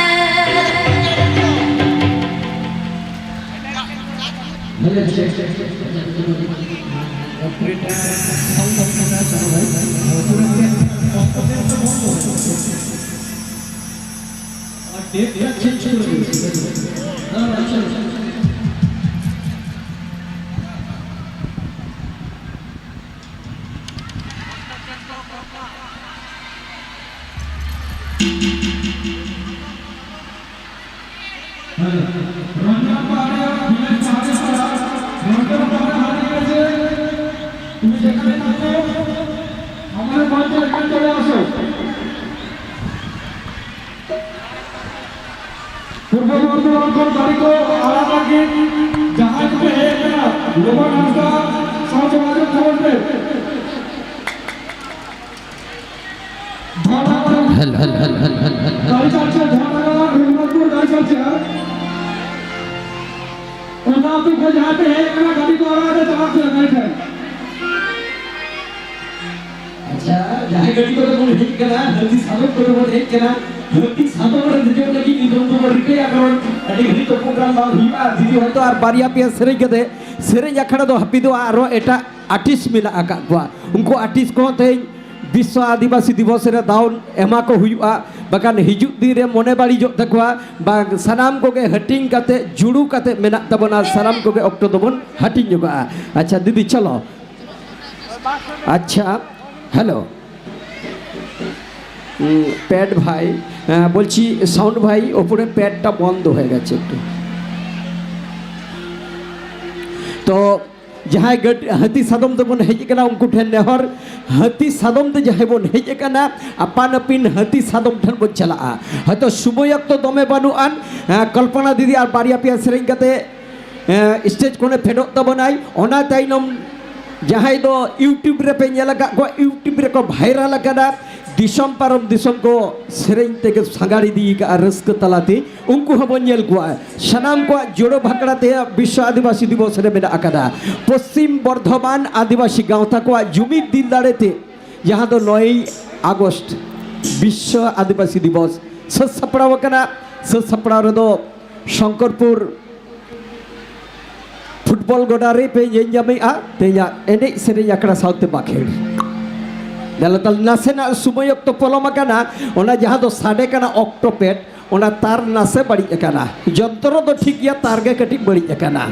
রঞ্জন পাহাড়িয়া, ভিলেজ পাহাড়িয়া পাড়া, রঞ্জন পাহাড়িয়া হারিয়ে গেছে। তুমি যেখানে থাকো, আমাদের মঞ্চে এখানে চলে আসো। ᱯᱩᱨᱵᱚ ᱵᱚᱨᱫᱷᱚᱢᱟᱱ ᱠᱷᱚᱱ ᱫᱟᱲᱮ ᱠᱚ ᱟᱲᱟᱜ ᱞᱟᱹᱜᱤᱫ ᱡᱟᱦᱟᱸᱭ ᱠᱚᱯᱮ ᱦᱮᱡ ᱟᱠᱟᱱᱟ, ᱞᱚᱵᱚᱱ ᱦᱟᱸᱥᱫᱟ ᱥᱟᱶ ᱡᱳᱜᱟᱡᱳᱜᱽ ᱛᱟᱵᱚᱱ ᱯᱮ᱾ ᱦᱮᱞ, ᱦᱮᱞ, ᱦᱮᱞ, ᱦᱮᱞ, ᱦᱮᱞ, ᱦᱮᱞ, ᱦᱮᱞ᱾ ᱜᱟᱹᱲᱤ ᱪᱟᱞᱪᱮ, ᱡᱷᱟᱲᱜᱨᱟᱢ, ᱨᱚᱜᱷᱩᱱᱟᱛᱷᱯᱩᱨ ᱜᱟᱹᱲᱤ ᱪᱟᱞᱪᱮ᱾ ᱚᱱᱟ ᱟᱹᱛᱩ ᱠᱷᱚᱱ ᱡᱟᱦᱟᱸᱭ ᱯᱮ ᱦᱮᱡ ᱟᱠᱟᱱᱟ, ᱜᱟᱹᱰᱤ ᱠᱚ ᱟᱲᱟᱜ ᱨᱮ ᱪᱟᱞᱟᱜ ᱯᱮ, ᱜᱟᱹᱰᱤ ᱴᱷᱮᱱ᱾ ᱟᱪᱪᱷᱟ, ᱡᱟᱦᱟᱸᱭ ᱜᱟᱹᱰᱤ ᱠᱚᱨᱮ ᱵᱚᱱ ᱦᱮᱡ ᱠᱟᱱᱟ, ᱦᱟᱹᱛᱤ ᱥᱟᱫᱚᱢ ᱠᱚᱨᱮ ᱵᱚᱱ ᱦᱮᱡ ᱠᱟᱱᱟ, ᱦᱟᱹᱛᱤ ᱥᱟᱫᱚᱢ ᱨᱮ ᱫᱮᱡᱚᱜ ᱞᱟᱹᱜᱤᱫ ᱱᱤᱛᱚᱝ ᱫᱚᱵᱚᱱ ᱨᱤᱠᱟᱹᱭᱟ, ᱠᱟᱨᱚᱱ ᱟᱹᱰᱤ ᱜᱷᱟᱹᱲᱤᱡ ᱫᱚ ᱯᱨᱳᱜᱨᱟᱢ ᱵᱟᱝ ᱦᱩᱭᱩᱜᱼᱟ᱾ ᱡᱩᱫᱤ ᱦᱚᱭᱛᱳ ᱟᱨ ᱵᱟᱨᱭᱟ ᱯᱮᱭᱟ ᱥᱮᱨᱮᱧ ᱠᱟᱛᱮ ᱥᱮᱨᱮᱧ ᱟᱠᱷᱲᱟ ᱫᱚ ᱦᱟᱹᱯᱤᱫᱚᱜᱼᱟ, ᱟᱨᱦᱚᱸ ᱮᱴᱟᱜ ᱟᱨᱴᱤᱥᱴ ᱢᱮᱱᱟᱜ ᱟᱠᱟᱫ ᱠᱚᱣᱟ᱾ ᱩᱱᱠᱩ ᱟᱨᱴᱤᱥᱴ ᱠᱚᱦᱚᱸ ᱛᱮᱦᱮᱧ ᱵᱤᱥᱥᱚ ᱟᱹᱫᱤᱵᱟᱹᱥᱤ ᱫᱤᱵᱚᱥ ᱨᱮ ᱫᱟᱣ ᱮᱢᱟ ᱠᱚ ᱦᱩᱭᱩᱜᱼᱟ, ᱵᱟᱠᱷᱟᱱ ᱦᱤᱡᱩᱜ ᱫᱤᱱ ᱨᱮ ᱢᱚᱱᱮ ᱵᱟᱹᱲᱤᱡᱚᱜ ᱛᱟᱠᱚᱣᱟ᱾ ᱵᱟᱝ, ᱥᱟᱱᱟᱢ ᱠᱚᱜᱮ ᱦᱟᱹᱴᱤᱧ ᱠᱟᱛᱮ, ᱡᱩᱲᱩ ᱠᱟᱛᱮ ᱢᱮᱱᱟᱜ ᱛᱟᱵᱚᱱᱟ, ᱥᱟᱱᱟᱢ ᱠᱚᱜᱮ ᱚᱠᱛᱚ ᱫᱚᱵᱚᱱ ᱦᱟᱹᱴᱤᱧ ᱧᱚᱜᱚᱜᱼᱟ᱾ ᱟᱪᱪᱷᱟ ᱫᱤᱫᱤ, ᱪᱚᱞᱚ᱾ ᱟᱪᱪᱷᱟ, ᱦᱮᱞᱳ᱾ উম, প্যাড ভাই, আহ, বলছি সাউন্ড ভাই, ওপরে প্যাডটা বন্ধ হয়ে গেছে একটু। তো যাহাই ᱜᱟᱹᱰᱤ, ᱦᱟᱹᱛᱤ ᱥᱟᱫᱚᱢ ᱛᱮᱵᱚᱱ ᱦᱮᱡ ᱟᱠᱟᱱᱟ, ᱩᱱᱠᱩ ᱴᱷᱮᱱ ᱱᱮᱦᱚᱨ, ᱦᱟᱹᱛᱤ ᱥᱟᱫᱚᱢ ᱛᱮ ᱡᱟᱦᱟᱸᱭ ᱵᱚᱱ ᱦᱮᱡ ᱟᱠᱟᱱᱟ, ᱟᱯᱟᱱ ᱟᱹᱯᱤᱱ ᱦᱟᱹᱛᱤ ᱥᱟᱫᱚᱢ ᱴᱷᱮᱱ ᱵᱚᱱ ᱪᱟᱞᱟᱜᱼᱟ᱾ ᱦᱚᱭᱛᱚ ᱥᱚᱢᱚᱭ ᱚᱠᱛᱚ ᱫᱚᱢᱮ ᱵᱟᱹᱱᱩᱜ ᱟᱱ, ᱟᱸ, ᱠᱚᱞᱯᱚᱱᱟ ᱫᱤᱫᱤ ᱟᱨ ᱵᱟᱨᱭᱟ ᱯᱮᱭᱟ ᱥᱮᱨᱮᱧ ᱠᱟᱛᱮ, ᱮᱸ, ᱥᱴᱮᱡᱽ ᱠᱷᱚᱱᱮ ᱯᱷᱮᱰᱚᱜ ᱛᱟᱵᱚᱱᱟᱭ᱾ ᱚᱱᱟ ᱛᱟᱭᱱᱚᱢ ᱡᱟᱦᱟᱸᱭ ᱫᱚ YouTube ᱨᱮᱯᱮ ᱧᱮᱞ ᱟᱠᱟᱫ ᱠᱚᱣᱟ, YouTube ᱨᱮᱠᱚ ᱵᱷᱟᱭᱨᱟᱞ ᱟᱠᱟᱱᱟ, ᱫᱤᱥᱚᱢ ᱯᱟᱨᱚᱢ ᱫᱤᱥᱚᱢ ᱠᱚ ᱥᱮᱨᱮᱧ ᱛᱮᱜᱮ ᱥᱟᱸᱜᱟᱲ ᱤᱫᱤ ᱟᱠᱟᱫᱼᱟ ᱨᱟᱹᱥᱠᱟᱹ ᱛᱟᱞᱟᱛᱮ, ᱩᱱᱠᱩ ᱦᱚᱸᱵᱚᱱ ᱧᱮᱞ ᱠᱚᱣᱟ᱾ ᱥᱟᱱᱟᱢ ᱠᱚᱣᱟᱜ ᱡᱳᱲᱳ ᱵᱷᱟᱠᱲᱟ ᱛᱮ ᱵᱤᱥᱥᱚ ᱟᱹᱫᱤᱵᱟᱹᱥᱤ ᱫᱤᱵᱚᱥ ᱨᱮ ᱢᱮᱱᱟᱜ ᱟᱠᱟᱫᱟ᱾ ᱯᱚᱥᱪᱤᱢ ᱵᱚᱨᱫᱷᱚᱢᱟᱱ ᱟᱹᱫᱤᱵᱟᱹᱥᱤ ᱜᱟᱶᱛᱟ ᱠᱚᱣᱟᱜ ᱡᱩᱢᱤᱫ ᱫᱤᱱ ᱫᱟᱲᱮᱛᱮ, ᱡᱟᱦᱟᱸ ᱫᱚ ᱱᱚᱭ ᱟᱜᱚᱥᱴ ᱵᱤᱥᱥᱚ ᱟᱹᱫᱤᱵᱟᱹᱥᱤ ᱫᱤᱵᱚᱥ ᱥᱟᱹᱛ ᱥᱟᱯᱲᱟᱣ ᱟᱠᱟᱱᱟ᱾ ᱥᱟᱹᱛ ᱥᱟᱯᱲᱟᱣ ᱨᱮᱫᱚ ᱥᱚᱝᱠᱚᱨᱯᱩᱨ ᱯᱷᱩᱴᱵᱚᱞ ᱜᱚᱰᱟ ᱨᱮ ᱯᱮ ᱧᱮᱞ ᱧᱟᱢᱮᱜᱼᱟ ᱛᱮᱦᱮᱧᱟᱜ ᱮᱱᱮᱡ ᱥᱮᱨᱮᱧ ᱟᱠᱷᱲᱟ ᱥᱟᱶᱛᱮ ᱵᱟᱠᱷᱮᱲ᱾ ᱫᱮᱞᱟ ᱛᱟᱦᱞᱮ ᱱᱟᱥᱮᱱᱟᱜ ᱥᱚᱢᱚᱭ ᱚᱠᱛᱚ ᱯᱚᱞᱚᱢ ᱟᱠᱟᱱᱟ, ᱚᱱᱟ ᱡᱟᱦᱟᱸ ᱫᱚ ᱥᱟᱰᱮ ᱠᱟᱱᱟ ᱚᱠᱴᱳᱯᱮᱰ, ᱚᱱᱟ ᱛᱟᱨ ᱱᱟᱥᱮ ᱵᱟᱹᱲᱤᱡ ᱟᱠᱟᱱᱟ᱾ ᱡᱚᱱᱛᱨᱚ ᱫᱚ ᱴᱷᱤᱠ ᱜᱮᱭᱟ, ᱛᱟᱨ ᱜᱮ ᱠᱟᱹᱴᱤᱡ ᱵᱟᱹᱲᱤᱡ ᱟᱠᱟᱱᱟ᱾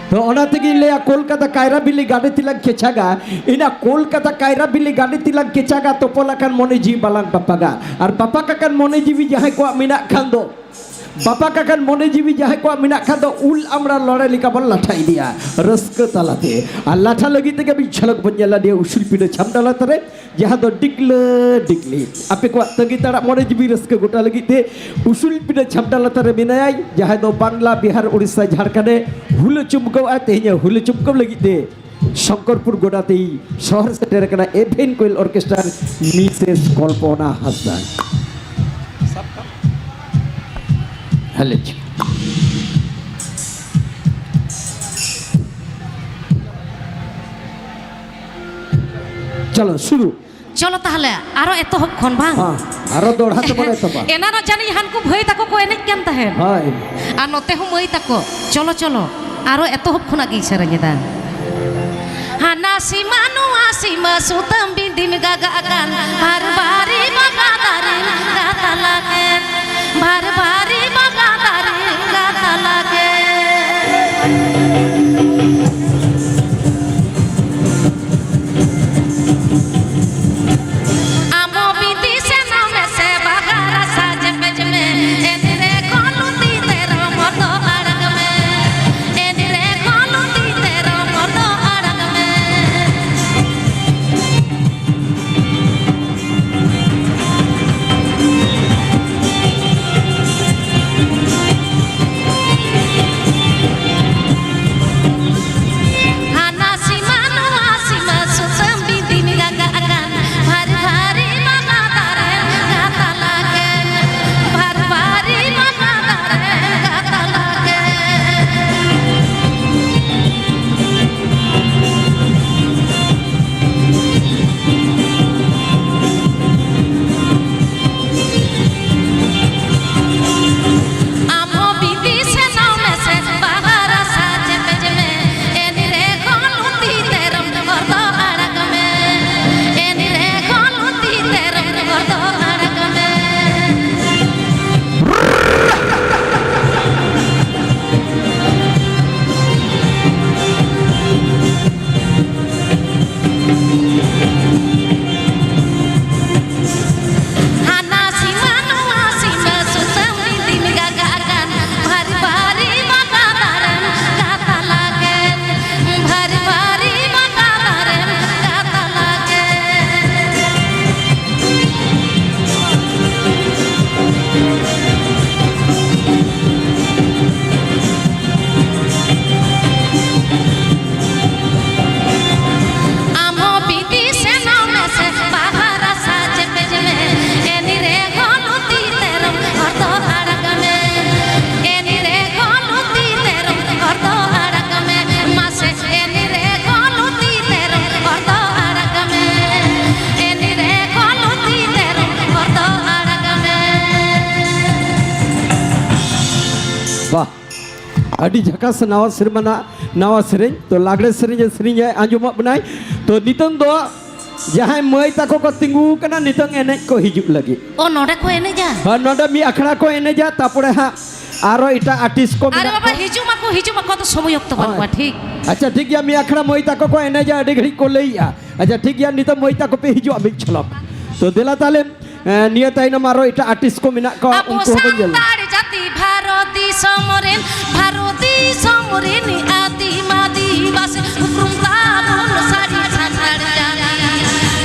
ᱛᱚ ᱚᱱᱟ ᱛᱮᱜᱮᱧ ᱞᱟᱹᱭᱟ, ᱠᱳᱞᱠᱟᱛᱟ ᱠᱟᱭᱨᱟ ᱵᱤᱞᱤ ᱜᱟᱹᱰᱤ ᱛᱤᱞᱟᱝ ᱠᱮᱪᱟᱜᱟ, ᱤᱱᱟ ᱠᱳᱞᱠᱟᱛᱟ ᱠᱟᱭᱨᱟ ᱵᱤᱞᱤ ᱜᱟᱹᱰᱤ ᱛᱤᱞᱟᱝ ᱠᱮᱪᱟᱜᱟ, ᱛᱚᱯᱚᱞ ᱟᱠᱟᱱ ᱢᱚᱱᱮ ᱡᱤᱣᱤ ᱵᱟᱞᱟᱝ ᱵᱟᱯᱟᱜᱟ᱾ ᱟᱨ ᱵᱟᱯᱟᱠ ᱟᱠᱟᱱ ᱢᱚᱱᱮ ᱡᱤᱣᱤ ᱡᱟᱦᱟᱸᱭ ᱠᱚᱣᱟᱜ ᱢᱮᱱᱟᱜ ᱠᱷᱟᱱ ᱫᱚ, ᱵᱟᱯᱟᱠ ᱟᱠᱟᱱ ᱢᱚᱱᱮ ᱡᱤᱣᱤ ᱡᱟᱦᱟᱸᱭ ᱠᱚᱣᱟᱜ ᱢᱮᱱᱟᱜ ᱠᱷᱟᱱ ᱫᱚ, ᱩᱞ ᱟᱢᱲᱟ ᱞᱚᱲᱮ ᱞᱮᱠᱟ ᱵᱚᱱ ᱞᱟᱴᱷᱟ ᱤᱫᱤᱭᱟ ᱨᱟᱹᱥᱠᱟᱹ ᱛᱟᱞᱟᱛᱮ᱾ ᱟᱨ ᱞᱟᱴᱷᱟ ᱞᱟᱹᱜᱤᱫ ᱛᱮᱜᱮ ᱢᱤᱫ ᱡᱷᱟᱞᱚᱠ ᱵᱚᱱ ᱧᱮᱞ ᱟᱹᱱᱤᱡᱼᱟ ᱩᱥᱩᱞ ᱯᱤᱸᱰᱟᱹ ᱪᱷᱟᱢᱰᱟ ᱞᱟᱛᱟᱨ ᱨᱮ, ᱡᱟᱦᱟᱸ ᱫᱚ ᱰᱤᱠᱞᱟᱹ ᱰᱤᱠᱞᱤ᱾ ᱟᱯᱮ ᱠᱚᱣᱟᱜ ᱛᱟᱺᱜᱤ ᱛᱟᱲᱟᱜ ᱢᱚᱱᱮ ᱡᱤᱣᱤ ᱨᱟᱹᱥᱠᱟᱹ ᱜᱚᱴᱟ ᱞᱟᱹᱜᱤᱫ ᱛᱮ ᱩᱥᱩᱞ ᱯᱤᱸᱰᱟᱹ ᱪᱷᱟᱢᱰᱟ ᱞᱟᱛᱟᱨ ᱨᱮ ᱢᱮᱱᱟᱭᱟᱭ, ᱡᱟᱦᱟᱸᱭ ᱫᱚ ᱵᱟᱝᱞᱟ, ᱵᱤᱦᱟᱨ, ᱩᱲᱤᱥᱥᱟ, ᱡᱷᱟᱲᱠᱷᱚᱸᱰ ᱮ ᱦᱩᱞᱟᱹ ᱪᱩᱢᱠᱟᱹᱣᱟ᱾ ᱛᱮᱦᱮᱧ ᱮ ᱦᱩᱞᱟᱹ ᱪᱩᱢᱠᱟᱹᱣ ᱞᱟᱹᱜᱤᱫ ᱛᱮ ᱥᱚᱝᱠᱚᱨᱯᱩᱨ ᱜᱚᱰᱟ ᱛᱮᱭ ᱥᱚᱦᱚᱨ ᱥᱮᱴᱮᱨ ᱟᱠᱟᱱᱟ ᱮᱵᱷᱮᱱ ᱠᱳᱭᱮᱞ ᱚᱨᱠᱮᱥᱴᱨᱟ ᱢᱤᱥᱮᱥ ᱠᱚᱞᱯᱚᱱᱟ ᱦᱟᱸᱥᱫᱟ᱾ ᱦᱮᱞᱳ᱾ ᱪᱚᱞᱚ ᱥᱩᱨᱩ᱾ ᱪᱚᱞᱚ ᱛᱟᱦᱞᱮ, ᱟᱨᱚ ᱮᱛᱚᱦᱚᱵ ᱠᱷᱚᱱ ᱵᱟᱝ? ᱦᱮᱸ, ᱟᱨᱚ ᱫᱚᱦᱲᱟ ᱛᱮᱵᱚᱱ ᱮᱛᱚᱦᱚᱵᱟ᱾ ᱮᱱᱟᱱᱚᱜ ᱡᱟᱹᱱᱤᱡ ᱦᱟᱱᱠᱩ ᱵᱷᱟᱹᱭ ᱛᱟᱠᱚ ᱠᱚ ᱮᱱᱮᱡ ᱠᱟᱱ ᱛᱟᱦᱮᱸᱫ᱾ ᱦᱳᱭ᱾ ᱟᱨ ᱱᱚᱛᱮ ᱦᱚᱸ ᱢᱟᱹᱭ ᱛᱟᱠᱚ᱾ ᱪᱚᱞᱚ, ᱪᱚᱞᱚ, ᱟᱨᱚ ᱮᱛᱚᱦᱚᱵ ᱠᱷᱚᱱᱟᱜ ᱜᱤᱧ ᱥᱮᱨᱮᱧ ᱮᱫᱟ᱾ ᱦᱟᱱᱟ ᱥᱤᱢᱟ ᱱᱚᱣᱟ ᱥᱤᱢᱟ ᱥᱩᱛᱟᱹᱢ ᱵᱤᱸᱫᱤᱢ ᱜᱟᱜᱟᱜ ᱠᱟᱱ, ᱵᱷᱟᱨ ᱵᱷᱟᱨᱤ ᱵᱟᱜᱟ ᱫᱟᱨᱮᱢ ᱜᱟᱛᱟᱞᱟ ᱠᱮᱱ, ᱵᱷᱟᱨ ᱵᱷᱟᱨᱤ ᱵᱟᱜᱟ ᱫᱟᱨᱮᱢ ᱜᱟᱛᱟᱞᱟ ᱠᱮᱱ᱾ ᱟᱢ ᱟᱹᱰᱤ ᱡᱷᱟᱠᱟᱥ ᱱᱟᱣᱟ ᱥᱮᱨᱢᱟ ᱨᱮᱱᱟᱜ ᱱᱟᱣᱟ ᱥᱮᱨᱮᱧ᱾ ᱛᱚ, ᱞᱟᱜᱽᱲᱮ ᱥᱮᱨᱮᱧ ᱮ ᱥᱮᱨᱮᱧ ᱮ ᱟᱸᱡᱚᱢᱟᱜ ᱵᱚᱱᱟᱭ᱾ ᱛᱚ, ᱱᱤᱛᱚᱝ ᱫᱚ ᱡᱟᱦᱟᱸᱭ ᱢᱟᱹᱭ ᱛᱟᱠᱚ ᱠᱚ ᱛᱤᱸᱜᱩ ᱟᱠᱟᱱᱟ, ᱱᱤᱛᱚᱝ ᱮᱱᱮᱡ ᱠᱚ ᱦᱤᱡᱩᱜ ᱞᱟᱹᱜᱤᱫ᱾ ᱚ, ᱱᱚᱰᱮ ᱠᱚ ᱮᱱᱮᱡᱟ? ᱦᱮᱸ, ᱱᱚᱰᱮ ᱢᱤᱫ ᱟᱠᱷᱲᱟ ᱠᱚ ᱮᱱᱮᱡᱟ, ᱛᱟᱯᱚᱨᱮ ᱦᱟᱸᱜ ᱟᱨᱚ ᱮᱴᱟᱜ ᱟᱨᱴᱤᱥᱴ ᱠᱚ ᱟᱨᱮ ᱢᱮᱱᱟᱜ ᱵᱟᱵᱟ, ᱠᱚᱣᱟ᱾ ᱦᱤᱡᱩᱜ ᱢᱟᱠᱚ, ᱦᱤᱡᱩᱜ ᱢᱟᱠᱚ, ᱟᱫᱚ ᱥᱚᱢᱚᱭ ᱚᱠᱛᱚ ᱵᱟᱹᱱᱩᱜᱼᱟ᱾ ᱦᱳᱭ᱾ ᱴᱷᱤᱠ᱾ ᱟᱪᱪᱷᱟ, ᱴᱷᱤᱠ ᱜᱮᱭᱟ, ᱢᱤᱫ ᱟᱠᱷᱲᱟ ᱢᱟᱹᱭ ᱛᱟᱠᱚ ᱠᱚ ᱮᱱᱮᱡᱟ, ᱟᱹᱰᱤ ᱜᱷᱟᱹᱲᱤᱡ ᱠᱚ ᱞᱟᱹᱭᱮᱜᱼᱟ᱾ ᱟᱪᱪᱷᱟ, ᱴᱷᱤᱠ ᱜᱮᱭᱟ, ᱱᱤᱛᱚᱜ ᱢᱟᱹᱭ ᱛᱟᱠᱚ ᱯᱮ ᱦᱤᱡᱩᱜᱼᱟ ᱢᱤᱫ ᱡᱷᱚᱞᱚᱠ᱾ ᱛᱚ, ᱫᱮᱞᱟ ᱛᱟᱦᱞᱮ, ᱮᱸ, ᱱᱤᱭᱟᱹ ᱛᱟᱭᱱᱚᱢ ᱟᱨᱚ ᱮᱴᱟᱜ ᱟᱨᱴᱤᱥᱴ ᱠᱚ ᱢᱮᱱᱟᱜ ᱠᱚᱣᱟ, ᱟᱵᱚ ᱩᱱᱠᱩ ᱦᱚᱸᱵᱚᱱ ᱧᱮᱞ᱾ ᱥᱟᱱᱛᱟᱲ ᱡᱟᱹᱛᱤ ᱵᱷᱟᱨᱚᱛ ᱫᱤᱥᱚᱢ ᱨᱮᱱ, ᱵᱷᱟᱨᱚᱛ ᱫᱤᱥᱚᱢ ᱨᱮᱱ ᱟᱹᱫᱤᱢ ᱟᱹᱫᱤᱵᱟᱹᱥᱤ ᱩᱯᱨᱩᱢ ᱛᱟᱵᱚᱱ ᱥᱟᱹᱨᱤ ᱥᱟᱱᱛᱟᱲ ᱡᱟᱹᱛᱤ᱾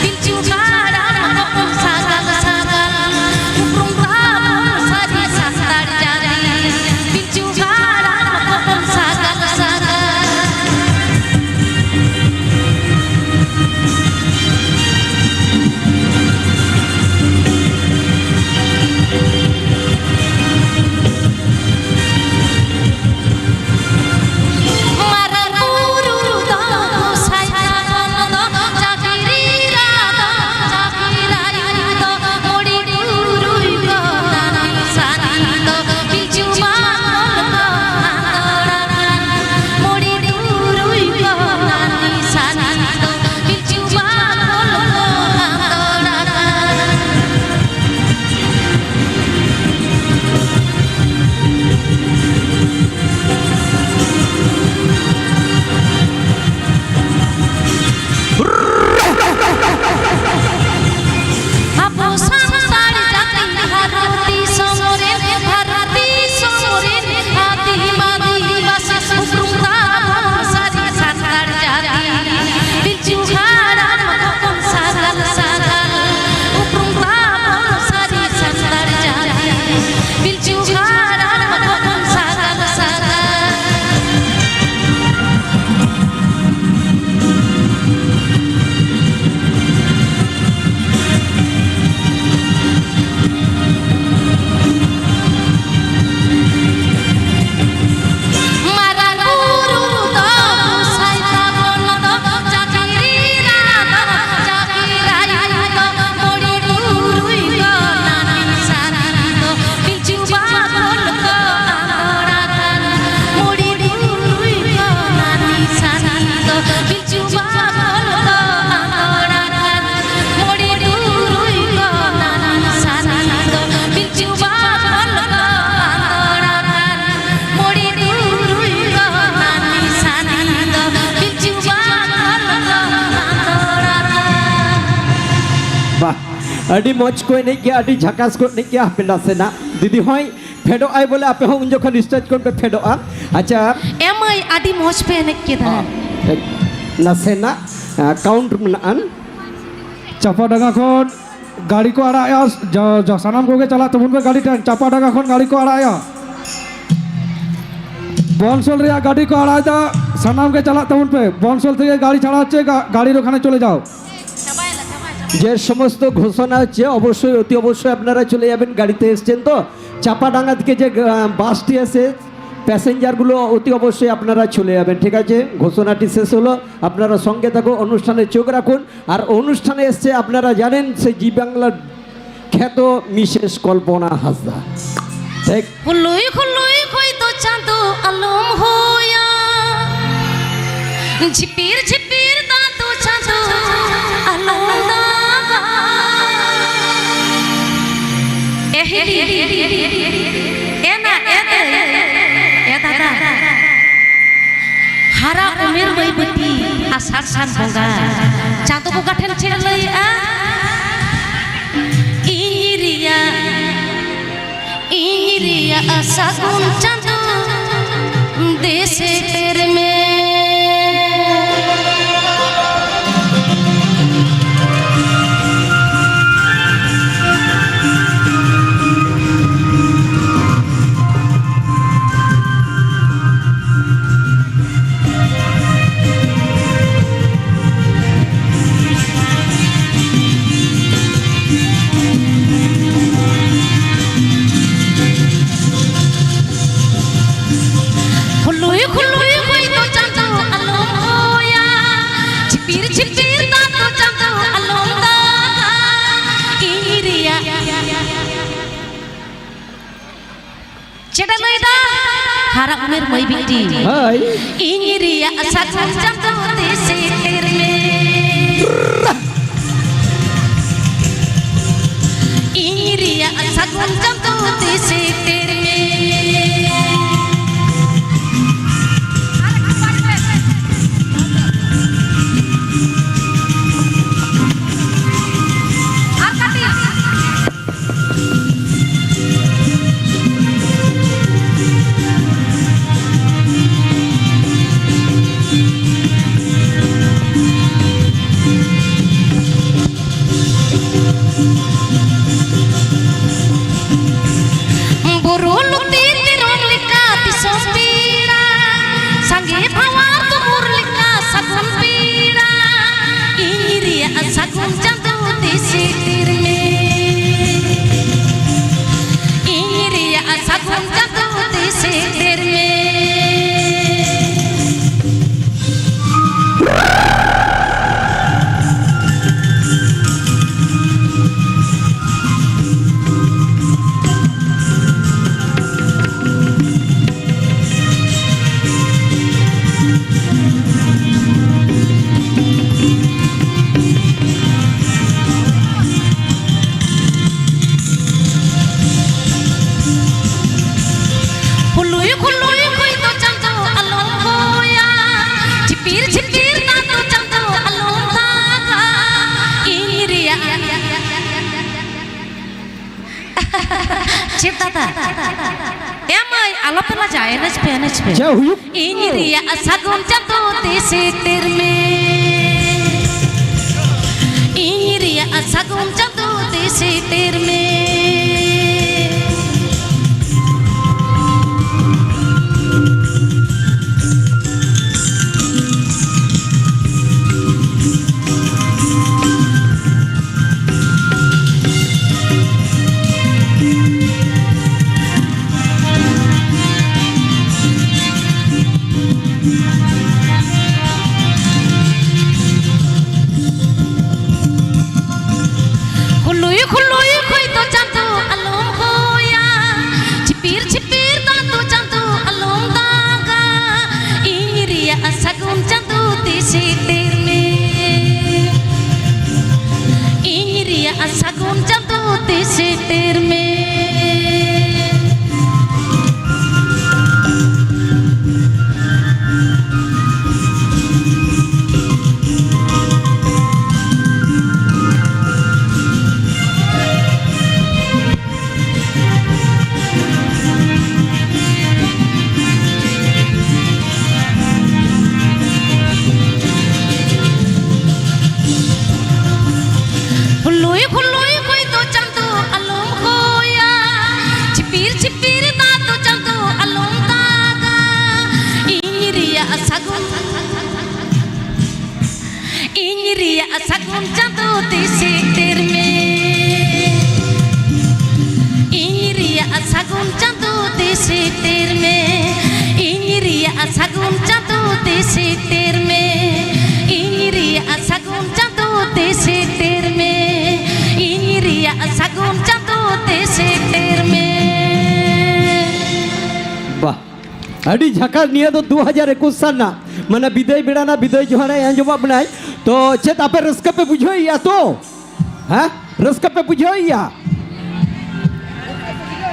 ᱯᱤᱞᱪᱩ ᱦᱟᱲᱟᱢ ᱦᱚᱯᱚᱱ ᱥᱟᱜᱟᱞ ᱥᱟᱜᱟᱞ, ᱩᱯᱨᱩᱢ ᱛᱟᱵᱚᱱ ᱥᱟᱹᱨᱤ ᱥᱟᱱᱛᱟᱲ ᱡᱟᱹᱛᱤ᱾ ᱯᱤᱞᱪᱩ ᱦᱟᱲᱟᱢ ᱦᱚᱯᱚᱱ ᱥᱟᱜᱟᱞ ᱥᱟᱜᱟᱞ᱾ ᱟᱹᱰᱤ ᱢᱚᱡᱽ ᱠᱚ ᱮᱱᱮᱡ ᱜᱮᱭᱟ, ᱟᱹᱰᱤ ᱡᱷᱟᱠᱟᱥ ᱠᱚ ᱮᱱᱮᱡ ᱜᱮᱭᱟ᱾ ᱦᱟᱯᱮ ᱱᱟᱥᱮᱱᱟᱜ ᱫᱤᱫᱤ ᱦᱚᱸᱭ ᱯᱷᱮᱰᱚᱜ ᱟᱭ ᱵᱚᱞᱮ, ᱟᱯᱮ ᱦᱚᱸ ᱩᱱ ᱡᱚᱠᱷᱚᱱ ᱥᱴᱮᱡᱽ ᱠᱷᱚᱱ ᱯᱮ ᱯᱷᱮᱰᱚᱜᱼᱟ᱾ ᱟᱪᱪᱷᱟ᱾ ᱮ ᱢᱟᱹᱭ, ᱟᱹᱰᱤ ᱢᱚᱡᱽ ᱯᱮ ᱮᱱᱮᱡ ᱠᱮᱫᱟ᱾ ᱦᱚᱸ, ᱴᱷᱤᱠ᱾ ᱱᱟᱥᱮᱱᱟᱜ, ᱟ, ᱠᱟᱣᱩᱱᱴ ᱢᱮᱱᱟᱜᱼᱟ᱾ ᱪᱟᱯᱟᱰᱟᱸᱜᱟ ᱠᱷᱚᱱ ᱜᱟᱹᱰᱤ ᱠᱚ ᱟᱲᱟᱜ ᱮᱜᱼᱟ᱾ ᱡᱟ-, ᱡᱟ-, ᱥᱟᱱᱟᱢ ᱠᱚᱜᱮ ᱪᱟᱞᱟᱜ ᱛᱟᱵᱚᱱ ᱯᱮ ᱜᱟᱹᱰᱤ ᱴᱷᱮᱱ᱾ ᱪᱟᱯᱟᱰᱟᱸᱜᱟ ᱠᱷᱚᱱ ᱜᱟᱹᱰᱤ ᱠᱚ ᱟᱲᱟᱜ ᱮᱜᱼᱟ᱾ ᱵᱚᱱᱥᱚᱞ ᱨᱮᱭᱟᱜ ᱜᱟᱹᱰᱤ ᱠᱚ ᱟᱲᱟᱜ ᱮᱫᱟ᱾ ᱥᱟᱱᱟᱢ ᱜᱮ ᱪᱟᱞᱟᱜ ᱛᱟᱵᱚᱱ ᱯᱮ᱾ ᱵᱚᱱᱥᱚᱞ ᱛᱮᱜᱮ ᱜᱟᱹᱰᱤ ᱪᱷᱟᱲᱟ ᱦᱚᱪᱪᱷᱮ, ᱜᱟ-, ᱜᱟᱹᱰᱤ ᱨᱮ ᱠᱷᱟᱱᱮ ᱪᱚᱞᱮ ᱡᱟᱣ᱾ ᱡᱮ ᱥᱚᱢᱚᱥᱛᱚ ᱜᱷᱳষণᱟ হচ্ছে, অবশ্যই, অতি অবশ্যই আপনারা চলে যাবেন, গাড়িতে এসছেন তো। চাপাডাঙ্গা থেকে যে, আহ, বাসটি আছে, প্যাসেঞ্জারগুলো অতি অবশ্যই আপনারা চলে যাবেন, ঠিক আছে? ঘোষণাটি শেষ হলো, আপনারা সঙ্গে থাকুন, অনুষ্ঠানে চোখ রাখুন। আর অনুষ্ঠানে এসছে, আপনারা জানেন, সেই জি বাংলার খ্যাত মিসেস কল্পনা হাসদা। ঠিক। ᱦᱩᱞᱩᱭ ᱦᱩᱞᱩᱭ ᱠᱷᱚᱭ ᱫᱚ ᱪᱟᱸᱫᱚ ᱟᱞᱚᱢ ᱦᱚᱭᱟ, ᱡᱷᱤᱯᱤᱨ ᱡᱷᱤᱯᱤᱨ ᱫᱟᱜ ᱫᱚ ᱪᱟᱸᱫᱚ ᱟᱞᱚᱢ ᱫᱟᱜᱟ᱾ ᱮ ᱦᱤᱞᱤ, ᱮ ᱱᱟ, ᱮ ᱫᱟᱹᱭ, ᱮ ᱫᱟᱫᱟ, ᱦᱟᱨᱟ ᱩᱢᱮᱨ ᱢᱟᱹᱭ ᱵᱤᱴᱤ, ᱟᱥᱟᱲ ᱥᱟᱱ ᱵᱚᱸᱜᱟ ᱪᱟᱸᱫᱚ ᱵᱚᱸᱜᱟ ᱴᱷᱮᱱ ᱪᱮᱫ ᱞᱟᱹᱭᱮᱜᱼᱟ? ᱤᱧ ᱨᱮᱭᱟᱜ, ᱤᱧ ᱨᱮᱭᱟᱜ ᱥᱟᱹᱜᱩᱱ ᱪᱟᱸᱫᱚ ᱫᱮᱥ ᱥᱮᱴᱮᱨ ᱢᱮ᱾ ᱠᱷᱩᱞᱩᱭ ᱠᱷᱩᱞᱩᱭ ᱠᱷᱚᱭ ᱫᱚ ᱪᱟᱸᱫᱚ ᱟᱞᱚᱢ ᱦᱚᱭᱟ, ᱪᱷᱤᱯᱤᱨ ᱪᱷᱤᱯᱤᱨ ᱫᱟᱜ ᱫᱚ ᱪᱟᱸᱫᱚ ᱟᱞᱚᱢ ᱫᱟᱜᱟ᱾ ᱤᱧ ᱨᱮᱭᱟᱜ ᱪᱮᱫ ᱮ ᱞᱟᱹᱭᱫᱟ? ᱦᱟᱨᱟ ᱩᱢᱮᱨ ᱢᱟᱹᱭ ᱵᱤᱴᱤ᱾ ᱦᱳᱭ᱾ ᱤᱧ ᱨᱮᱭᱟᱜ ᱥᱟᱹᱜᱩᱱ ᱪᱟᱸᱫᱚ ᱛᱮ ᱥᱮᱴᱮᱨ ᱢᱮ᱾ ᱤᱧ ᱨᱮᱭᱟᱜ ᱥᱟᱹᱜᱩᱱ ᱪᱟᱸᱫᱚ ᱛᱮ ᱥᱮᱴᱮᱨ ᱢᱮ᱾ ᱟᱨ ᱠᱟᱹᱴᱤᱡ ᱫᱟᱫᱟ? ᱮ ᱢᱟᱹᱭ, ᱟᱞᱚᱯᱮ ᱞᱟᱡᱟᱜᱼᱟ, ᱮᱱᱮᱡ ᱯᱮ, ᱮᱱᱮᱡ ᱯᱮ᱾ ᱪᱮᱫ ᱦᱩᱭᱩᱜ? ᱤᱧ ᱨᱮᱭᱟᱜ ᱥᱟᱹᱜᱩᱱ ᱪᱟᱸᱫᱚ ᱛᱤᱥ ᱥᱮᱴᱮᱨ ᱢᱮ᱾ ᱤᱧ ᱨᱮᱭᱟᱜ ᱥᱟᱹᱜᱩᱱ ᱪᱟᱸᱫᱚ ᱛᱤᱥ ᱥᱮᱴᱮᱨ ᱢᱮ᱾ ᱠᱷᱩᱞᱩᱭ ᱠᱷᱩᱞᱩᱭ ᱠᱷᱚᱭ ᱫᱚ ᱪᱟᱸᱫᱚ ᱟᱞᱚᱢ ᱦᱚᱭᱟ, ᱪᱷᱤᱯᱤᱨ ᱪᱷᱤᱯᱤᱨ ᱫᱟᱜ ᱫᱚ ᱪᱟᱸᱫᱚ ᱟᱞᱚᱢ ᱫᱟᱜᱟ᱾ ᱤᱧ ᱨᱮᱭᱟᱜ ᱥᱟᱹᱜᱩᱱ ᱪᱟᱸᱫᱚ ᱛᱤᱥ ᱥᱮᱴᱮᱨ ᱢᱮ᱾ ᱤᱧ ᱨᱮᱭᱟᱜ ᱥᱟᱹᱜᱩᱱ ᱪᱟᱸᱫᱚ ᱛᱤᱥ ᱥᱮᱴᱮᱨ ᱢᱮ᱾ ᱦᱩᱞᱩᱭ ᱦᱩᱞᱩᱭ ᱠᱚᱭ ᱫᱚ ᱪᱟᱸᱫᱚ ᱟᱞᱚᱢ ᱦᱚᱭᱟ, ᱪᱷᱤᱯᱤᱨ ᱪᱷᱤᱯᱤᱨ ᱫᱟᱜ ᱫᱚ ᱪᱟᱸᱫᱚ ᱟᱞᱚᱢ ᱫᱟᱜᱟ᱾ ᱤᱧ ᱨᱮᱭᱟᱜ ᱥᱟᱹᱜᱩᱱ, ᱤᱧ ᱨᱮᱭᱟᱜ ᱥᱟᱹᱜᱩᱱ ᱪᱟᱸᱫᱚ ᱛᱤᱥ ᱥᱮᱴᱮᱨ ᱢᱮ᱾ ᱤᱧ ᱨᱮᱭᱟᱜ ᱥᱟᱹᱜᱩᱱ ᱪᱟᱸᱫᱚ ᱛᱤᱥ ᱥᱮᱴᱮᱨ ᱢᱮ᱾ ᱤᱧ ᱨᱮᱭᱟᱜ ᱥᱟᱹᱜᱩᱱ ᱪᱟᱸᱫᱚ ᱛᱤᱥ ᱥᱮᱴᱮᱨ ᱢᱮ᱾ ᱤᱧ ᱨᱮᱭᱟᱜ ᱥᱟᱹᱜᱩᱱ ᱪᱟᱸᱫᱚ ᱛᱤᱥ ᱥᱮᱴᱮᱨ ᱢᱮ᱾ ᱤᱧ ᱨᱮᱭᱟᱜ ᱥᱟᱹᱜᱩᱱ ᱪᱟᱸᱫᱚ ᱛᱤᱥ ᱥᱮᱴᱮᱨ ᱢᱮ᱾ ᱵᱟᱦ, ᱟᱹᱰᱤ ᱡᱷᱟᱠᱟᱥ᱾ ᱱᱤᱭᱟᱹ ᱫᱚ ᱫᱩ ᱦᱟᱡᱟᱨ ᱮᱠᱩᱥ ᱥᱟᱞ ᱨᱮᱱᱟᱜ, ᱢᱟᱱᱮ, ᱵᱤᱫᱟᱹᱭ ᱵᱮᱲᱟ ᱨᱮᱱᱟᱜ ᱵᱤᱫᱟᱹᱭ ᱡᱚᱦᱟᱨ ᱮ ᱟᱸᱡᱚᱢᱟᱜ ᱵᱚᱱᱟᱭ᱾ ᱛᱚ ᱪᱮᱫ ᱟᱯᱮ ᱨᱟᱹᱥᱠᱟᱹ ᱯᱮ ᱵᱩᱡᱷᱟᱹᱣᱮᱫᱼᱟ ᱛᱚ? ᱦᱮᱸ, ᱨᱟᱹᱥᱠᱟᱹ ᱯᱮ ᱵᱩᱡᱷᱟᱹᱣᱮᱫᱼᱟ?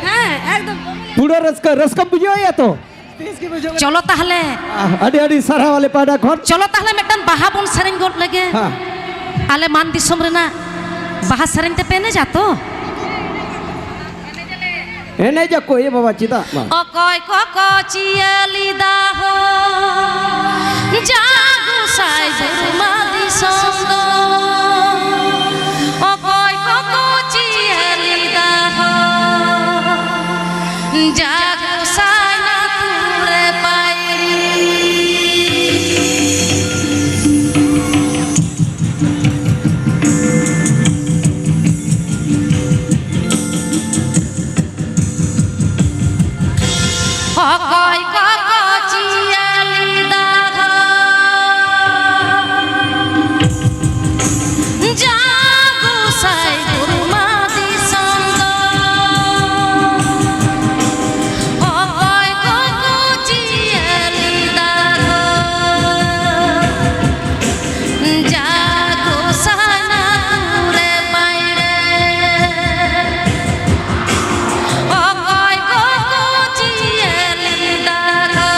ᱦᱮᱸ, ᱮᱠᱫᱚᱢ᱾ ᱯᱩᱨᱟᱹ ᱨᱟᱹᱥᱠᱟᱹ, ᱨᱟᱹᱥᱠᱟᱹᱢ ᱵᱩᱡᱷᱟᱹᱣᱮᱫᱼᱟ ᱛᱚ? ᱪᱚᱞᱚ ᱛᱟᱦᱞᱮ᱾ ᱟᱦ, ᱟᱹᱰᱤ ᱟᱹᱰᱤ ᱥᱟᱨᱦᱟᱣ ᱟᱞᱮ ᱯᱟᱦᱴᱟ ᱠᱷᱚᱱ᱾ ᱪᱚᱞᱚ ᱛᱟᱦᱞᱮ ᱢᱤᱫᱴᱟᱝ ᱵᱟᱦᱟ ᱵᱚᱱ ᱥᱮᱨᱮᱧ ᱜᱚᱫ ᱞᱮᱜᱮ᱾ ᱦᱮᱸ᱾ ᱟᱞᱮ ᱢᱟᱱ ᱫᱤᱥᱚᱢ ᱨᱮᱱᱟᱜ ᱵᱟᱦᱟ ᱥᱮᱨᱮᱧ ᱛᱮᱯᱮ ᱮᱱᱮᱡᱟ ᱛᱚ? ᱮᱱᱮᱡ ᱟᱠᱚ, ᱮ ᱵᱟᱵᱟ, ᱪᱮᱫᱟᱜ ᱵᱟᱝ? ᱚᱠᱚᱭ ᱠᱚᱠᱚ ᱪᱤᱭᱟᱹ ᱞᱮᱫᱟ ᱦᱳ, ᱡᱟ ᱜᱚᱸᱥᱟᱭ ᱵᱩᱨᱩᱢᱟ ᱫᱤᱥᱚᱢ ᱫᱚ᱾ ᱚᱠᱚᱭ ᱠᱚᱠᱚ ᱪᱤᱭᱟᱹ ᱞᱮᱫᱟ ᱦᱳ, ᱡᱟ ᱜᱚᱸᱥᱟᱭ ᱱᱟᱹᱛᱩ ᱨᱮ ᱯᱟᱭᱲᱤ᱾ ᱚᱠᱚᱭ ᱠᱚᱠᱚ ᱪᱤᱭᱟᱹ ᱞᱮᱫᱟ ᱦᱳ, ᱡᱟ ᱜᱚᱸᱥᱟᱭ ᱵᱩᱨᱩᱢᱟ ᱫᱤᱥᱚᱢ ᱫᱚ᱾ ᱚᱠᱚᱭ ᱠᱚᱠᱚ ᱪᱤᱭᱟᱹ ᱞᱮᱫᱟ ᱦᱳ, ᱡᱟ ᱜᱚᱸᱥᱟᱭ ᱱᱟᱹᱛᱩ ᱨᱮ ᱯᱟᱭᱲᱮ᱾ ᱚᱠᱚᱭ ᱠᱚᱠᱚ ᱪᱤᱭᱟᱹ ᱞᱮᱫᱟ ᱜᱚ,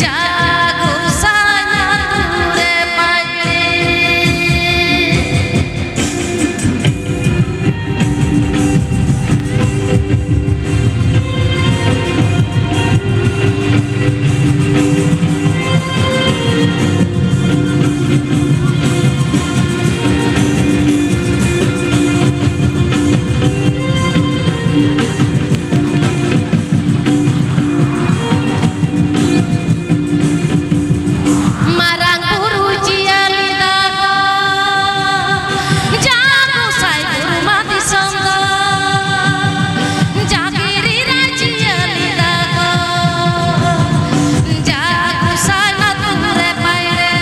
ᱡᱟ ᱜᱚᱸᱥᱟᱭ ᱱᱟᱹᱛᱩ ᱨᱮ ᱯᱟᱭᱲᱮ᱾ ᱢᱟᱨᱟᱝ ᱵᱩᱨᱩ ᱡᱤᱭᱟᱹᱞᱤ ᱫᱚ, ᱡᱟ ᱜᱚᱸᱥᱟᱭ ᱵᱩᱨᱩ ᱢᱟ ᱫᱤᱥᱚᱢ ᱫᱚ, ᱡᱟ ᱜᱤᱨᱤ ᱨᱮ ᱡᱤᱭᱟᱹᱞᱤ ᱫᱚ, ᱡᱟ ᱜᱚᱸᱥᱟᱭ ᱟᱹᱛᱩ ᱨᱮ ᱯᱟᱭᱲᱮ,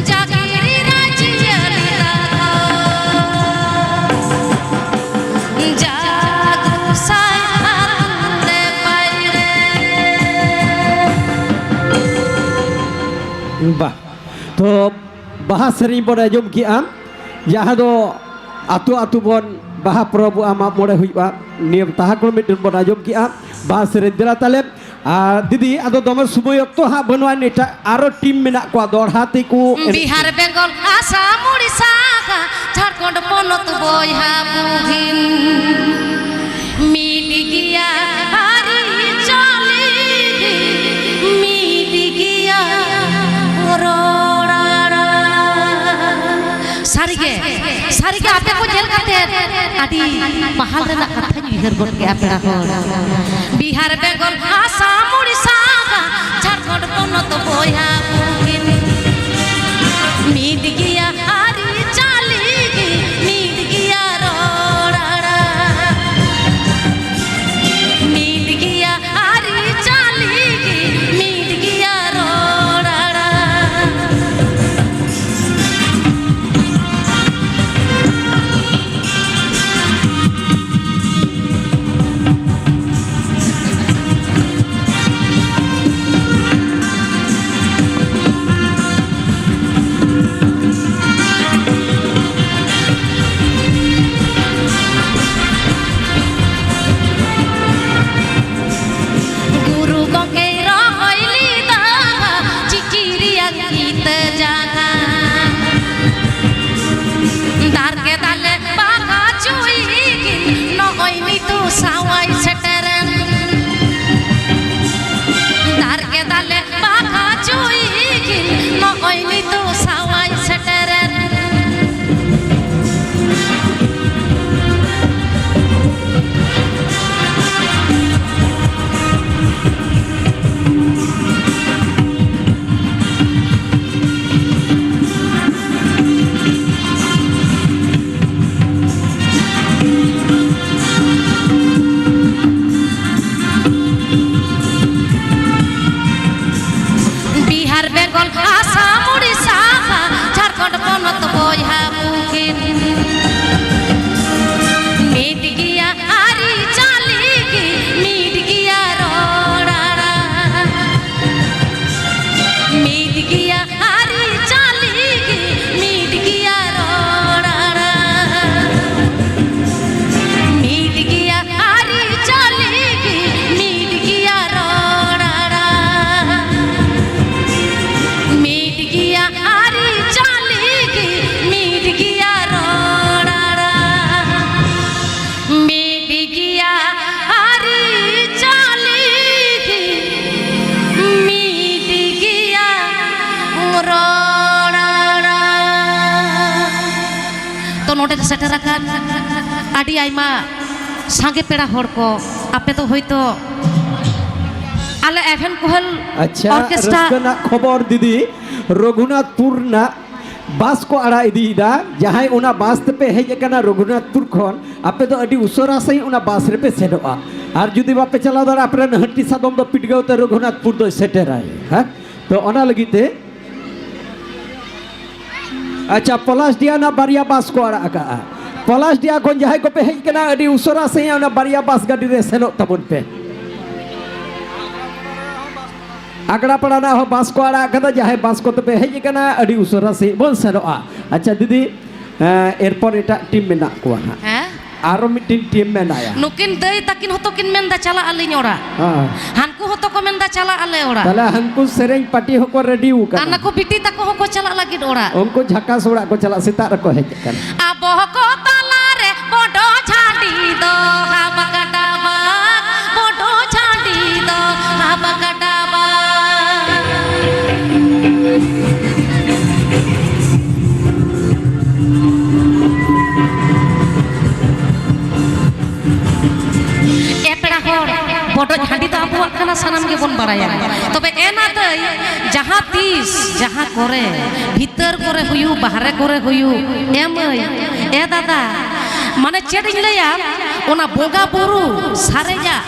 ᱡᱟ ᱜᱤᱨᱤ ᱨᱮ ᱡᱤᱭᱟᱹᱞᱤ ᱫᱚ᱾ ᱡᱟ ᱜᱚᱸᱥᱟᱭ ᱟᱹᱛᱩ ᱨᱮ ᱯᱟᱭᱲᱮ᱾ ᱵᱟᱦ, ᱛᱚ ᱵᱟᱦᱟ ᱥᱮᱨᱮᱧ ᱵᱚᱱ ᱟᱸᱡᱚᱢ ᱠᱮᱜᱼᱟ, ᱡᱟᱦᱟᱸ ᱫᱚ ᱟᱹᱛᱩ ᱟᱹᱛᱩ ᱵᱚᱱ ᱵᱟᱦᱟ ᱯᱚᱨᱚᱵᱚᱜᱼᱟ, ᱢᱟᱜ ᱢᱚᱬᱮ ᱦᱩᱭᱩᱜᱼᱟ, ᱱᱤᱭᱟᱹ ᱛᱟᱦᱟ ᱠᱚ ᱢᱤᱫᱴᱮᱱ ᱵᱚᱱ ᱟᱸᱡᱚᱢ ᱠᱮᱜᱼᱟ ᱵᱟᱦᱟ ᱥᱮᱨᱮᱧ᱾ ᱫᱮᱞᱟ ᱛᱟᱦᱞᱮ ᱟᱨ ᱫᱤᱫᱤ, ᱟᱫᱚ ᱫᱚᱢᱮ ᱥᱚᱢᱚᱭ ᱚᱠᱛᱚ ᱦᱟᱸᱜ ᱵᱟᱹᱱᱩᱜᱼᱟ, ᱮᱴᱟᱜ ᱟᱨᱚ ᱴᱤᱢ ᱢᱮᱱᱟᱜ ᱠᱚᱣᱟ ᱫᱚᱦᱲᱟ ᱛᱮᱠᱚ ᱮᱱᱮᱡ᱾ ᱵᱤᱦᱟᱨ, ᱵᱮᱝᱜᱚᱞ, ᱟᱥᱟᱢ, ᱩᱲᱤᱥᱥᱟ, ᱡᱷᱟᱲᱠᱷᱚᱸᱰ ᱯᱚᱱᱚᱛ ᱵᱚᱭᱦᱟ ᱵᱩᱦᱤᱱ, ᱢᱤᱫ ᱜᱮᱭᱟ ᱟᱹᱨᱤᱪᱟᱹᱞᱤ, ᱢᱤᱫ ᱜᱮᱭᱟ ᱨᱚᱲ ᱟᱲᱟᱝ᱾ ᱥᱟᱹᱨᱤᱜᱮ, ᱥᱟᱹᱨᱤᱜᱮ ᱟᱯᱮ ᱠᱚ ᱧᱮᱞ ᱠᱟᱛᱮ ᱟᱹᱰᱤ ᱵᱟᱦᱟᱞ ᱨᱮᱱᱟᱜ ᱠᱟᱛᱷᱟᱧ ᱩᱭᱦᱟᱹᱨ ᱜᱚᱫ ᱠᱮᱜᱼᱟ, ᱯᱮᱲᱟ ᱦᱚᱲ᱾ ᱵᱤᱦᱟᱨ, ᱵᱮᱝᱜᱚᱞ, ᱟᱥᱟᱢ, ᱩᱲᱤᱥᱥᱟ, ᱡᱷᱟᱲᱠᱷᱚᱸᱰ ᱯᱚᱱᱚᱛ ᱵᱚᱭᱦᱟ ᱵᱩᱦᱤᱱ, ᱢᱤᱫ ᱜᱮᱭᱟ ᱟᱹᱨᱤᱪᱟᱹᱞᱤ, ᱢᱤᱫ ᱜᱮᱭᱟ ᱨᱚᱲ ᱟᱲᱟᱝ, ᱢᱤᱫ ᱜᱮᱭᱟ ᱟᱹᱨᱤᱪᱟᱹᱞᱤ, ᱢᱤᱫ ᱜᱮᱭᱟ ᱨᱚᱲ ᱟᱲᱟᱝ᱾ ᱥᱮᱴᱮᱨ ᱟᱠᱟᱱ ᱟᱹᱰᱤ ᱟᱭᱢᱟ ᱥᱟᱸᱜᱮ ᱯᱮᱲᱟ ᱦᱚᱲ ᱠᱚ, ᱟᱯᱮ ᱫᱚ ᱦᱳᱭᱛᱳ ᱟᱞᱮ ᱮᱵᱷᱮᱱ ᱠᱳᱦᱮᱞ ᱟᱪᱪᱷᱟ, ᱚᱨᱠᱮᱥᱴᱨᱟ ᱨᱟᱹᱥᱠᱟᱹ ᱨᱮᱱᱟᱜ ᱠᱷᱚᱵᱚᱨ ᱫᱤᱫᱤ, ᱨᱚᱜᱷᱩᱱᱟᱛᱷᱯᱩᱨ ᱨᱮᱱᱟᱜ ᱵᱟᱥ ᱠᱚ ᱟᱲᱟᱜ ᱤᱫᱤᱭᱮᱫᱟ᱾ ᱡᱟᱦᱟᱸᱭ ᱚᱱᱟ ᱵᱟᱥ ᱛᱮᱯᱮ ᱦᱮᱡ ᱟᱠᱟᱱᱟ ᱨᱚᱜᱷᱩᱱᱟᱛᱷᱯᱩᱨ ᱠᱷᱚᱱ, ᱟᱯᱮ ᱫᱚ ᱟᱹᱰᱤ ᱩᱥᱟᱹᱨᱟ ᱥᱟᱺᱦᱤᱡ ᱚᱱᱟ ᱵᱟᱥ ᱨᱮᱯᱮ ᱥᱮᱱᱚᱜᱼᱟ᱾ ᱟᱨ ᱡᱩᱫᱤ ᱵᱟᱯᱮ ᱪᱟᱞᱟᱣ ᱫᱟᱲᱮᱭᱟᱜᱼᱟ, ᱟᱯᱮᱨᱮᱱ ᱦᱟᱹᱴᱤ ᱥᱟᱫᱚᱢ ᱫᱚ ᱯᱤᱰᱜᱟᱹᱣ ᱛᱮ ᱨᱚᱜᱷᱩᱱᱟᱛᱷᱯᱩᱨ ᱫᱚᱭ ᱥᱮᱴᱮᱨᱟᱭ᱾ ᱦᱮᱸ, ᱛᱚ ᱚᱱᱟ ᱞᱟᱹᱜᱤᱫ ᱛᱮ ᱟᱪᱪᱷᱟ, ᱯᱚᱞᱟᱥᱰᱤᱦᱟ ᱨᱮᱱᱟᱜ ᱵᱟᱨᱭᱟ ᱵᱟᱥ ᱠᱚ ᱟᱲᱟᱜ ᱟᱠᱟᱜᱼᱟ᱾ ᱯᱚᱞᱟᱥᱰᱤᱦᱟ ᱠᱷᱚᱱ ᱡᱟᱦᱟᱸᱭ ᱠᱚᱯᱮ ᱦᱮᱡ ᱠᱟᱱᱟ, ᱟᱹᱰᱤ ᱩᱥᱟᱹᱨᱟ ᱥᱟᱺᱦᱤᱡ ᱚᱱᱟ ᱵᱟᱨᱭᱟ ᱵᱟᱥ ᱜᱟᱹᱰᱤ ᱨᱮ ᱥᱮᱱᱚᱜ ᱛᱟᱵᱚᱱ ᱯᱮ᱾ ᱟᱜᱽᱲᱟᱯᱟᱲᱟ ᱨᱮᱱᱟᱜ ᱦᱚᱸ ᱵᱟᱥ ᱠᱚ ᱟᱲᱟᱜ ᱟᱠᱟᱫᱟ᱾ ᱡᱟᱦᱟᱸᱭ ᱵᱟᱥ ᱠᱚᱛᱮ ᱯᱮ ᱦᱮᱡ ᱟᱠᱟᱱᱟ, ᱟᱹᱰᱤ ᱩᱥᱟᱹᱨᱟ ᱥᱟᱺᱦᱤᱡ ᱵᱚᱱ ᱥᱮᱱᱚᱜᱼᱟ᱾ ᱟᱪᱪᱷᱟ ᱫᱤᱫᱤ, ᱮᱸ, ᱮᱨᱯᱚᱨ ᱮᱴᱟᱜ ᱴᱤᱢ ᱢᱮᱱᱟᱜ ᱠᱚᱣᱟ ᱦᱟᱸᱜ᱾ ᱦᱮᱸ? ᱟᱨᱚ ᱢᱤᱫᱴᱮᱱ ᱴᱤᱢ ᱢᱮᱱᱟᱭᱟ᱾ ᱱᱩᱠᱤᱱ ᱫᱟᱹᱭ ᱛᱟᱹᱠᱤᱱ ᱦᱚᱸᱛᱚ ᱠᱤᱱ ᱢᱮᱱᱫᱟ, "ᱪᱟᱞᱟᱜ ᱟᱹᱞᱤᱧ ᱚᱲᱟᱜ᱾" ᱦᱮᱸ᱾ ᱦᱟᱱᱠᱩ ᱦᱚᱸᱛᱚ ᱠᱚ ᱢᱮᱱᱫᱟ, "ᱪᱟᱞᱟᱜ ᱟᱞᱮ ᱚᱲᱟᱜ᱾" ᱛᱟᱦᱞᱮ ᱦᱟᱱᱠᱩ ᱥᱮᱨᱮᱧ ᱯᱟᱨᱴᱤ ᱦᱚᱸᱠᱚ ᱨᱮᱰᱤ ᱟᱠᱟᱱᱟ᱾ ᱟᱨ ᱱᱟᱠᱚ ᱵᱤᱴᱤ ᱛᱟᱠᱚ ᱦᱚᱸᱠᱚ ᱪᱟᱞᱟᱜ ᱞᱟᱹᱜᱤᱫ ᱚᱲᱟᱜ᱾ ᱩᱱᱠᱩ ᱡᱷᱟᱠᱟᱥ ᱚᱲᱟᱜ ᱠᱚ ᱪᱟᱞᱟᱜ, ᱥᱮᱛᱟᱜ ᱨᱮᱠᱚ ᱦᱮᱡ ᱟᱠᱟᱱᱟ᱾ ᱟᱵᱚ ᱠᱚ ᱛᱟᱞᱟᱨᱮ ᱵᱚᱰᱚ ᱡᱷᱟᱹᱰᱤ ᱫᱚ ᱦᱟᱵᱟᱠᱟᱰᱟᱵᱟ, ᱵᱚᱰᱚ ᱡᱷᱟᱹᱰᱤ ᱫᱚ ᱦᱟᱵᱟᱠᱟᱰᱟᱵᱟ᱾ ᱮ ᱯᱮᱲᱟ ᱦᱚᱲ, ᱵᱚᱰᱚᱡ ᱦᱟᱺᱰᱤ ᱫᱚ ᱟᱵᱚᱣᱟᱜ ᱠᱟᱱᱟ, ᱥᱟᱱᱟᱢ ᱜᱮᱵᱚᱱ ᱵᱟᱲᱟᱭᱟ᱾ ᱛᱚᱵᱮ ᱮ ᱱᱟ ᱫᱟᱹᱭ, ᱡᱟᱦᱟᱸ ᱛᱤᱥ, ᱡᱟᱦᱟᱸ ᱠᱚᱨᱮ, ᱵᱷᱤᱛᱟᱹᱨ ᱠᱚᱨᱮ ᱦᱩᱭᱩᱜ, ᱵᱟᱦᱨᱮ ᱠᱚᱨᱮ ᱦᱩᱭᱩᱜ, ᱮ ᱢᱟᱹᱭ, ᱮ ᱫᱟᱫᱟ, ᱢᱟᱱᱮ ᱪᱮᱫ ᱤᱧ ᱞᱟᱹᱭᱟ, ᱚᱱᱟ ᱵᱚᱸᱜᱟ ᱵᱩᱨᱩ ᱥᱟᱨᱮᱡᱟᱜ,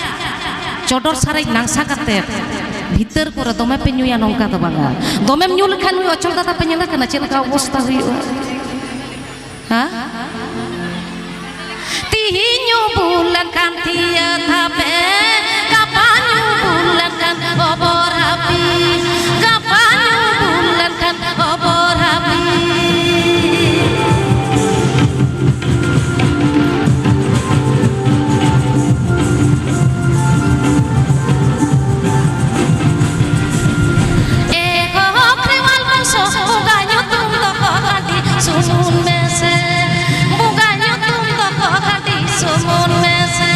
ᱪᱚᱰᱚᱨ ᱥᱟᱨᱮᱡ ᱱᱟᱝᱥᱟ ᱠᱟᱛᱮ ᱵᱷᱤᱛᱟᱹᱨ ᱠᱚᱨᱮ ᱫᱚᱢᱮ ᱯᱮ ᱧᱩᱭᱟ, ᱱᱚᱝᱠᱟ ᱫᱚ ᱵᱟᱝᱟ᱾ ᱫᱚᱢᱮᱢ ᱧᱩ ᱞᱮᱠᱷᱟᱱ ᱱᱩᱭ ᱚᱪᱚᱞ ᱫᱟᱫᱟ ᱯᱮ ᱧᱮᱞᱮ ᱠᱟᱱᱟ, ᱪᱮᱫ ᱞᱮᱠᱟ ᱚᱵᱚᱥᱛᱟ ᱦᱩᱭᱩᱜᱼᱟ? ᱦᱮᱸ? ᱛᱤᱦᱤᱧ ᱧᱩ ᱵᱩᱞ ᱞᱮᱱᱠᱷᱟᱱ ᱛᱷᱤᱭᱟᱹ ᱛᱷᱟᱯᱮ, ᱜᱟᱯᱟ ᱧᱩ ᱵᱩᱞ ᱞᱮᱱᱠᱷᱟᱱ ᱚᱵᱚᱨ ᱦᱟᱹᱯᱤ, ᱜᱟᱯᱟ ᱧᱩ ᱵᱩᱞ ᱞᱮᱱᱠᱷᱟᱱ ᱚᱵᱚᱨ ᱦᱟᱹᱯᱤ᱾ ᱮᱦᱚᱵ ᱠᱷᱮᱣᱟᱞ ᱵᱚᱝᱥᱚ, ᱵᱚᱸᱜᱟ ᱧᱩᱛᱩᱢ ᱫᱚᱦᱚ ᱦᱟᱺᱰᱤ ᱥᱩᱢᱩᱱ ᱢᱮᱥᱮ, ᱵᱚᱸᱜᱟ ᱧᱩᱛᱩᱢ ᱫᱚᱦᱚ ᱦᱟᱺᱰᱤ ᱥᱩᱢᱩᱱ ᱢᱮᱥᱮ᱾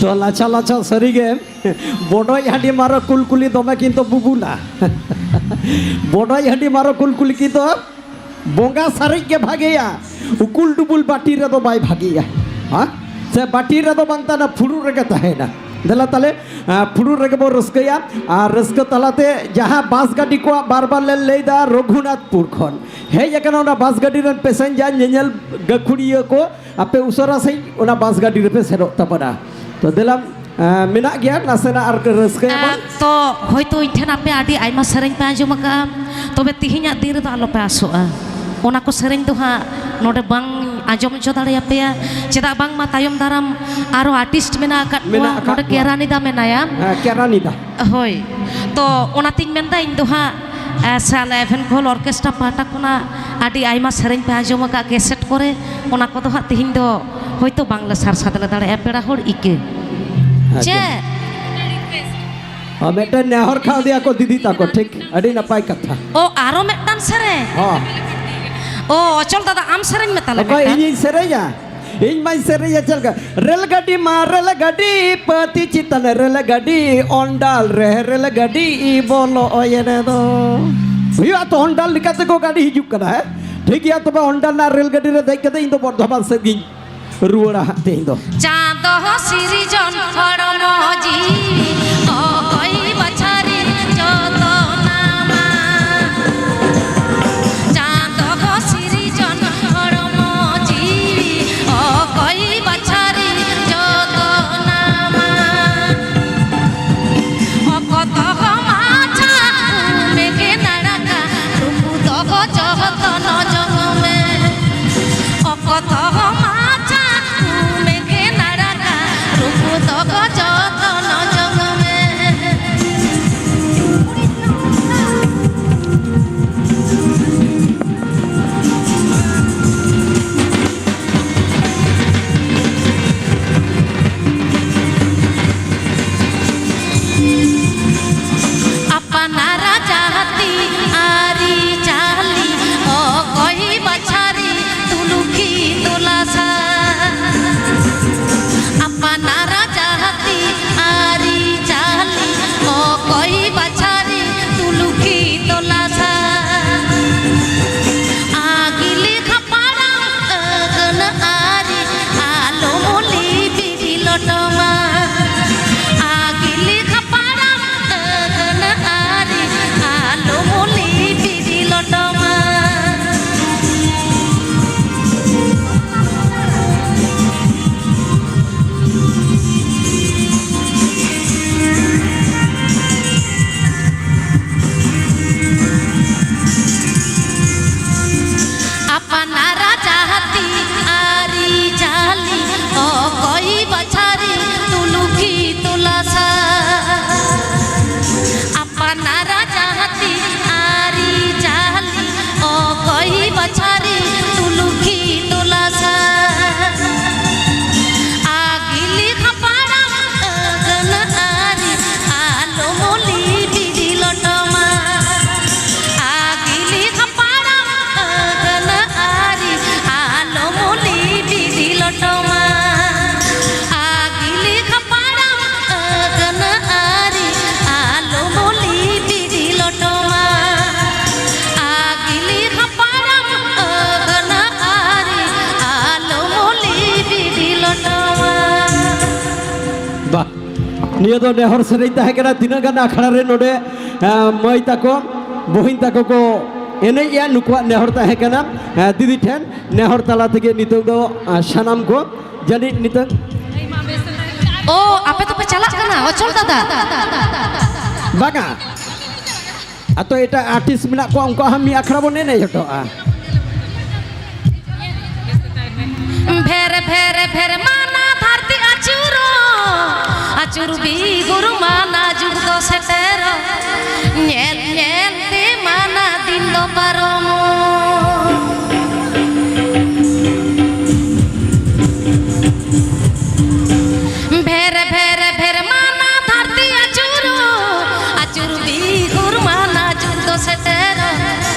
ᱛᱚ ᱞᱟᱪᱷᱟ ᱞᱟᱪᱷᱟ ᱥᱟᱹᱨᱤᱜᱮ, ᱵᱚᱰᱚᱡ ᱦᱟᱺᱰᱤ ᱢᱟᱨᱚ ᱠᱩᱞᱠᱩᱞᱤ ᱫᱚᱢᱮ ᱠᱤᱱᱛᱩ ᱵᱩᱵᱩᱞᱟ᱾ ᱵᱚᱰᱚᱡ ᱦᱟᱺᱰᱤ ᱢᱟᱨᱚ ᱠᱩᱞᱠᱩᱞᱤ ᱠᱤᱱᱛᱩ ᱵᱚᱸᱜᱟ ᱥᱟᱨᱮᱡ ᱜᱮ ᱵᱷᱟᱜᱮᱭᱟ, ᱩᱠᱩᱞ ᱰᱩᱵᱩᱞ ᱵᱟᱹᱴᱤ ᱨᱮᱫᱚ ᱵᱟᱭ ᱵᱷᱟᱜᱮᱭᱟ᱾ ᱦᱮᱸ? ᱥᱮ ᱵᱟᱹᱴᱤ ᱨᱮᱫᱚ ᱵᱟᱝ ᱛᱟᱦᱮᱱᱟ, ᱯᱷᱩᱲᱩᱜ ᱨᱮᱜᱮ ᱛᱟᱦᱮᱱᱟ᱾ ᱫᱮᱞᱟ ᱛᱟᱦᱞᱮ, ᱟᱸ, ᱯᱷᱩᱲᱩᱜ ᱨᱮᱜᱮ ᱵᱚ ᱨᱟᱹᱥᱠᱟᱹᱭᱟ᱾ ᱟᱨ ᱨᱟᱹᱥᱠᱟᱹ ᱛᱟᱞᱟᱛᱮ ᱡᱟᱦᱟᱸ ᱵᱟᱥ ᱜᱟᱹᱰᱤ ᱠᱚᱣᱟᱜ ᱵᱟᱨ ᱵᱟᱨ ᱞᱮ ᱞᱟᱹᱭᱫᱟ, ᱨᱚᱜᱷᱩᱱᱟᱛᱷᱯᱩᱨ ᱠᱷᱚᱱ ᱦᱮᱡ ᱟᱠᱟᱱᱟ ᱚᱱᱟ ᱵᱟᱥ ᱜᱟᱹᱰᱤ ᱨᱮᱱ ᱯᱮᱥᱮᱧᱡᱟᱨ, ᱧᱮᱧᱮᱞ ᱜᱟᱹᱠᱷᱩᱲᱤᱭᱟᱹ ᱠᱚ, ᱟᱯᱮ ᱩᱥᱟᱹᱨᱟ ᱥᱟᱺᱦᱤᱡ ᱚᱱᱟ ᱵᱟᱥ ᱜᱟᱹᱰᱤ ᱨᱮᱯᱮ ᱥᱮᱱᱚᱜ ᱛᱟᱵᱚᱱᱟ᱾ ᱛᱚ ᱫᱮᱞᱟ, ᱮᱸ, ᱢᱮᱱᱟᱜ ᱜᱮᱭᱟ ᱱᱟᱥᱮᱱᱟᱜ ᱟᱨ ᱨᱟᱹᱥᱠᱟᱹᱭᱟᱵᱚᱱ᱾ ᱮᱸ, ᱛᱚ ᱦᱚᱭᱛᱳ ᱤᱧ ᱴᱷᱮᱱ ᱟᱯᱮ ᱟᱹᱰᱤ ᱟᱭᱢᱟ ᱥᱮᱨᱮᱧ ᱯᱮ ᱟᱸᱡᱚᱢ ᱟᱠᱟᱫᱼᱟ, ᱛᱚᱵᱮ ᱛᱤᱦᱤᱧᱟᱜ ᱫᱤᱱ ᱨᱮᱫᱚ ᱟᱞᱚᱯᱮ ᱟᱥᱚᱜᱼᱟ᱾ ᱚᱱᱟ ᱠᱚ ᱥᱮᱨᱮᱧ ᱫᱚ ᱦᱟᱸᱜ ᱱᱚᱰᱮ ᱵᱟᱝ ᱟᱸᱡᱚᱢ ᱦᱚᱪᱚ ᱫᱟᱲᱮᱭᱟᱯᱮᱭᱟ᱾ ᱪᱮᱫᱟᱜ ᱵᱟᱝᱢᱟ ᱛᱟᱭᱚᱢ ᱫᱟᱨᱟᱢ ᱟᱨᱚ ᱟᱨᱴᱤᱥᱴ ᱢᱮᱱᱟᱜ ᱟᱠᱟᱫ ᱠᱚᱣᱟ᱾ ᱢᱮᱱᱟᱜ ᱟᱠᱟᱫ ᱱᱚᱰᱮ ᱠᱚᱣᱟ᱾ ᱠᱮᱨᱟᱱᱤᱫᱟ ᱢᱮᱱᱟᱭᱟ᱾ ᱦᱮᱸ, ᱠᱮᱨᱟᱱᱤᱫᱟ᱾ ᱦᱳᱭ, ᱛᱚ ᱚᱱᱟᱛᱤᱧ ᱢᱮᱱᱫᱟ, ᱤᱧ ᱫᱚ ᱦᱟᱸᱜ, ᱮ, ᱥᱮ ᱟᱞᱮ ᱮᱵᱷᱮᱱ ᱠᱳᱦᱚᱞ ᱚᱨᱠᱮᱥᱴᱨᱟ ᱯᱟᱦᱴᱟ ᱠᱷᱚᱱᱟᱜ ᱟᱹᱰᱤ ᱟᱭᱢᱟ ᱥᱮᱨᱮᱧ ᱯᱮ ᱟᱸᱡᱚᱢ ᱟᱠᱟᱫ ᱠᱮᱥᱮᱴ ᱠᱚᱨᱮ, ᱚᱱᱟ ᱠᱚᱫᱚ ᱦᱟᱸᱜ ᱛᱤᱦᱤᱧ ᱫᱚ ᱦᱳᱭᱛᱳ ᱵᱟᱝᱞᱮ ᱥᱟᱨ ᱥᱟᱫᱽᱞᱮ ᱫᱟᱲᱮᱭᱟᱜᱼᱟ, ᱯᱮᱲᱟ ᱦᱚᱲ ᱤᱠᱟᱹ᱾ ᱟᱪᱪᱷᱟ᱾ ᱪᱮᱫ? ᱟᱨ ᱢᱤᱫᱴᱮᱱ ᱱᱮᱦᱚᱨ ᱠᱟᱣᱫᱮᱭᱟ ᱠᱚ ᱫᱤᱫᱤ ᱛᱟᱠᱚ, ᱴᱷᱤᱠ, ᱟᱹᱰᱤ ᱱᱟᱯᱟᱭ ᱠᱟᱛᱷᱟ᱾ ᱚ, ᱟᱨᱚ ᱢᱤᱫᱴᱟᱝ ᱥᱮᱨᱮᱧ? ᱦᱚᱸ᱾ ᱚ, ᱚᱪᱚᱞ ᱫᱟᱫᱟ, ᱟᱢ ᱥᱮᱨᱮᱧ ᱢᱮ ᱛᱟᱦᱞᱮ ᱚᱠᱚᱭ, ᱢᱤᱫᱴᱟᱝ᱾ ᱤᱧᱤᱧ ᱥᱮᱨᱮᱧᱟ? ᱤᱧ ᱢᱟᱧ ᱥᱮᱨᱮᱧᱟ ᱪᱮᱫ ᱞᱮᱠᱟ? ᱨᱮᱞ ᱜᱟᱹᱰᱤ ᱢᱟ ᱨᱮᱞ ᱜᱟᱹᱰᱤ, ᱯᱟᱹᱛᱤ ᱪᱮᱛᱟᱱ ᱨᱮᱞ ᱜᱟᱹᱰᱤ, ᱚᱱᱰᱟᱞ ᱨᱮ ᱨᱮᱞ ᱜᱟᱹᱰᱤ ᱵᱚᱞᱚᱭᱮᱱ ᱫᱚ᱾ ᱦᱩᱭᱩᱜᱼᱟ ᱛᱚ, ᱚᱱᱰᱟᱞ ᱞᱮᱠᱟ ᱛᱮᱠᱚ ᱜᱟᱹᱰᱤ ᱦᱤᱡᱩᱜ ᱠᱟᱱᱟ, ᱦᱮᱸ? ᱴᱷᱤᱠ ᱜᱮᱭᱟ, ᱛᱚᱵᱮ ᱚᱱᱰᱟᱞ ᱨᱮᱱᱟᱜ ᱨᱮᱞ ᱜᱟᱹᱰᱤ ᱨᱮ ᱫᱮᱡ ᱠᱟᱛᱮ ᱤᱧ ᱫᱚ ᱵᱚᱨᱫᱷᱚᱢᱟᱱ ᱥᱮᱫ ᱜᱤᱧ ᱨᱩᱣᱟᱹᱲᱟ ᱦᱟᱸᱜ ᱛᱮᱦᱮᱧ ᱫᱚ᱾ ᱪᱟᱸᱫᱚ ᱥᱤᱨᱡᱚᱱ ᱦᱚᱲᱢᱚ ᱡᱤᱣᱤ ᱚᱠᱚᱭ ᱵᱟᱪᱷᱟᱨᱤ ᱡᱚᱛᱚᱱᱟᱢᱟ? ᱪᱟᱸᱫᱚ ᱥᱤᱨᱡᱚᱱ ᱦᱚᱲᱢᱚ ᱡᱤᱣᱤ ᱚᱠᱚᱭ ᱵᱟᱪᱷᱟᱨᱤ ᱡᱚᱛᱚᱱᱟᱢᱟ? ᱚᱠᱚᱛ ᱦᱚᱸ ᱢᱟᱪᱷᱟ ᱩᱢᱮ ᱜᱮ ᱱᱟᱲᱟᱠᱟ, ᱨᱩᱯᱩ ᱫᱚᱦᱚ ᱡᱚᱛᱚᱱ ᱡᱚᱝ ᱢᱮ᱾ ᱚᱠᱚᱛ ᱦᱚᱸ ᱢᱟᱪᱷᱟ ᱩᱢᱮ ᱜᱮ ᱱᱟᱲᱟᱠᱟ, ᱨᱩᱯᱩ ᱫᱚᱦᱚ ᱡᱚᱛᱚᱱ ᱡᱚᱝ ᱢᱮ᱾ ᱱᱤᱭᱟᱹ ᱫᱚ ᱱᱮᱦᱚᱨ ᱥᱮᱨᱮᱧ ᱛᱟᱦᱮᱸ ᱠᱟᱱᱟ᱾ ᱛᱤᱱᱟᱹᱜ ᱜᱟᱱ ᱟᱠᱷᱲᱟ ᱨᱮ ᱱᱚᱰᱮ, ᱮ, ᱢᱟᱹᱭ ᱛᱟᱠᱚ, ᱵᱩᱦᱤᱱ ᱛᱟᱠᱚ ᱠᱚ ᱮᱱᱮᱡᱼᱟ, ᱱᱩᱠᱩᱣᱟᱜ ᱱᱮᱦᱚᱨ ᱛᱟᱦᱮᱸ ᱠᱟᱱᱟ, ᱮ, ᱫᱤᱫᱤ ᱴᱷᱮᱱ ᱱᱮᱦᱚᱨ ᱛᱟᱞᱟ ᱛᱮᱜᱮ ᱱᱤᱛᱚᱜ ᱫᱚ, ᱮ, ᱥᱟᱱᱟᱢ ᱠᱚ ᱡᱟᱹᱱᱤᱡ ᱱᱤᱛᱚᱜ ᱚ, ᱟᱯᱮ ᱫᱚᱯᱮ ᱪᱟᱞᱟᱜ ᱠᱟᱱᱟ, ᱚᱪᱚᱞ ᱫᱟᱫᱟ? ᱵᱟᱝᱟ, ᱟᱛᱚ ᱮᱴᱟᱜ ᱟᱨᱴᱤᱥᱴ ᱢᱮᱱᱟᱜ ᱠᱚᱣᱟ, ᱩᱱᱠᱩᱣᱟᱜ ᱦᱚᱸ ᱢᱤᱫ ᱟᱠᱷᱲᱟ ᱵᱚᱱ ᱮᱱᱮᱡ ᱦᱚᱴᱚᱜᱼᱟ᱾ ᱵᱷᱮᱨ ᱵᱷᱮᱨ ᱵᱷᱮᱨ ᱢᱟᱱᱟ ᱫᱷᱟᱹᱨᱛᱤ ᱟᱹᱪᱩᱨᱚᱜ, ᱟᱹᱪᱩᱨ ᱵᱤᱦᱩᱨ ᱢᱟᱱᱟ ᱡᱩᱜᱽ ᱫᱚ ᱥᱮᱴᱮᱨᱚᱜ, ᱧᱮᱞ ᱧᱮᱞ ᱛᱮ ᱢᱟᱱᱟ ᱫᱤᱱ ᱫᱚ ᱯᱟᱨᱚᱢᱚᱜ᱾ ᱵᱷᱮᱨ ᱵᱷᱮᱨ ᱵᱷᱮᱨ ᱢᱟᱱᱟ ᱫᱷᱟᱹᱨᱛᱤ ᱟᱹᱪᱩᱨᱚᱜ, ᱟᱹᱪᱩᱨ ᱵᱤᱦᱩᱨ ᱢᱟᱱᱟ ᱡᱩᱜᱽ ᱫᱚ ᱥᱮᱴᱮᱨᱚᱜ,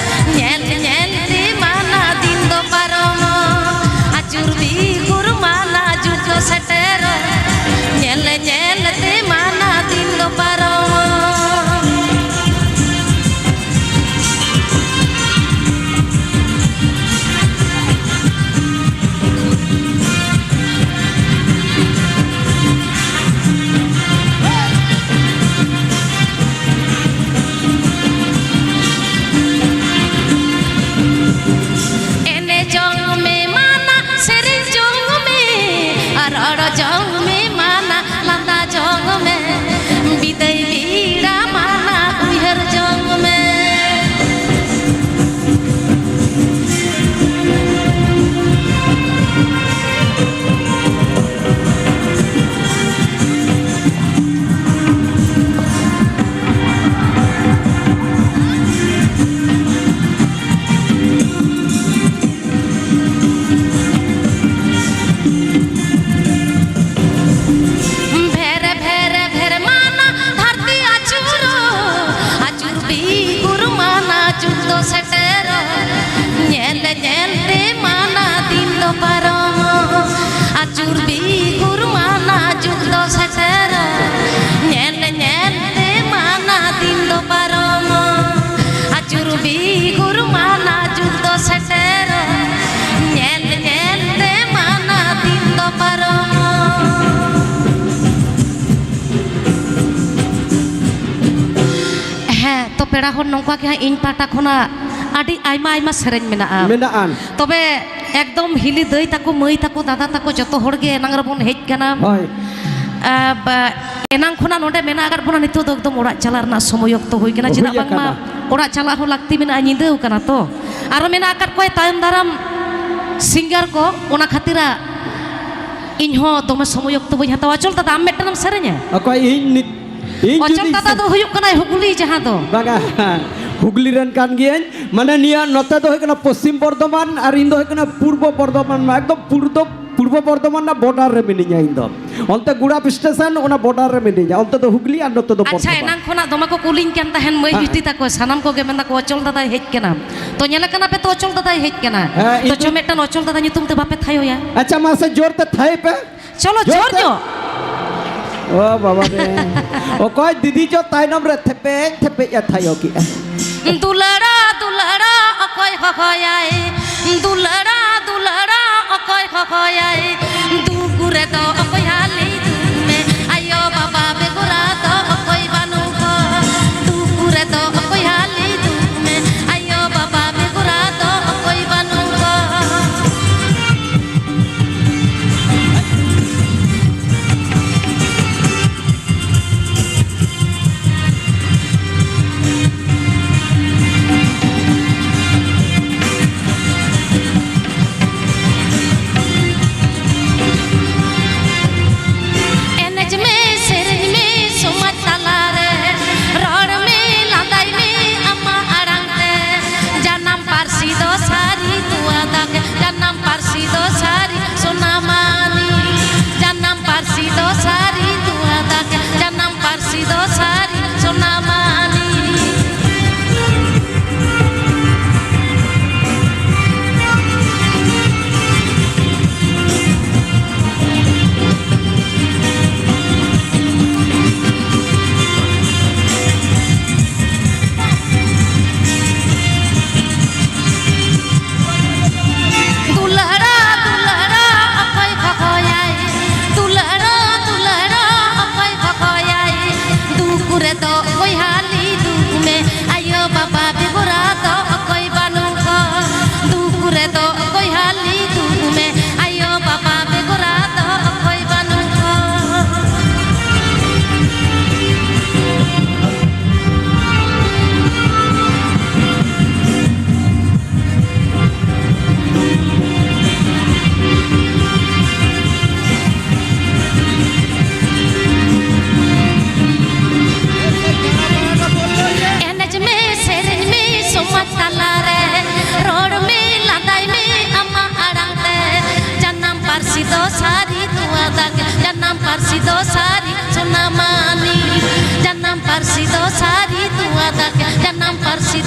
ᱧᱮᱞ ᱧᱮᱞ ᱛᱮ ᱢᱟᱱᱟ ᱫᱤᱱ ᱫᱚ ᱯᱟᱨᱚᱢᱚᱜ᱾ ᱟᱹᱪᱩᱨ ᱵᱤᱦᱩᱨ ᱢᱟᱱᱟ ᱡᱩᱜᱽ ᱫᱚ ᱥᱮᱴᱮᱨᱚᱜ, ᱧᱮᱞ ᱧᱮᱞ ᱛᱮ ᱢᱟᱱᱟ ᱫᱤᱱ ᱫᱚ ᱯᱟᱨᱚᱢᱚᱜ᱾ ᱮᱱᱮᱡ ᱡᱚᱝ ᱢᱮ ᱢᱟᱱᱟ, ᱥᱮᱨᱮᱧ ᱡᱚᱝ ᱢᱮ, ᱟᱨ ᱨᱚᱲ ᱡᱚᱝ ᱢᱮ ᱢᱟᱱᱟ, ᱞᱟᱸᱫᱟ ᱡᱚᱝ ᱢᱮ, ᱵᱤᱫᱟᱹᱭ ᱵᱮᱲᱟ ᱢᱟᱱᱟ ᱩᱭᱦᱟᱹᱨ ᱡᱚᱝ ᱢᱮ᱾ ᱵᱷᱮᱨ ᱵᱷᱮᱨ ᱵᱷᱮᱨ ᱢᱟᱱᱟ ᱫᱷᱟᱹᱨᱛᱤ ᱟᱹᱪᱩᱨᱚᱜ, ᱟᱹᱪᱩᱨ ᱵᱤᱦᱩᱨ ᱢᱟᱱᱟ ᱡᱩᱜᱽ ᱫᱚ ᱥᱮᱴᱮᱨᱚᱜ, ᱧᱮᱞ ᱧᱮᱞ ᱛᱮ ᱢᱟᱱᱟ ᱫᱤᱱ ᱫᱚ ᱯᱟᱨᱚᱢᱚᱜ᱾ ᱟᱹᱪᱩᱨ ᱵᱤᱦᱩᱨ ᱢᱟᱱᱟ ᱡᱩᱜᱽ ᱫᱚ ᱥᱮᱴᱮᱨᱚᱜ, ᱧᱮᱞ ᱧᱮᱞ ᱛᱮ ᱢᱟᱱᱟ ᱫᱤᱱ ᱫᱚ ᱯᱟᱨᱚᱢᱚᱜ᱾ ᱟᱹᱪᱩᱨ ᱵᱤᱦᱩᱨ ᱢᱟᱱᱟ ᱡᱩᱜᱽ ᱫᱚ ᱥᱮᱴᱮᱨᱚᱜ, ᱧᱮᱞ ᱧᱮᱞ ᱛᱮ ᱢᱟᱱᱟ ᱫᱤᱱ ᱫᱚ ᱯᱟᱨᱚᱢᱚᱜ᱾ ᱯᱮᱲᱟ ᱦᱚᱲ ᱱᱚᱝᱠᱟ ᱜᱮ ᱦᱟᱸᱜ ᱤᱧ ᱯᱟᱦᱴᱟ ᱠᱷᱚᱱᱟᱜ ᱟᱹᱰᱤ ᱟᱭᱢᱟ ᱟᱭᱢᱟ ᱥᱮᱨᱮᱧ ᱢᱮᱱᱟᱜᱼᱟ᱾ ᱢᱮᱱᱟᱜᱼᱟ᱾ ᱛᱚᱵᱮ ᱮᱠᱫᱚᱢ ᱦᱤᱞᱤ ᱫᱟᱹᱭ ᱛᱟᱠᱚ, ᱢᱟᱹᱭ ᱛᱟᱠᱚ, ᱫᱟᱫᱟ ᱛᱟᱠᱚ ᱡᱚᱛᱚ ᱦᱚᱲ ᱜᱮ ᱮᱱᱟᱝ ᱨᱮᱵᱚᱱ ᱦᱮᱡ ᱠᱟᱱᱟ᱾ ᱦᱳᱭ᱾ ᱟ, ᱵᱟ, ᱮᱱᱟᱝ ᱠᱷᱚᱱᱟᱜ ᱱᱚᱰᱮ ᱢᱮᱱᱟᱜ ᱟᱠᱟᱫ ᱵᱚᱱᱟ, ᱱᱤᱛᱚᱜ ᱫᱚ ᱮᱠᱫᱚᱢ ᱚᱲᱟᱜ ᱪᱟᱞᱟᱜ ᱨᱮᱱᱟᱜ ᱥᱚᱢᱚᱭ ᱚᱠᱛᱚ ᱦᱩᱭ ᱠᱟᱱᱟ᱾ ᱦᱩᱭ ᱪᱮᱫᱟᱜ ᱵᱟᱝᱢᱟ ᱟᱠᱟᱱᱟ᱾ ᱚᱲᱟᱜ ᱪᱟᱞᱟᱜ ᱦᱚᱸ ᱞᱟᱹᱠᱛᱤ ᱢᱮᱱᱟᱜᱼᱟ, ᱧᱤᱫᱟᱹ ᱟᱠᱟᱱᱟ ᱛᱚ᱾ ᱟᱨᱚ ᱢᱮᱱᱟᱜ ᱟᱠᱟᱫ ᱠᱚᱣᱟ ᱛᱟᱭᱚᱢ ᱫᱟᱨᱟᱢ ᱥᱤᱝᱜᱟᱨ ᱠᱚ, ᱚᱱᱟ ᱠᱷᱟᱹᱛᱤᱨᱟᱜ ᱤᱧ ᱦᱚᱸ ᱫᱚᱢᱮ ᱥᱚᱢᱚᱭ ᱚᱠᱛᱚ ᱵᱟᱹᱧ ᱦᱟᱛᱟᱣᱟ᱾ ᱚᱪᱚᱞ ᱫᱟᱫᱟ, ᱟᱢ ᱢᱤᱫᱴᱟᱝ ᱮᱢ ᱥᱮᱨᱮᱧᱟ? ᱚᱠᱚᱭ, ᱤᱧ ᱱᱤᱛ-, ᱤᱧ ᱚᱪᱚᱞ ᱡᱩᱫᱤ ᱫᱟᱫᱟ ᱥᱮ- ᱫᱚ ᱦᱩᱭᱩᱜ ᱠᱟᱱᱟᱭ ᱦᱩᱜᱽᱞᱤ, ᱡᱟᱦᱟᱸ ᱫᱚ ᱵᱟᱝᱟ, ᱦᱩᱜᱽᱞᱤ ᱨᱮᱱ ᱠᱟᱱ ᱜᱤᱭᱟᱹᱧ᱾ ᱢᱟᱱᱮ ᱱᱤᱭᱟᱹ ᱱᱚᱛᱮ ᱫᱚ ᱦᱩᱭᱩᱜ ᱠᱟᱱᱟ ᱯᱚᱥᱪᱤᱢ ᱵᱚᱨᱫᱷᱚᱢᱟᱱ ᱟᱨ ᱤᱧ ᱫᱚ ᱦᱩᱭᱩᱜ ᱠᱟᱱᱟ ᱯᱩᱨᱵᱚ ᱵᱚᱨᱫᱷᱚᱢᱟᱱ, ᱮᱠᱫᱚᱢ ᱯᱩᱨᱫᱚ-, ᱯᱩᱨᱵᱚ ᱵᱚᱨᱫᱷᱚᱢᱟᱱ ᱨᱮᱱᱟᱜ ᱵᱚᱰᱟᱨ ᱨᱮ ᱢᱤᱱᱟᱹᱧᱟ ᱤᱧ ᱫᱚ᱾ ᱚᱱᱛᱮ ᱜᱩᱲᱟᱯ ᱥᱴᱮᱥᱚᱱ, ᱚᱱᱟ ᱵᱚᱰᱟᱨ ᱨᱮ ᱢᱤᱱᱟᱹᱧᱟ, ᱚᱱᱛᱮ ᱫᱚ ᱦᱩᱜᱽᱞᱤ ᱟᱨ ᱱᱚᱛᱮ ᱫᱚ ᱟᱪᱪᱷᱟ, ᱵᱚᱨᱫᱷᱚᱢᱟᱱ᱾ ᱮᱱᱟᱝ ᱠᱷᱚᱱᱟᱜ ᱫᱚᱢᱮ ᱠᱚ ᱠᱩᱞᱤᱧ ᱠᱟᱱ ᱛᱟᱦᱮᱱ, ᱢᱟᱹᱭ ᱦᱮᱸ᱾ ᱵᱤᱴᱤ ᱛᱟᱠᱚ ᱥᱟᱱᱟᱢ ᱠᱚᱜᱮ ᱢᱮᱱᱫᱟ ᱠᱚ, "ᱚᱪᱚᱞ ᱫᱟᱫᱟᱭ ᱦᱮᱡ ᱠᱟᱱᱟ?" ᱛᱚ ᱧᱮᱞ ᱟᱠᱟᱱᱟ ᱯᱮ ᱛᱚ ᱚᱪᱚᱞ ᱫᱟᱫᱟᱭ ᱦᱮᱡ ᱠᱟᱱᱟ? ᱦᱮᱸ, ᱛᱚ ᱤᱧ ᱪᱚ ᱫᱚ ᱢᱤᱫᱴᱟᱝ ᱚᱪᱚᱞ ᱫᱟᱫᱟ ᱧᱩᱛᱩᱢ ᱛᱮ ᱵᱟᱯᱮ ᱛᱷᱟᱭᱚᱭᱟ? ᱟᱪᱪᱷᱟ, ᱢᱟᱥᱮ ᱡᱳᱨ ᱛᱮ ᱛᱷᱟᱭᱚ ᱯᱮ᱾ ᱪᱚᱞᱚ, ᱡᱳᱨ ᱡᱳᱨ ᱛᱮ᱾ ᱧᱚᱜ᱾ ᱚ ᱵᱟᱵᱟ ᱨᱮ᱾ ᱚᱠᱚᱭ ᱫᱤᱫᱤ ᱪᱚ ᱛᱟᱭᱱᱚᱢ ᱨᱮ ᱛᱷᱮᱯᱮᱡ ᱛᱷᱮᱯᱮᱡ ᱮ ᱛᱷᱟᱭᱚ ᱠᱮᱜᱼᱟ᱾ ᱫᱩᱞᱟᱹᱲᱟ, ᱫᱩᱞᱟᱹᱲᱟ, ᱚᱠᱚᱭ ᱦᱚᱦᱚᱭᱟᱭ? ᱫᱩᱞᱟᱹᱲᱟ, ᱫᱩᱞᱟᱹᱲᱟ, ᱚᱠᱚᱭ ᱦᱚᱦᱚᱭᱟᱭ? ᱫᱩᱠ ᱨᱮᱫᱚ ᱚᱠᱚᱭ ᱦᱟᱞᱮ ᱫᱩᱠ ᱢᱮ? ᱟᱭᱳ ᱵᱟᱵᱟ ᱵᱮᱜᱚᱨᱟ ᱫᱚ ᱚᱠᱚᱭ ᱵᱟᱹᱱᱩᱜ ᱠᱚ᱾ ᱫᱩᱠ ᱨᱮᱫᱚ ᱚᱠᱚᱭ ᱦᱟᱞᱮ ᱫᱩᱠ ᱢᱮ? ᱟᱭᱳ ᱵᱟᱵᱟ ᱵᱮᱜᱚᱨᱟ ᱫᱚ ᱚᱠᱚᱭ ᱵᱟᱹᱱᱩᱜ ᱠᱚ᱾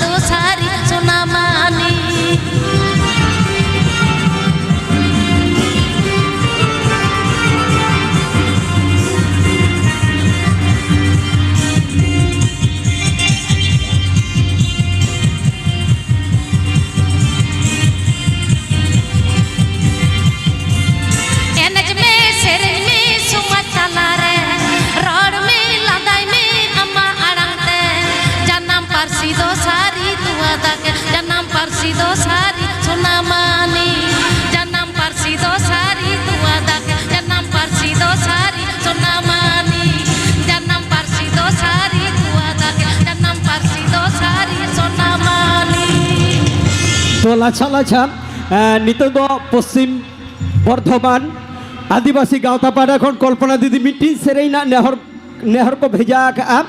ᱫᱚ ᱥᱟᱹᱨᱤ ᱥᱚᱱᱟ ᱢᱟᱹᱱᱤ᱾ ᱮᱱᱮᱡ ᱢᱮ, ᱥᱮᱨᱮᱧ ᱢᱮ, ᱥᱚᱢᱟᱡᱽ ᱛᱟᱞᱟᱨᱮ ᱨᱚᱲ ᱢᱮ, ᱞᱟᱸᱫᱟᱭ ᱢᱮ ᱟᱢᱟᱜ ᱟᱲᱟᱝ ᱛᱮ᱾ ᱡᱟᱱᱟᱢ ᱯᱟᱹᱨᱥᱤ ᱫᱚ ᱥᱟᱹᱨᱤ ᱛᱚᱣᱟ ᱫᱟᱠᱟ, ᱡᱟᱱᱟᱢ ᱯᱟᱹᱨᱥᱤ ᱫᱚ ᱥᱟᱹᱨᱤ ᱥᱚᱱᱟ ᱢᱟᱹᱱᱤ᱾ ᱡᱟᱱᱟᱢ ᱯᱟᱹᱨᱥᱤ ᱫᱚ ᱥᱟᱹᱨᱤ ᱛᱚᱣᱟ ᱫᱟᱠᱟ, ᱡᱟᱱᱟᱢ ᱯᱟᱹᱨᱥᱤ ᱫᱚ ᱥᱟᱹᱨᱤ ᱥᱚᱱᱟ ᱢᱟᱹᱱᱤ᱾ ᱡᱟᱱᱟᱢ ᱯᱟᱹᱨᱥᱤ ᱫᱚ ᱥᱟᱹᱨᱤ ᱛᱚᱣᱟ ᱫᱟᱠᱟ, ᱡᱟᱱᱟᱢ ᱯᱟᱹᱨᱥᱤ ᱫᱚ ᱥᱟᱹᱨᱤ ᱥᱚᱱᱟ ᱢᱟᱹᱱᱤ᱾ ᱛᱚ ᱞᱟᱪᱷᱟ ᱞᱟᱪᱷᱟ, ᱮᱸ, ᱱᱤᱛᱚᱜ ᱫᱚ ᱯᱚᱥᱪᱤᱢ ᱵᱚᱨᱫᱷᱚᱢᱟᱱ ᱟᱹᱫᱤᱵᱟᱹᱥᱤ ᱜᱟᱶᱛᱟ ᱯᱟᱦᱴᱟ ᱠᱷᱚᱱ ᱠᱚᱞᱯᱚᱱᱟ ᱫᱤᱫᱤ ᱢᱤᱫᱴᱤᱱ ᱥᱮᱨᱮᱧ ᱨᱮᱱᱟᱜ ᱱᱮᱦᱚᱨ, ᱱᱮᱦᱚᱨ ᱠᱚ ᱵᱷᱮᱡᱟ ᱟᱠᱟᱫᱼᱟ᱾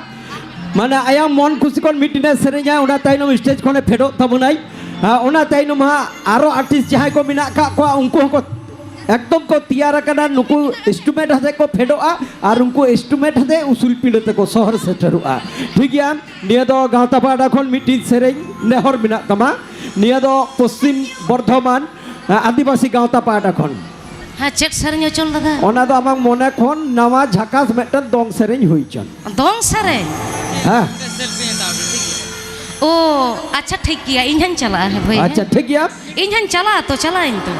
ᱢᱟᱱᱮ ᱟᱭᱟᱜ ᱢᱚᱱ ᱠᱩᱥᱤ ᱠᱷᱚᱱ ᱢᱤᱫᱴᱤᱱ ᱮ ᱥᱮᱨᱮᱧᱟ, ᱚᱱᱟ ᱛᱟᱭᱱᱚᱢ ᱥᱴᱮᱡᱽ ᱠᱷᱚᱱᱮ ᱯᱷᱮᱰᱚᱜ ᱛᱟᱵᱚᱱᱟᱭ᱾ ᱟᱨ ᱚᱱᱟ ᱛᱟᱭᱱᱚᱢ ᱦᱟᱸᱜ ᱟᱨᱚ ᱟᱨᱴᱤᱥᱴ ᱡᱟᱦᱟᱸᱭ ᱠᱚ ᱢᱮᱱᱟᱜ ᱟᱠᱟᱫ ᱠᱚᱣᱟ, ᱩᱱᱠᱩ ᱦᱚᱸᱠᱚ ᱮᱠᱫᱚᱢ ᱠᱚ ᱛᱮᱭᱟᱨ ᱟᱠᱟᱱᱟ᱾ ᱱᱩᱠᱩ ᱤᱱᱥᱴᱨᱩᱢᱮᱱᱴ ᱟᱛᱮ ᱠᱚ ᱯᱷᱮᱰᱚᱜᱼᱟ ᱟᱨ ᱩᱱᱠᱩ ᱤᱱᱥᱴᱨᱩᱢᱮᱱᱴ ᱟᱛᱮ ᱩᱥᱩᱞ ᱯᱤᱸᱰᱟᱹ ᱛᱮᱠᱚ ᱥᱚᱦᱚᱨ ᱥᱮᱴᱮᱨᱚᱜᱼᱟ᱾ ᱴᱷᱤᱠ ᱜᱮᱭᱟ, ᱱᱤᱭᱟᱹ ᱫᱚ ᱜᱟᱶᱛᱟ ᱯᱟᱦᱴᱟ ᱠᱷᱚᱱ ᱢᱤᱫᱴᱤᱱ ᱥᱮᱨᱮᱧ ᱱᱮᱦᱚᱨ ᱢᱮᱱᱟᱜ ᱛᱟᱢᱟ᱾ ᱱᱤᱭᱟᱹ ᱫᱚ ᱯᱚᱥᱪᱤᱢ ᱵᱚᱨᱫᱷᱚᱢᱟᱱ, ᱟ, ᱟᱹᱫᱤᱵᱟᱹᱥᱤ ᱜᱟᱶᱛᱟ ᱯᱟᱦᱴᱟ ᱠᱷᱚᱱ᱾ ᱦᱮᱸ, ᱪᱮᱫ ᱥᱮᱨᱮᱧ ᱦᱚᱪᱚᱱ ᱫᱟᱫᱟ? ᱚᱱᱟ ᱫᱚ ᱟᱢᱟᱜ ᱢᱚᱱᱮ ᱠᱷᱚᱱ ᱱᱟᱣᱟ ᱡᱷᱟᱠᱟᱥ ᱢᱤᱫᱴᱮᱱ ᱫᱚᱝ ᱥᱮᱨᱮᱧ ᱦᱩᱭ ᱦᱚᱪᱚᱱ᱾ ᱫᱚᱝ ᱥᱮᱨᱮᱧ? ᱦᱮᱸ᱾ ᱳ, ᱟᱪᱪᱷᱟ, ᱴᱷᱤᱠ ᱜᱮᱭᱟ, ᱤᱧ ᱦᱚᱸᱧ ᱪᱟᱞᱟᱜᱼᱟ᱾ ᱦᱮᱸ ᱵᱷᱟᱹᱭ, ᱦᱮᱸ᱾ ᱟᱪᱪᱷᱟ, ᱴᱷᱤᱠ ᱜᱮᱭᱟ᱾ ᱤᱧ ᱦᱚᱸᱧ ᱪᱟᱞᱟᱜᱼᱟ ᱛᱚ, ᱪᱟᱞᱟᱜ ᱟᱹᱧ ᱛᱚ᱾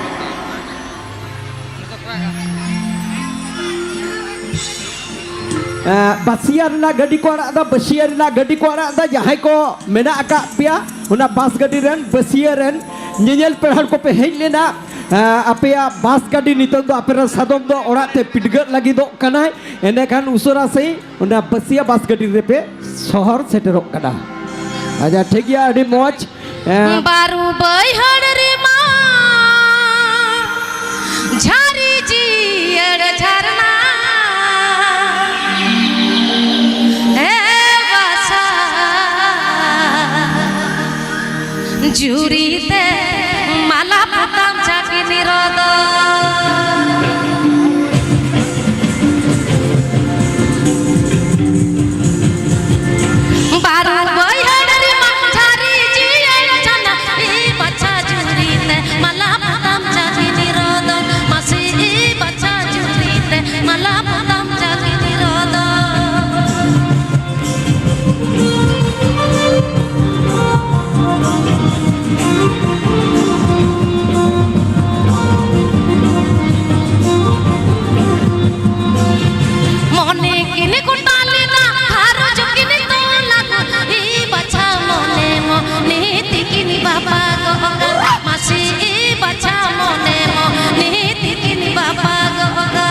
ᱮᱸ, ᱵᱟᱹᱥᱤᱭᱟ ᱨᱮᱱᱟᱜ ᱜᱟᱹᱰᱤ ᱠᱚ ᱟᱲᱟᱜ ᱮᱫᱟ, ᱵᱟᱹᱥᱤᱭᱟ ᱨᱮᱱᱟᱜ ᱜᱟᱹᱰᱤ ᱠᱚ ᱟᱲᱟᱜ ᱮᱫᱟ᱾ ᱡᱟᱦᱟᱸᱭ ᱠᱚ ᱢᱮᱱᱟᱜ ᱟᱠᱟᱫ ᱯᱮᱭᱟ ᱚᱱᱟ ᱵᱟᱥ ᱜᱟᱹᱰᱤ ᱨᱮᱱ, ᱵᱟᱹᱥᱤᱭᱟ ᱨᱮᱱ ᱧᱮᱧᱮᱞ ᱯᱮᱲᱟ ᱦᱚᱲ ᱠᱚᱯᱮ ᱦᱮᱡ ᱞᱮᱱᱟ, ᱮᱸ, ᱟᱯᱮᱭᱟᱜ ᱵᱟᱥ ᱜᱟᱹᱰᱤ ᱱᱤᱛᱚᱝ ᱫᱚ ᱟᱯᱮ ᱨᱮᱱ ᱥᱟᱫᱚᱢ ᱫᱚ ᱚᱲᱟᱜ ᱛᱮ ᱯᱤᱰᱜᱟᱹᱜ ᱞᱟᱹᱜᱤᱫᱚᱜ ᱠᱟᱱᱟᱭ᱾ ᱮᱸᱰᱮᱠᱷᱟᱱ ᱩᱥᱟᱹᱨᱟ ᱥᱟᱺᱦᱤᱡ ᱚᱱᱟ ᱵᱟᱹᱥᱤᱭᱟ ᱵᱟᱥ ᱜᱟᱹᱰᱤ ᱨᱮᱯᱮ ᱥᱚᱦᱚᱨ ᱥᱮᱴᱮᱨᱚᱜ ᱠᱟᱱᱟ᱾ ᱟᱪᱪᱷᱟ, ᱴᱷᱤᱠ ᱜᱮᱭᱟ, ᱟᱹᱰᱤ ᱢᱚᱡᱽ᱾ ᱮᱸ, ᱵᱟᱨᱩ ᱵᱟᱹᱭᱦᱟᱹᱲ ᱨᱮᱢᱟ ᱡᱷᱟᱹᱨᱤ ᱡᱤᱭᱟᱹᱲ ᱡᱷᱟᱨᱱᱟ, ᱮ ᱵᱟᱥᱟ ᱡᱩᱨᱤ ᱛᱮ ᱢᱟᱞᱟ ᱯᱚᱛᱟᱢ ᱪᱟᱹᱠᱤ ᱱᱤᱨᱚᱫᱚ᱾ ᱵᱟᱨᱩ ᱵᱟᱹᱭᱦᱟᱹᱲ ᱨᱮᱢᱟ ᱡᱷᱟᱹᱨᱤ ᱢᱟᱞᱟ ᱯᱚᱛᱟᱢ ᱡᱟᱹᱛᱤ ᱨᱚᱫᱚ᱾ ᱢᱚᱱᱮ ᱠᱤᱱ ᱜᱚᱴᱟ ᱞᱮᱫᱟ, ᱜᱷᱟᱨᱚᱸᱡᱽ ᱠᱤᱱ ᱛᱚᱞᱟ, ᱤ ᱵᱟᱪᱷᱟ ᱢᱚᱱᱮ ᱢᱚᱱᱮ ᱛᱤᱠᱤᱱ ᱵᱟᱯᱟᱜᱚᱜᱼᱟ᱾ ᱢᱟᱹᱥᱤ ᱤ ᱵᱟᱪᱷᱟ ᱢᱚᱱᱮ ᱢᱚᱱᱮ ᱛᱤᱠᱤᱱ ᱵᱟᱯᱟᱜᱚᱜᱼᱟ᱾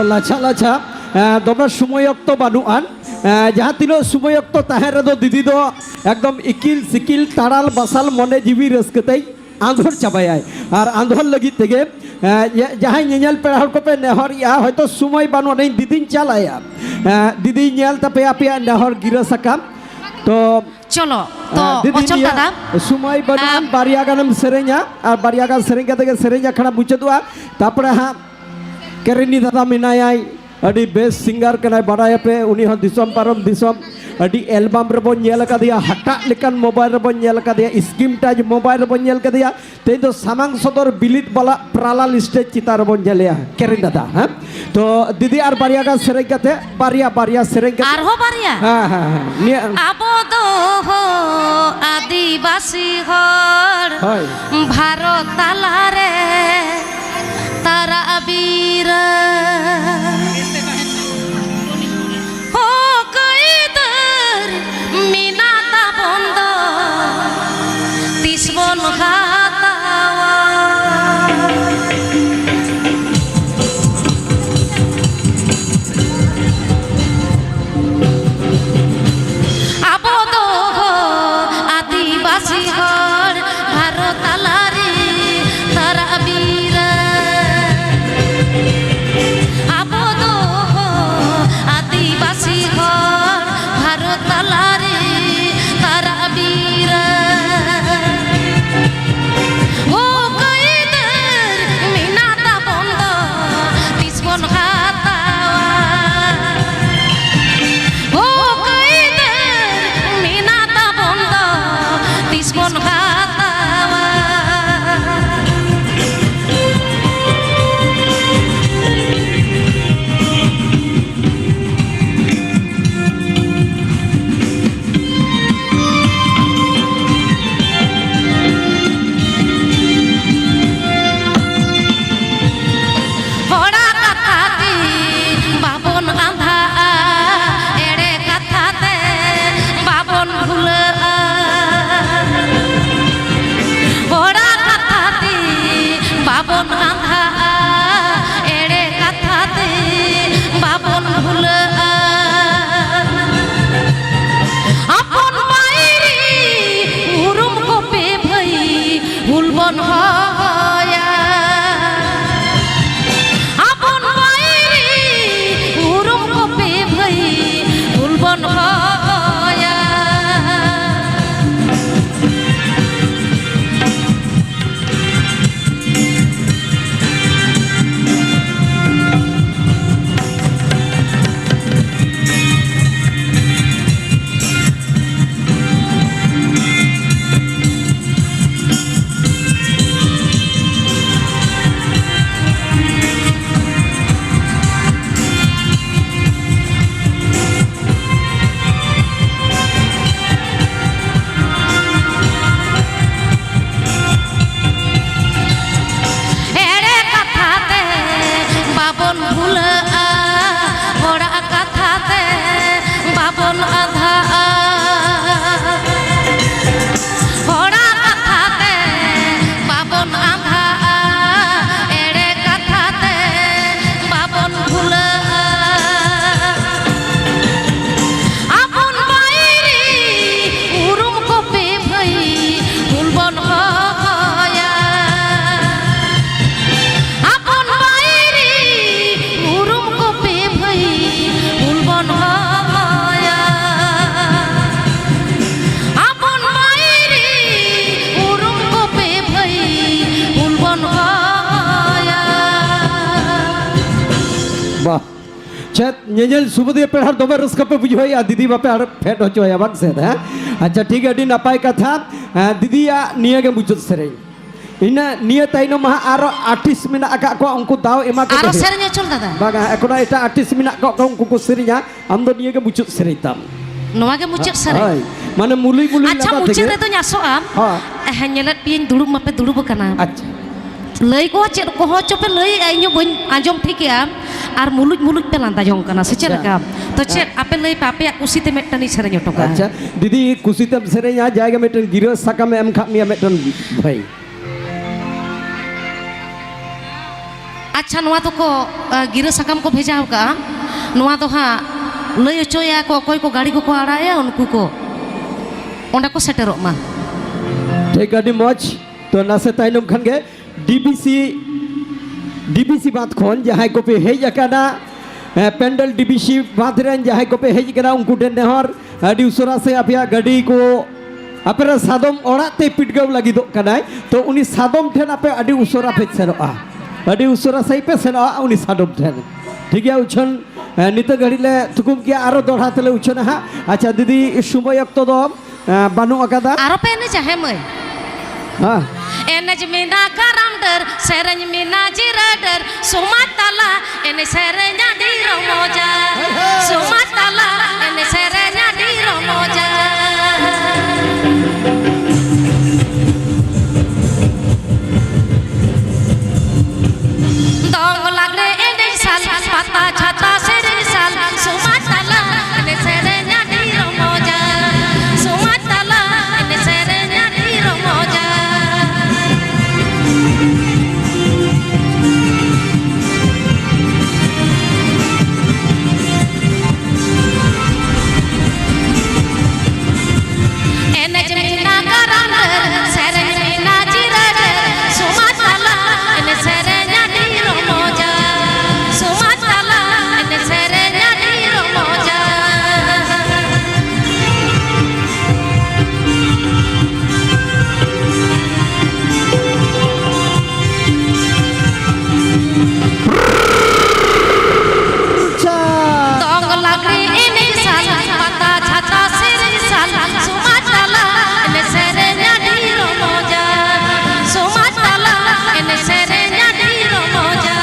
ᱞᱟᱪᱷᱟ ᱞᱟᱪᱷᱟ, ᱮᱸ, ᱫᱚᱢᱮ ᱥᱚᱢᱚᱭ ᱚᱠᱛᱚ ᱵᱟᱹᱱᱩᱜᱼᱟᱱ᱾ ᱮᱸ, ᱡᱟᱦᱟᱸ ᱛᱤᱱᱟᱹᱜ ᱥᱚᱢᱚᱭ ᱚᱠᱛᱚ ᱛᱟᱦᱮᱸ ᱨᱮᱫᱚ ᱫᱤᱫᱤ ᱫᱚ ᱮᱠᱫᱚᱢ ᱤᱠᱤᱞ ᱥᱤᱠᱤᱞ ᱛᱟᱲᱟᱞ ᱵᱟᱥᱟᱞ ᱢᱚᱱᱮ ᱡᱤᱣᱤ ᱨᱟᱹᱥᱠᱟᱹ ᱛᱮᱭ ᱟᱸᱫᱷᱚᱨ ᱪᱟᱵᱟᱭᱟᱭ᱾ ᱟᱨ ᱟᱸᱫᱷᱚᱨ ᱞᱟᱹᱜᱤᱫ ᱛᱮᱜᱮ, ᱮᱸ, ᱡᱟ-, ᱡᱟᱦᱟᱸᱭ ᱧᱮᱧᱮᱞ ᱯᱮᱲᱟ ᱦᱚᱲ ᱠᱚᱯᱮ ᱱᱮᱦᱚᱨᱮᱜᱼᱟ, ᱦᱚᱭᱛᱳ ᱥᱚᱢᱚᱭ ᱵᱟᱹᱱᱩᱜ ᱟᱹᱱᱤᱡ, ᱫᱤᱫᱤᱧ ᱪᱟᱞᱟᱭᱟ᱾ ᱮᱸ, ᱫᱤᱫᱤᱧ ᱧᱮᱞ ᱛᱟᱯᱮᱭᱟ ᱟᱯᱮᱭᱟᱜ ᱱᱮᱦᱚᱨ ᱜᱤᱨᱟᱹ ᱥᱟᱠᱟᱢ᱾ ᱛᱚ, ᱪᱚᱞᱚ, ᱛᱚ, ᱮᱸ, ᱫᱤᱫᱤ, ᱚᱪᱚᱞ ᱱᱤᱭᱟᱹ ᱫᱟᱫᱟ᱾ ᱥᱚᱢᱚᱭ ᱵᱟᱹᱱᱩᱜᱼᱟ, ᱟᱢ ᱵᱟᱨᱭᱟ ᱜᱟᱱᱮᱢ ᱥᱮᱨᱮᱧᱟ, ᱟᱨ ᱵᱟᱨᱭᱟ ᱜᱟᱱ ᱥᱮᱨᱮᱧ ᱠᱟᱛᱮ ᱜᱮ ᱥᱮᱨᱮᱧ ᱟᱠᱷᱲᱟ ᱢᱩᱪᱟᱹᱫᱚᱜᱼᱟ᱾ ᱛᱟᱯᱚᱨᱮ ᱦᱟᱸᱜ ᱠᱮᱨᱮᱱᱤ ᱫᱟᱫᱟ ᱢᱮᱱᱟᱭᱟᱭ, ᱟᱹᱰᱤ ᱵᱮᱥ ᱥᱤᱝᱜᱟᱨ ᱠᱟᱱᱟᱭ, ᱵᱟᱰᱟᱭᱟᱯᱮ, ᱩᱱᱤ ᱦᱚᱸ ᱫᱤᱥᱚᱢ ᱯᱟᱨᱚᱢ ᱫᱤᱥᱚᱢ᱾ ᱟᱹᱰᱤ ᱮᱞᱵᱟᱢ ᱨᱮᱵᱚᱱ ᱧᱮᱞ ᱟᱠᱟᱫᱮᱭᱟ, ᱦᱟᱴᱟᱜ ᱞᱮᱠᱟᱱ ᱢᱳᱵᱟᱭᱤᱞ ᱨᱮᱵᱚᱱ ᱧᱮᱞ ᱟᱠᱟᱫᱮᱭᱟ, ᱥᱠᱨᱤᱱ ᱴᱟᱪ ᱢᱳᱵᱟᱭᱤᱞ ᱨᱮᱵᱚᱱ ᱧᱮᱞ ᱟᱠᱟᱫᱮᱭᱟ᱾ ᱛᱮᱦᱮᱧ ᱫᱚ ᱥᱟᱢᱟᱝ ᱥᱚᱫᱚᱨ ᱵᱤᱞᱤᱛ ᱵᱟᱞᱟ ᱯᱨᱟᱞᱟᱞ ᱥᱴᱮᱡᱽ ᱪᱮᱛᱟᱱ ᱨᱮᱵᱚᱱ ᱧᱮᱞᱮᱭᱟ ᱠᱮᱨᱮᱱ ᱫᱟᱫᱟ, ᱦᱮᱸ? ᱛᱚ ᱫᱤᱫᱤ ᱟᱨ ᱵᱟᱨᱭᱟ ᱜᱟᱱ ᱥᱮᱨᱮᱧ ᱠᱟᱛᱮ, ᱵᱟᱨᱭᱟ, ᱵᱟᱨᱭᱟ ᱥᱮᱨᱮᱧ ᱠᱟᱛᱮ᱾ ᱟᱨᱦᱚᱸ ᱵᱟᱨᱭᱟ? ᱦᱮᱸ, ᱦᱮᱸ, ᱦᱮᱸ᱾ ᱱᱤᱭᱟᱹ ᱟᱵᱚ ᱫᱚ ᱟᱹᱫᱤᱵᱟᱹᱥᱤ ᱦᱚᱲ ᱦᱳᱭ᱾ ᱵᱷᱟᱨᱚᱛ ᱛᱟᱞᱟᱨᱮ ᱛᱟᱨᱟ ᱵᱤᱨ ᱦᱚᱠ ᱟᱹᱭᱫᱟᱹᱨ ᱢᱮᱱᱟᱜ ᱛᱟᱵᱚᱱ ᱫᱚ ᱛᱤᱥ ᱵᱚᱱ ᱦᱟᱛᱟᱣᱟ? ᱟᱵᱚ ᱫᱚ ᱟᱹᱫᱤᱵᱟᱹᱥᱤ ᱦᱚᱲ ᱵᱷᱟᱨᱚᱛ ᱛᱟᱞᱟᱨᱮ ᱛᱟᱨᱟ ᱦᱚᱦᱚᱭᱟ᱾ ᱟᱵᱚᱱ ᱵᱟᱭᱨᱤ ᱩᱨᱩᱢ ᱠᱚᱯᱮ ᱵᱷᱟᱹᱭ, ᱦᱩᱞ ᱵᱚᱱ ᱦᱚᱦᱚᱭᱟ᱾ ᱮᱲᱮ ᱠᱟᱛᱷᱟ ᱛᱮ ᱵᱟᱵᱚᱱ ᱵᱷᱩᱞᱟᱹᱜᱼᱟ, ᱦᱚᱲᱟᱜ ᱠᱟᱛᱷᱟ ᱛᱮ ᱵᱟᱵᱚᱱ ᱟᱸᱫᱷᱟᱜᱼᱟ᱾ ᱦᱚᱲᱟᱜ ᱠᱟᱛᱷᱟ ᱛᱮ ᱵᱟᱵᱚᱱ ᱟᱸᱫᱷᱟᱜᱼᱟ, ᱮᱲᱮ ᱠᱟᱛᱷᱟ ᱛᱮ ᱵᱟᱵᱚᱱ ᱵᱷᱩᱞᱟᱹᱜᱼᱟ᱾ ᱟᱵᱚᱱ ᱵᱟᱭᱨᱤ ᱩᱨᱩᱢ ᱠᱚᱯᱮ ᱵᱷᱟᱹᱭ, ᱦᱩᱞ ᱵᱚᱱ ᱦᱚᱦᱚᱭᱟ᱾ ᱟᱵᱚᱱ ᱵᱟᱭᱨᱤ ᱩᱨᱩᱢ ᱠᱚᱯᱮ ᱵᱷᱟᱹᱭ, ᱦᱩᱞ ᱵᱚᱱ ᱦᱚᱦᱚᱭᱟ᱾ ᱟᱵᱚᱱ ᱵᱟᱭᱨᱤ ᱩᱨᱩᱢ ᱠᱚᱯᱮ ᱵᱷᱟᱹᱭ, ᱦᱩᱞ ᱵᱚᱱ ᱦᱚᱦᱚᱭᱟ᱾ ᱵᱟᱦ᱾ ᱪᱮᱫ ᱧᱮᱧᱮᱞ ᱥᱩᱵᱩᱫᱤᱭᱟᱹ ᱯᱮᱲᱟ ᱦᱚᱲ ᱫᱚᱢᱮ ᱨᱟᱹᱥᱠᱟᱹ ᱯᱮ ᱵᱩᱡᱷᱟᱹᱣᱮᱫᱼᱟ, ᱫᱤᱫᱤ ᱵᱟᱯᱮ ᱟᱨ ᱯᱷᱮᱰ ᱦᱚᱪᱚᱭᱟ ᱵᱟᱝ ᱥᱮ, ᱦᱮᱸ? ᱟᱪᱪᱷᱟ, ᱴᱷᱤᱠ, ᱟᱹᱰᱤ ᱱᱟᱯᱟᱭ ᱠᱟᱛᱷᱟ᱾ ᱦᱮᱸ, ᱫᱤᱫᱤᱭᱟᱜ ᱱᱤᱭᱟᱹ ᱜᱮ ᱢᱩᱪᱟᱹᱫ ᱥᱮᱨᱮᱧ᱾ ᱤᱱᱟᱹ, ᱱᱤᱭᱟᱹ ᱛᱟᱭᱱᱚᱢ ᱢᱟ ᱦᱟᱸᱜ ᱟᱨᱚ artist ᱢᱮᱱᱟᱜ ᱟᱠᱟᱫ ᱠᱚᱣᱟ, ᱩᱱᱠᱩ ᱫᱟᱣ ᱮᱢᱟ ᱠᱚᱯᱮ ᱟᱨᱚ ᱦᱩᱭᱩᱜᱼᱟ᱾ ᱥᱮᱨᱮᱧ ᱦᱚᱪᱚ ᱫᱟᱫᱟ? ᱵᱟᱝᱟ, ᱮᱠᱷᱚᱱ ᱮᱴᱟᱜ artist ᱢᱮᱱᱟᱜ ᱠᱚᱣᱟ, ᱩᱱᱠᱩ ᱠᱚ ᱥᱮᱨᱮᱧᱟ, ᱟᱢ ᱫᱚ ᱱᱤᱭᱟᱹ ᱜᱮ ᱢᱩᱪᱟᱹᱫ ᱥᱮᱨᱮᱧ ᱛᱟᱢ᱾ ᱱᱚᱣᱟ ᱜᱮ ᱢᱩᱪᱟᱹᱫ ᱥᱮᱨᱮᱧ? ᱦᱳᱭ, ᱢᱟᱱᱮ ᱢᱩᱞᱩᱡ ᱢᱩᱞᱩᱡ ᱟᱪᱪᱷᱟ, ᱞᱟᱸᱫᱟ ᱢᱩᱪᱟᱹᱫ ᱛᱮᱜᱮ᱾ ᱨᱮᱫᱚᱧ ᱟᱥᱚᱜᱼᱟ, ᱦᱳᱭ᱾ ᱦᱮᱸ, ᱧᱮᱞᱮᱫ ᱯᱮᱭᱟᱹᱧ ᱫᱩᱲᱩᱵ ᱢᱟᱯᱮ ᱫᱩᱲᱩᱵ ᱟᱠᱟᱱᱟ᱾ ᱟᱪᱪᱷᱟ᱾ ᱞᱟᱹᱭ ᱠᱚᱦᱚᱸ ᱪᱮᱫ ᱠᱚᱦᱚᱸ ᱪᱚᱯᱮ ᱞᱟᱹᱭᱮᱜᱼᱟ, ᱤᱧ ᱦᱚᱸ ᱵᱟᱹᱧ ᱟᱸᱡᱚᱢ ᱴᱷᱤᱠᱮᱜᱼᱟ᱾ ᱟᱨ ᱢᱩᱞᱩᱡ ᱢᱩᱞᱩᱡ ᱯᱮ ᱞᱟᱸᱫᱟ ᱡᱚᱝ ᱠᱟᱱᱟ, ᱥᱮ ᱪᱮᱫ ᱟᱪᱪᱷᱟ᱾ ᱞᱮᱠᱟ? ᱛᱚ ᱪᱮᱫ, ᱦᱮᱸ᱾ ᱟᱯᱮ ᱞᱟᱹᱭ ᱯᱮ, ᱟᱯᱮᱭᱟᱜ ᱠᱩᱥᱤ ᱛᱮ ᱢᱤᱫᱴᱟᱝ ᱤᱧ ᱥᱮᱨᱮᱧ ᱦᱚᱴᱚ ᱠᱟᱜᱼᱟ᱾ ᱟᱪᱪᱷᱟ, ᱫᱤᱫᱤ, ᱠᱩᱥᱤ ᱛᱮᱢ ᱥᱮᱨᱮᱧᱟ, ᱡᱟᱭᱜᱟ ᱢᱤᱫᱴᱟᱝ ᱜᱤᱨᱟᱹ ᱥᱟᱠᱟᱢᱮ ᱮᱢ ᱠᱟᱜ ᱢᱮᱭᱟ ᱢᱤᱫᱴᱟᱝ ᱵᱷᱟᱹᱭ᱾ ᱟᱪᱪᱷᱟ, ᱱᱚᱣᱟ ᱫᱚᱠᱚ, ᱟ, ᱜᱤᱨᱟᱹ ᱥᱟᱠᱟᱢ ᱠᱚ ᱵᱷᱮᱡᱟ ᱟᱠᱟᱜᱼᱟ᱾ ᱱᱚᱣᱟ ᱫᱚ ᱦᱟᱸᱜ ᱞᱟᱹᱭ ᱦᱚᱪᱚᱭᱟ ᱠᱚ, ᱚᱠᱚᱭ ᱠᱚ ᱜᱟᱹᱲᱤ ᱠᱚᱠᱚ ᱟᱲᱟᱜᱮᱜᱼᱟ, ᱩᱱᱠᱩ ᱠᱚ ᱚᱸᱰᱮ ᱠᱚ ᱥᱮᱴᱮᱨᱚᱜ ᱢᱟ᱾ ᱴᱷᱤᱠ, ᱟᱹᱰᱤ ᱢᱚᱡᱽ᱾ ᱛᱚ, ᱱᱟᱥᱮ ᱛᱟᱭᱱᱚᱢ ᱠᱷᱟᱱ ᱜᱮ ᱰᱤᱵᱤᱥᱤ, ᱰᱤᱵᱤᱥᱤ ᱵᱟᱸᱫᱷ ᱠᱷᱚᱱ ᱡᱟᱦᱟᱸᱭ ᱠᱚᱯᱮ ᱦᱮᱡ ᱟᱠᱟᱱᱟ, ᱮ, ᱯᱮᱱᱰᱮᱞ ᱰᱤᱵᱤᱥᱤ ᱵᱟᱸᱫᱷ ᱨᱮᱱ ᱡᱟᱦᱟᱸᱭ ᱠᱚᱯᱮ ᱦᱮᱡ ᱟᱠᱟᱱᱟ, ᱩᱱᱠᱩ ᱴᱷᱮᱱ ᱱᱮᱦᱚᱨ, ᱟᱹᱰᱤ ᱩᱥᱟᱹᱨᱟ ᱥᱮ ᱟᱯᱮᱭᱟᱜ ᱜᱟᱹᱰᱤ ᱠᱚ ᱟᱯᱮ ᱨᱮᱱ ᱥᱟᱫᱚᱢ ᱚᱲᱟᱜ ᱛᱮᱭ ᱯᱤᱰᱜᱟᱹᱣ ᱞᱟᱹᱜᱤᱫᱚᱜ ᱠᱟᱱᱟᱭ, ᱛᱚ ᱩᱱᱤ ᱥᱟᱫᱚᱢ ᱴᱷᱮᱱ ᱟᱯᱮ ᱟᱹᱰᱤ ᱩᱥᱟᱹᱨᱟ ᱯᱮ ᱥᱮᱱᱚᱜᱼᱟ, ᱟᱹᱰᱤ ᱩᱥᱟᱹᱨᱟ ᱥᱟᱺᱦᱤᱡ ᱯᱮ ᱥᱮᱱᱚᱜᱼᱟ ᱩᱱᱤ ᱥᱟᱫᱚᱢ ᱴᱷᱮᱱ᱾ ᱴᱷᱤᱠ ᱜᱮᱭᱟ, ᱩᱪᱷᱟᱹᱱ, ᱮ, ᱱᱤᱛᱚᱜ ᱜᱷᱟᱹᱲᱤᱡ ᱞᱮ ᱛᱷᱩᱠᱩᱢ ᱠᱮᱜᱼᱟ, ᱟᱨᱚ ᱫᱚᱦᱲᱟ ᱛᱮᱞᱮ ᱩᱪᱷᱟᱹᱱᱟ ᱦᱟᱸᱜ᱾ ᱟᱪᱪᱷᱟ ᱫᱤᱫᱤ, ᱥᱚᱢᱚᱭ ᱚᱠᱛᱚ ᱫᱚ, ᱮ, ᱵᱟᱹᱱᱩᱜ ᱟᱠᱟᱫᱟ᱾ ᱟᱨᱚ ᱯᱮ ᱮᱱᱮᱡᱟ, ᱦᱮᱸ ᱢᱟᱹᱭ? ᱦᱮᱸ᱾ ᱮᱱᱮᱡ ᱢᱮᱱᱟᱜ ᱠᱟᱨᱟᱢ ᱰᱟᱹᱨ, ᱥᱮᱨᱮᱧ ᱢᱮᱱᱟᱜ ᱡᱤᱨᱟᱹ ᱰᱟᱹᱨ, ᱥᱚᱢᱟᱡᱽ ᱛᱟᱞᱟ ᱮᱱᱮᱡ ᱥᱮᱨᱮᱧ ᱟᱹᱰᱤ ᱨᱚᱢᱚᱡᱟ᱾ ᱦᱳᱭ, ᱦᱳᱭ᱾ ᱥᱚᱢᱟᱡᱽ ᱛᱟᱞᱟ ᱮᱱᱮᱡ ᱥᱮᱨᱮᱧ ᱟᱹᱰᱤ ᱨᱚᱢᱚᱡᱟ᱾ ᱫᱚᱝ ᱞᱟᱜᱽᱲᱮ ᱮᱱᱮᱡ ᱥᱟᱞ, ᱯᱟᱛᱟ ᱪᱷᱟᱛᱟ ᱥᱮᱨᱮᱧ ᱥᱟᱞ, ᱥᱚᱢᱟᱡᱽ ᱛᱟᱞᱟ ᱮᱱᱮᱡ ᱥᱮᱨᱮᱧ ᱟᱹᱰᱤ ᱨᱚᱢᱚᱡᱟ᱾ ᱥᱚᱢᱟᱡᱽ ᱛᱟᱞᱟ ᱮᱱᱮᱡ ᱥᱮᱨᱮᱧ ᱟᱹᱰᱤ ᱨᱚᱢᱚᱡᱟ᱾ ᱮᱱᱮᱡ ᱢᱮᱱᱟᱜ ᱠᱟᱨᱟᱢ ᱰᱟᱹᱨ, ᱥᱮᱨᱮᱧ ᱢᱮᱱᱟᱜ ᱡᱤᱨᱟᱹ ᱰᱟᱹᱨ, ᱥᱚᱢᱟᱡᱽ ᱛᱟᱞᱟ ᱮᱱᱮᱡ ᱥᱮᱨᱮᱧ ᱟᱹᱰᱤ ᱨᱚᱢᱚᱡᱟ᱾ ᱥᱚᱢᱟᱡᱽ ᱛᱟᱞᱟ ᱮᱱᱮᱡ ᱥᱮᱨᱮᱧ ᱟᱹᱰᱤ ᱨᱚᱢᱚᱡᱟ᱾ ᱫᱚᱝ ᱞᱟᱜᱽᱲᱮ ᱮᱱᱮᱡ ᱥᱟᱞ, ᱯᱟᱛᱟ ᱪᱷᱟᱛᱟ ᱥᱮᱨᱮᱧ ᱥᱟᱞ, ᱥᱚᱢᱟᱡᱽ ᱛᱟᱞᱟ ᱮᱱᱮᱡ ᱥᱮᱨᱮᱧ ᱟᱹᱰᱤ ᱨᱚᱢᱚᱡᱟ᱾ ᱥᱚᱢᱟᱡᱽ ᱛᱟᱞᱟ ᱮᱱᱮᱡ ᱥᱮᱨᱮᱧ ᱟᱹᱰᱤ ᱨᱚᱢᱚᱡᱟ᱾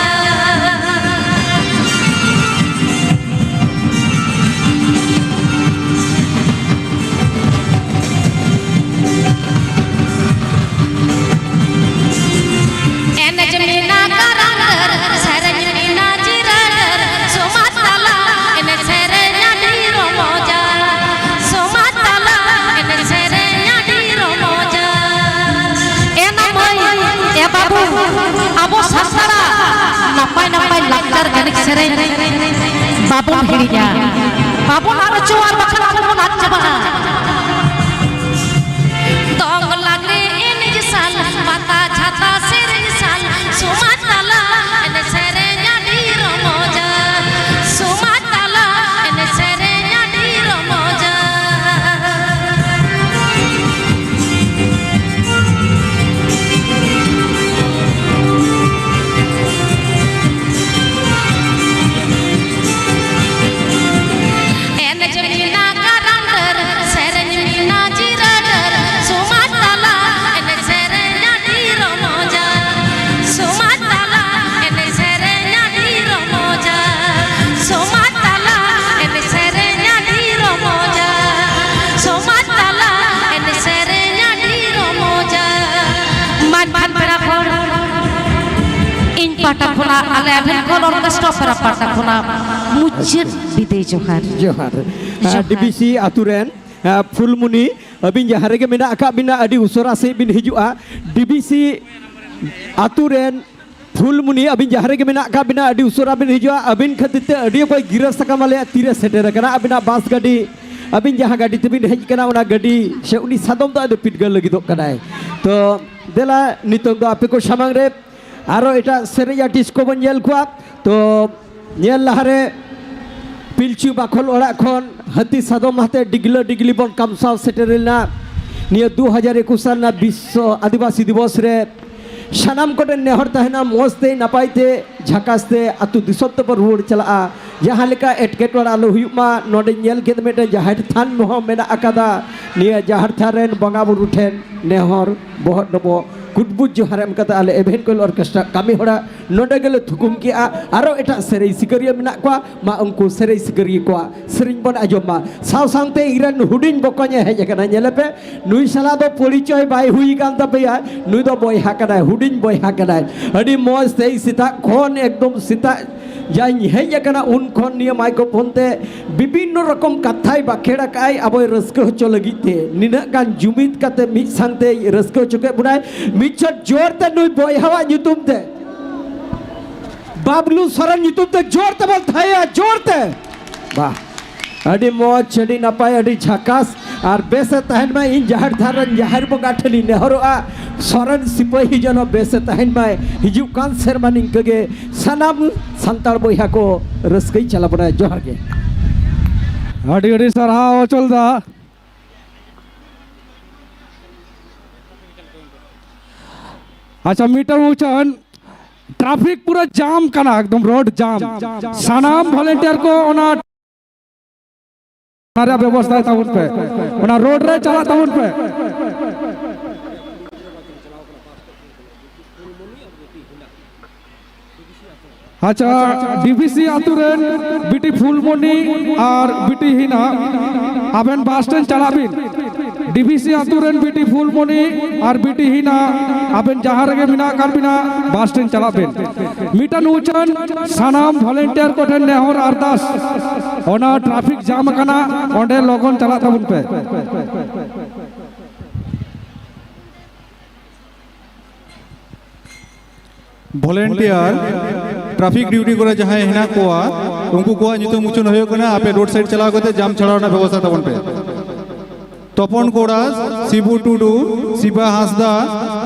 ᱮᱱᱮᱡ ᱢᱮᱱᱟᱜ ᱠᱟᱨᱟᱢ ᱰᱟᱹᱨ, ᱥᱮᱨᱮᱧ ᱢᱮᱱᱟᱜ ᱡᱤᱨᱟᱹ ᱰᱟᱹᱨ, ᱥᱚᱢᱟᱡᱽ ᱛᱟᱞᱟ ᱮᱱᱮᱡ ᱥᱮᱨᱮᱧ ᱟᱹᱰᱤ ᱨᱚᱢᱚᱡᱟ᱾ ᱥᱚᱢᱟᱡᱽ ᱛᱟᱞᱟ ᱮᱱᱮᱡ ᱥᱮᱨᱮᱧ ᱟᱹᱰᱤ ᱨᱚᱢᱚᱡᱟ᱾ ᱮ ᱱᱟ ᱢᱟᱹᱭ, ᱮ ᱵᱟᱹᱵᱩ, ᱟᱵᱚ ᱥᱟᱱᱛᱟᱲᱟᱜ ᱱᱟᱯᱟᱭ ᱱᱟᱯᱟᱭ ᱞᱟᱠᱪᱟᱨ ᱮᱱᱮᱡ ᱥᱮᱨᱮᱧ ᱵᱟᱵᱚᱱ ᱦᱤᱲᱤᱧᱟ, ᱵᱟᱵᱚᱱ ᱟᱫ ᱦᱚᱪᱚᱣᱟᱜ, ᱵᱟᱠᱷᱟᱱ ᱟᱵᱚ ᱵᱚᱱ ᱟᱫ ᱪᱟᱵᱟᱜᱼᱟ᱾ ᱫᱚᱝ ᱞᱟᱜᱽᱲᱮ ᱮᱱᱮᱡ ᱥᱟᱞ, ᱯᱮᱲᱟ ᱠᱷᱚᱱ ᱤᱧ ᱯᱟᱦᱴᱟ ᱠᱷᱚᱱᱟᱜ, ᱟᱞᱮ ᱟᱵᱷᱮᱱ ᱠᱷᱚᱱ ᱚᱨᱠᱮᱥᱴᱨᱟ ᱯᱮᱲᱟ ᱯᱟᱦᱴᱟ ᱠᱷᱚᱱᱟᱜ ᱢᱩᱪᱟᱹᱫ ᱵᱤᱫᱟᱹᱭ ᱡᱚᱦᱟᱨ᱾ ᱡᱚᱦᱟᱨ᱾ ᱡᱚᱦᱟᱨ᱾ ᱰᱤᱵᱤᱥᱤ ᱟᱛᱳ ᱨᱮᱱ, ᱟᱸ, ᱯᱷᱩᱞᱢᱩᱱᱤ, ᱟᱹᱵᱤᱱ ᱡᱟᱦᱟᱸ ᱨᱮᱜᱮ ᱢᱮᱱᱟᱜ ᱟᱠᱟᱫ ᱵᱤᱱᱟ, ᱟᱹᱰᱤ ᱩᱥᱟᱹᱨᱟ ᱥᱮᱫ ᱵᱤᱱ ᱦᱤᱡᱩᱜᱼᱟ᱾ ᱰᱤᱵᱤᱥᱤ ᱟᱛᱳ ᱨᱮᱱ ᱯᱷᱩᱞᱢᱩᱱᱤ, ᱟᱹᱵᱤᱱ ᱡᱟᱦᱟᱸ ᱨᱮᱜᱮ ᱢᱮᱱᱟᱜ ᱟᱠᱟᱫ ᱵᱤᱱᱟ, ᱟᱹᱰᱤ ᱩᱥᱟᱹᱨᱟ ᱵᱤᱱ ᱦᱤᱡᱩᱜᱼᱟ᱾ ᱟᱹᱵᱤᱱ ᱠᱷᱟᱹᱛᱤᱨ ᱛᱮ ᱟᱹᱰᱤ ᱚᱠᱚᱭ ᱜᱤᱨᱟᱹ ᱥᱟᱠᱟᱢ ᱟᱞᱮᱭᱟᱜ ᱛᱤᱨᱮ ᱥᱮᱴᱮᱨ ᱟᱠᱟᱱᱟ᱾ ᱟᱹᱵᱤᱱᱟᱜ ᱵᱟᱥ ᱜᱟᱹᱰᱤ, ᱟᱹᱵᱤᱱ ᱡᱟᱦᱟᱸ ᱜᱟᱹᱰᱤ ᱛᱮᱵᱤᱱ ᱦᱮᱡ ᱟᱠᱟᱱᱟ, ᱚᱱᱟ ᱜᱟᱹᱰᱤ ᱥᱮ ᱩᱱᱤ ᱥᱟᱫᱚᱢ ᱫᱚ ᱟᱫᱚ ᱯᱤᱰᱜᱟᱹ ᱞᱟᱹᱜᱤᱫᱚᱜ ᱠᱟᱱᱟᱭ᱾ ᱛᱚ ᱫᱮᱞᱟ, ᱱᱤᱛᱚᱝ ᱫᱚ ᱟᱯᱮ ᱠᱚ ᱥᱟᱢᱟᱝ ᱨᱮ ᱟᱨᱚ ᱮᱴᱟᱜ ᱥᱮᱨᱮᱧ ᱟᱨᱴᱤᱥᱴ ᱠᱚᱵᱚᱱ ᱧᱮᱞ ᱠᱚᱣᱟ᱾ ᱛᱚ ᱧᱮᱞ ᱞᱟᱦᱟᱨᱮ ᱯᱤᱞᱪᱩ ᱵᱟᱠᱷᱳᱞ ᱚᱲᱟᱜ ᱠᱷᱚᱱ ᱦᱟᱹᱛᱤ ᱥᱟᱫᱚᱢ ᱟᱛᱮ ᱰᱤᱜᱽᱞᱟᱹ ᱰᱤᱜᱽᱞᱤ ᱵᱚᱱ ᱠᱟᱢᱥᱟᱣ ᱥᱮᱴᱮᱨ ᱞᱮᱱᱟ ᱱᱤᱭᱟᱹ ᱫᱩ ᱦᱟᱡᱟᱨ ᱮᱠᱩᱥ ᱥᱟᱞ ᱨᱮᱱᱟᱜ ᱵᱤᱥᱥᱚ ᱟᱹᱫᱤᱵᱟᱹᱥᱤ ᱫᱤᱵᱚᱥ ᱨᱮ᱾ ᱥᱟᱱᱟᱢ ᱠᱚᱴᱷᱮᱱ ᱱᱮᱦᱚᱨ ᱛᱟᱦᱮᱱᱟ, ᱢᱚᱡᱽ ᱛᱮ ᱱᱟᱯᱟᱭ ᱛᱮ ᱡᱷᱟᱠᱟᱥ ᱛᱮ ᱟᱹᱛᱩ ᱫᱤᱥᱚᱢ ᱛᱮᱵᱚᱱ ᱨᱩᱣᱟᱹᱲ ᱪᱟᱞᱟᱜᱼᱟ᱾ ᱡᱟᱦᱟᱸ ᱞᱮᱠᱟ ᱮᱴᱠᱮᱴᱚᱬᱮ ᱟᱞᱚ ᱦᱩᱭᱩᱜ ᱢᱟ᱾ ᱱᱚᱰᱮᱧ ᱧᱮᱞ ᱠᱮᱫ ᱢᱤᱫᱴᱮᱱ ᱡᱟᱦᱮᱨ ᱛᱷᱟᱱ ᱦᱚᱸ ᱢᱮᱱᱟᱜ ᱟᱠᱟᱫᱟ᱾ ᱱᱤᱭᱟᱹ ᱡᱟᱦᱮᱨ ᱛᱷᱟᱱ ᱨᱮᱱ ᱵᱚᱸᱜᱟ ᱵᱩᱨᱩ ᱴᱷᱮᱱ ᱱᱮᱦᱚᱨ ᱵᱚᱦᱚᱜ ᱰᱚᱵᱚᱜ ᱠᱩᱴᱵᱩᱡ ᱡᱚᱦᱟᱨ ᱮᱢ ᱠᱟᱛᱮ ᱟᱞᱮ ᱮᱵᱷᱮᱱ ᱠᱚᱭᱮᱞ ᱚᱨᱠᱮᱥᱴᱨᱟ ᱠᱟᱹᱢᱤ ᱦᱚᱨᱟ ᱱᱚᱰᱮ ᱜᱮᱞᱮ ᱛᱷᱩᱠᱩᱢ ᱠᱮᱜᱼᱟ᱾ ᱟᱨᱚ ᱮᱴᱟᱜ ᱥᱮᱨᱮᱧ ᱥᱤᱠᱟᱹᱨᱤᱭᱟᱹ ᱢᱮᱱᱟᱜ ᱠᱚᱣᱟ, ᱢᱟ ᱩᱱᱠᱩ ᱥᱮᱨᱮᱧ ᱥᱤᱠᱟᱹᱨᱤᱭᱟᱹ ᱠᱚᱣᱟᱜ ᱥᱮᱨᱮᱧ ᱵᱚᱱ ᱟᱸᱡᱚᱢ ᱢᱟ᱾ ᱥᱟᱶ ᱥᱟᱶᱛᱮ ᱤᱧ ᱨᱮᱱ ᱦᱩᱰᱤᱧ ᱵᱚᱠᱚᱧᱮ ᱦᱮᱡ ᱟᱠᱟᱱᱟ, ᱧᱮᱞᱮ ᱯᱮ, ᱱᱩᱭ ᱥᱟᱞᱟᱜ ᱫᱚ ᱯᱚᱨᱤᱪᱚᱭ ᱵᱟᱭ ᱦᱩᱭ ᱟᱠᱟᱱ ᱛᱟᱯᱮᱭᱟ᱾ ᱱᱩᱭ ᱫᱚ ᱵᱚᱭᱦᱟ ᱠᱟᱱᱟᱭ, ᱦᱩᱰᱤᱧ ᱵᱚᱭᱦᱟ ᱠᱟᱱᱟᱭ᱾ ᱟᱹᱰᱤ ᱢᱚᱡᱽ ᱛᱮ ᱥᱮᱛᱟᱜ ᱠᱷᱚᱱ ᱮᱠᱫᱚᱢ ᱥᱮᱛᱟᱜ ᱡᱟᱧ ᱦᱮᱡ ᱟᱠᱟᱱᱟ, ᱩᱱ ᱠᱷᱚᱱ ᱱᱤᱭᱟᱹ ᱢᱟᱭᱠᱨᱳᱯᱷᱳᱱ ᱛᱮ ᱵᱤᱵᱷᱤᱱᱱᱚ ᱨᱚᱠᱚᱢ ᱠᱟᱛᱷᱟᱭ ᱵᱟᱠᱷᱮᱲ ᱟᱠᱟᱫᱼᱟᱭ ᱟᱵᱚᱭ ᱨᱟᱹᱥᱠᱟᱹ ᱦᱚᱪᱚ ᱞᱟᱹᱜᱤᱫ ᱛᱮ᱾ ᱱᱤᱱᱟᱹᱜ ᱜᱟᱱ ᱡᱩᱢᱤᱫ ᱠᱟᱛᱮ ᱢᱤᱫ ᱥᱟᱶᱛᱮᱭ ᱨᱟᱹᱥᱠᱟᱹ ᱦᱚᱪᱚ ᱠᱮᱫ ᱵᱚᱱᱟᱭ᱾ ᱢᱤᱫ ᱪᱷᱚᱴ ᱡᱳᱨ ᱛᱮ ᱱᱩᱭ ᱵᱚᱭᱦᱟᱣᱟᱜ ᱧᱩᱛᱩᱢ ᱛᱮ, ᱵᱟᱵᱞᱩ ᱥᱚᱨᱮᱱ ᱧᱩᱛᱩᱢ ᱛᱮ ᱡᱳᱨ ᱛᱮᱵᱚᱱ ᱛᱷᱟᱭᱟ, ᱡᱳᱨ ᱛᱮ᱾ ᱵᱟᱦ, ᱟᱹᱰᱤ ᱢᱚᱡᱽ, ᱟᱹᱰᱤ ᱱᱟᱯᱟᱭ, ᱟᱹᱰᱤ ᱡᱷᱟᱠᱟᱥ᱾ ᱟᱨ ᱵᱮᱥᱮ ᱛᱟᱦᱮᱱ ᱢᱟᱭ᱾ ᱤᱧ ᱡᱟᱦᱮᱨ ᱛᱷᱟᱱ ᱨᱮᱱ ᱡᱟᱦᱮᱨ ᱵᱚᱸᱜᱟ ᱴᱷᱮᱱᱤᱧ ᱱᱮᱦᱚᱨᱚᱜᱼᱟ, ᱥᱚᱨᱮᱱ ᱥᱤᱯᱟᱹᱦᱤ ᱡᱮᱱᱚ ᱵᱮᱥᱮ ᱛᱟᱦᱮᱱ ᱢᱟᱭ᱾ ᱦᱤᱡᱩᱜ ᱠᱟᱱ ᱥᱮᱨᱢᱟ ᱱᱤᱝᱠᱟᱹ ᱜᱮ ᱥᱟᱱᱟᱢ ᱥᱟᱱᱛᱟᱲ ᱵᱚᱭᱦᱟ ᱠᱚ ᱨᱟᱹᱥᱠᱟᱹᱭ ᱪᱟᱞᱟ ᱵᱚᱱᱟ᱾ ᱡᱚᱦᱟᱨ ᱜᱮ᱾ ᱟᱹᱰᱤ ᱟᱹᱰᱤ ᱥᱟᱨᱦᱟᱣ ᱚᱪᱚᱞ ᱫᱟ᱾ ᱟᱪᱪᱷᱟ, ᱢᱤᱫᱴᱟᱝ ᱩᱪᱷᱟᱹᱱ, ᱴᱨᱟᱯᱷᱤᱠ ᱯᱩᱨᱟᱹ ᱡᱟᱢ ᱠᱟᱱᱟ, ᱮᱠᱫᱚᱢ ᱨᱳᱰ ᱡᱟᱢ᱾ ᱥᱟᱱᱟᱢ ᱵᱷᱚᱞᱮᱱᱴᱤᱭᱟᱨ ᱠᱚ ᱚᱱᱟ ᱨᱮᱭᱟᱜ ᱵᱮᱵᱚᱥᱛᱷᱟᱭ ᱛᱟᱵᱚᱱ ᱯᱮ, ᱚᱱᱟ ᱨᱳᱰ ᱨᱮ ᱪᱟᱞᱟᱜ ᱛᱟᱵᱚᱱ ᱯᱮ᱾ ᱟᱪᱪᱷᱟ, ᱰᱤᱵᱤᱥᱤ ᱟᱛᱳ ᱨᱮᱱ ᱵᱤᱴᱤ ᱯᱷᱩᱞᱢᱚᱱᱤ ᱟᱨ ᱵᱤᱴᱤ ᱦᱤᱱᱟ, ᱟᱵᱮᱱ ᱵᱟᱥ ᱴᱷᱮᱱ ᱪᱟᱞᱟᱜ ᱵᱤᱱ᱾ ᱴᱤᱵᱷᱤᱥᱤ ᱟᱛᱳ ᱨᱮᱱ ᱵᱤᱴᱤ ᱯᱷᱩᱞᱢᱚᱱᱤ ᱟᱨ ᱵᱤᱴᱤ ᱦᱤᱱᱟ, ᱟᱵᱮᱱ ᱡᱟᱦᱟᱸ ᱨᱮᱜᱮ ᱢᱮᱱᱟᱜ ᱟᱠᱟᱫ ᱵᱤᱱᱟ, ᱵᱟᱥ ᱴᱷᱮᱱ ᱪᱟᱞᱟᱜ ᱵᱮᱱ᱾ ᱢᱤᱫᱴᱟᱝ ᱩᱪᱷᱟᱹᱱ, ᱥᱟᱱᱟᱢ ᱵᱷᱚᱞᱮᱱᱴᱤᱭᱟᱨ ᱠᱚᱴᱷᱮᱱ ᱱᱮᱦᱚᱨ ᱟᱨᱫᱟᱥ, ᱚᱱᱟ ᱴᱨᱟᱯᱷᱤᱠ ᱡᱟᱢ ᱟᱠᱟᱱᱟ, ᱚᱸᱰᱮ ᱞᱚᱜᱚᱱ ᱪᱟᱞᱟᱜ ᱛᱟᱵᱚᱱ ᱯᱮ᱾ ᱵᱷᱚᱞᱮᱱᱴᱤᱭᱟᱨ ᱴᱨᱟᱯᱷᱤᱠ ᱰᱤᱭᱩᱴᱤ ᱠᱚᱨᱮ ᱡᱟᱦᱟᱸᱭ ᱦᱮᱱᱟᱜ ᱠᱚᱣᱟ, ᱩᱱᱠᱩ ᱠᱚᱣᱟᱜ ᱧᱩᱛᱩᱢ ᱩᱪᱷᱟᱹᱱ ᱦᱩᱭᱩᱜ ᱠᱟᱱᱟ᱾ ᱟᱯᱮ ᱨᱳᱰ ᱥᱟᱭᱤᱰ ᱪᱟᱞᱟᱣ ᱠᱟᱛᱮ ᱡᱟᱢ ᱪᱷᱟᱲᱟᱣ ᱨᱮᱱᱟᱜ ᱵᱮᱵᱚᱥᱛᱷᱟ ᱛᱟᱵᱚᱱ ᱯᱮ᱾ ᱛᱚᱯᱚᱱ ᱠᱚᱲᱟ, ᱥᱤᱵᱩ ᱴᱩᱰᱩ, ᱥᱤᱵᱟ ᱦᱟᱸᱥᱫᱟ,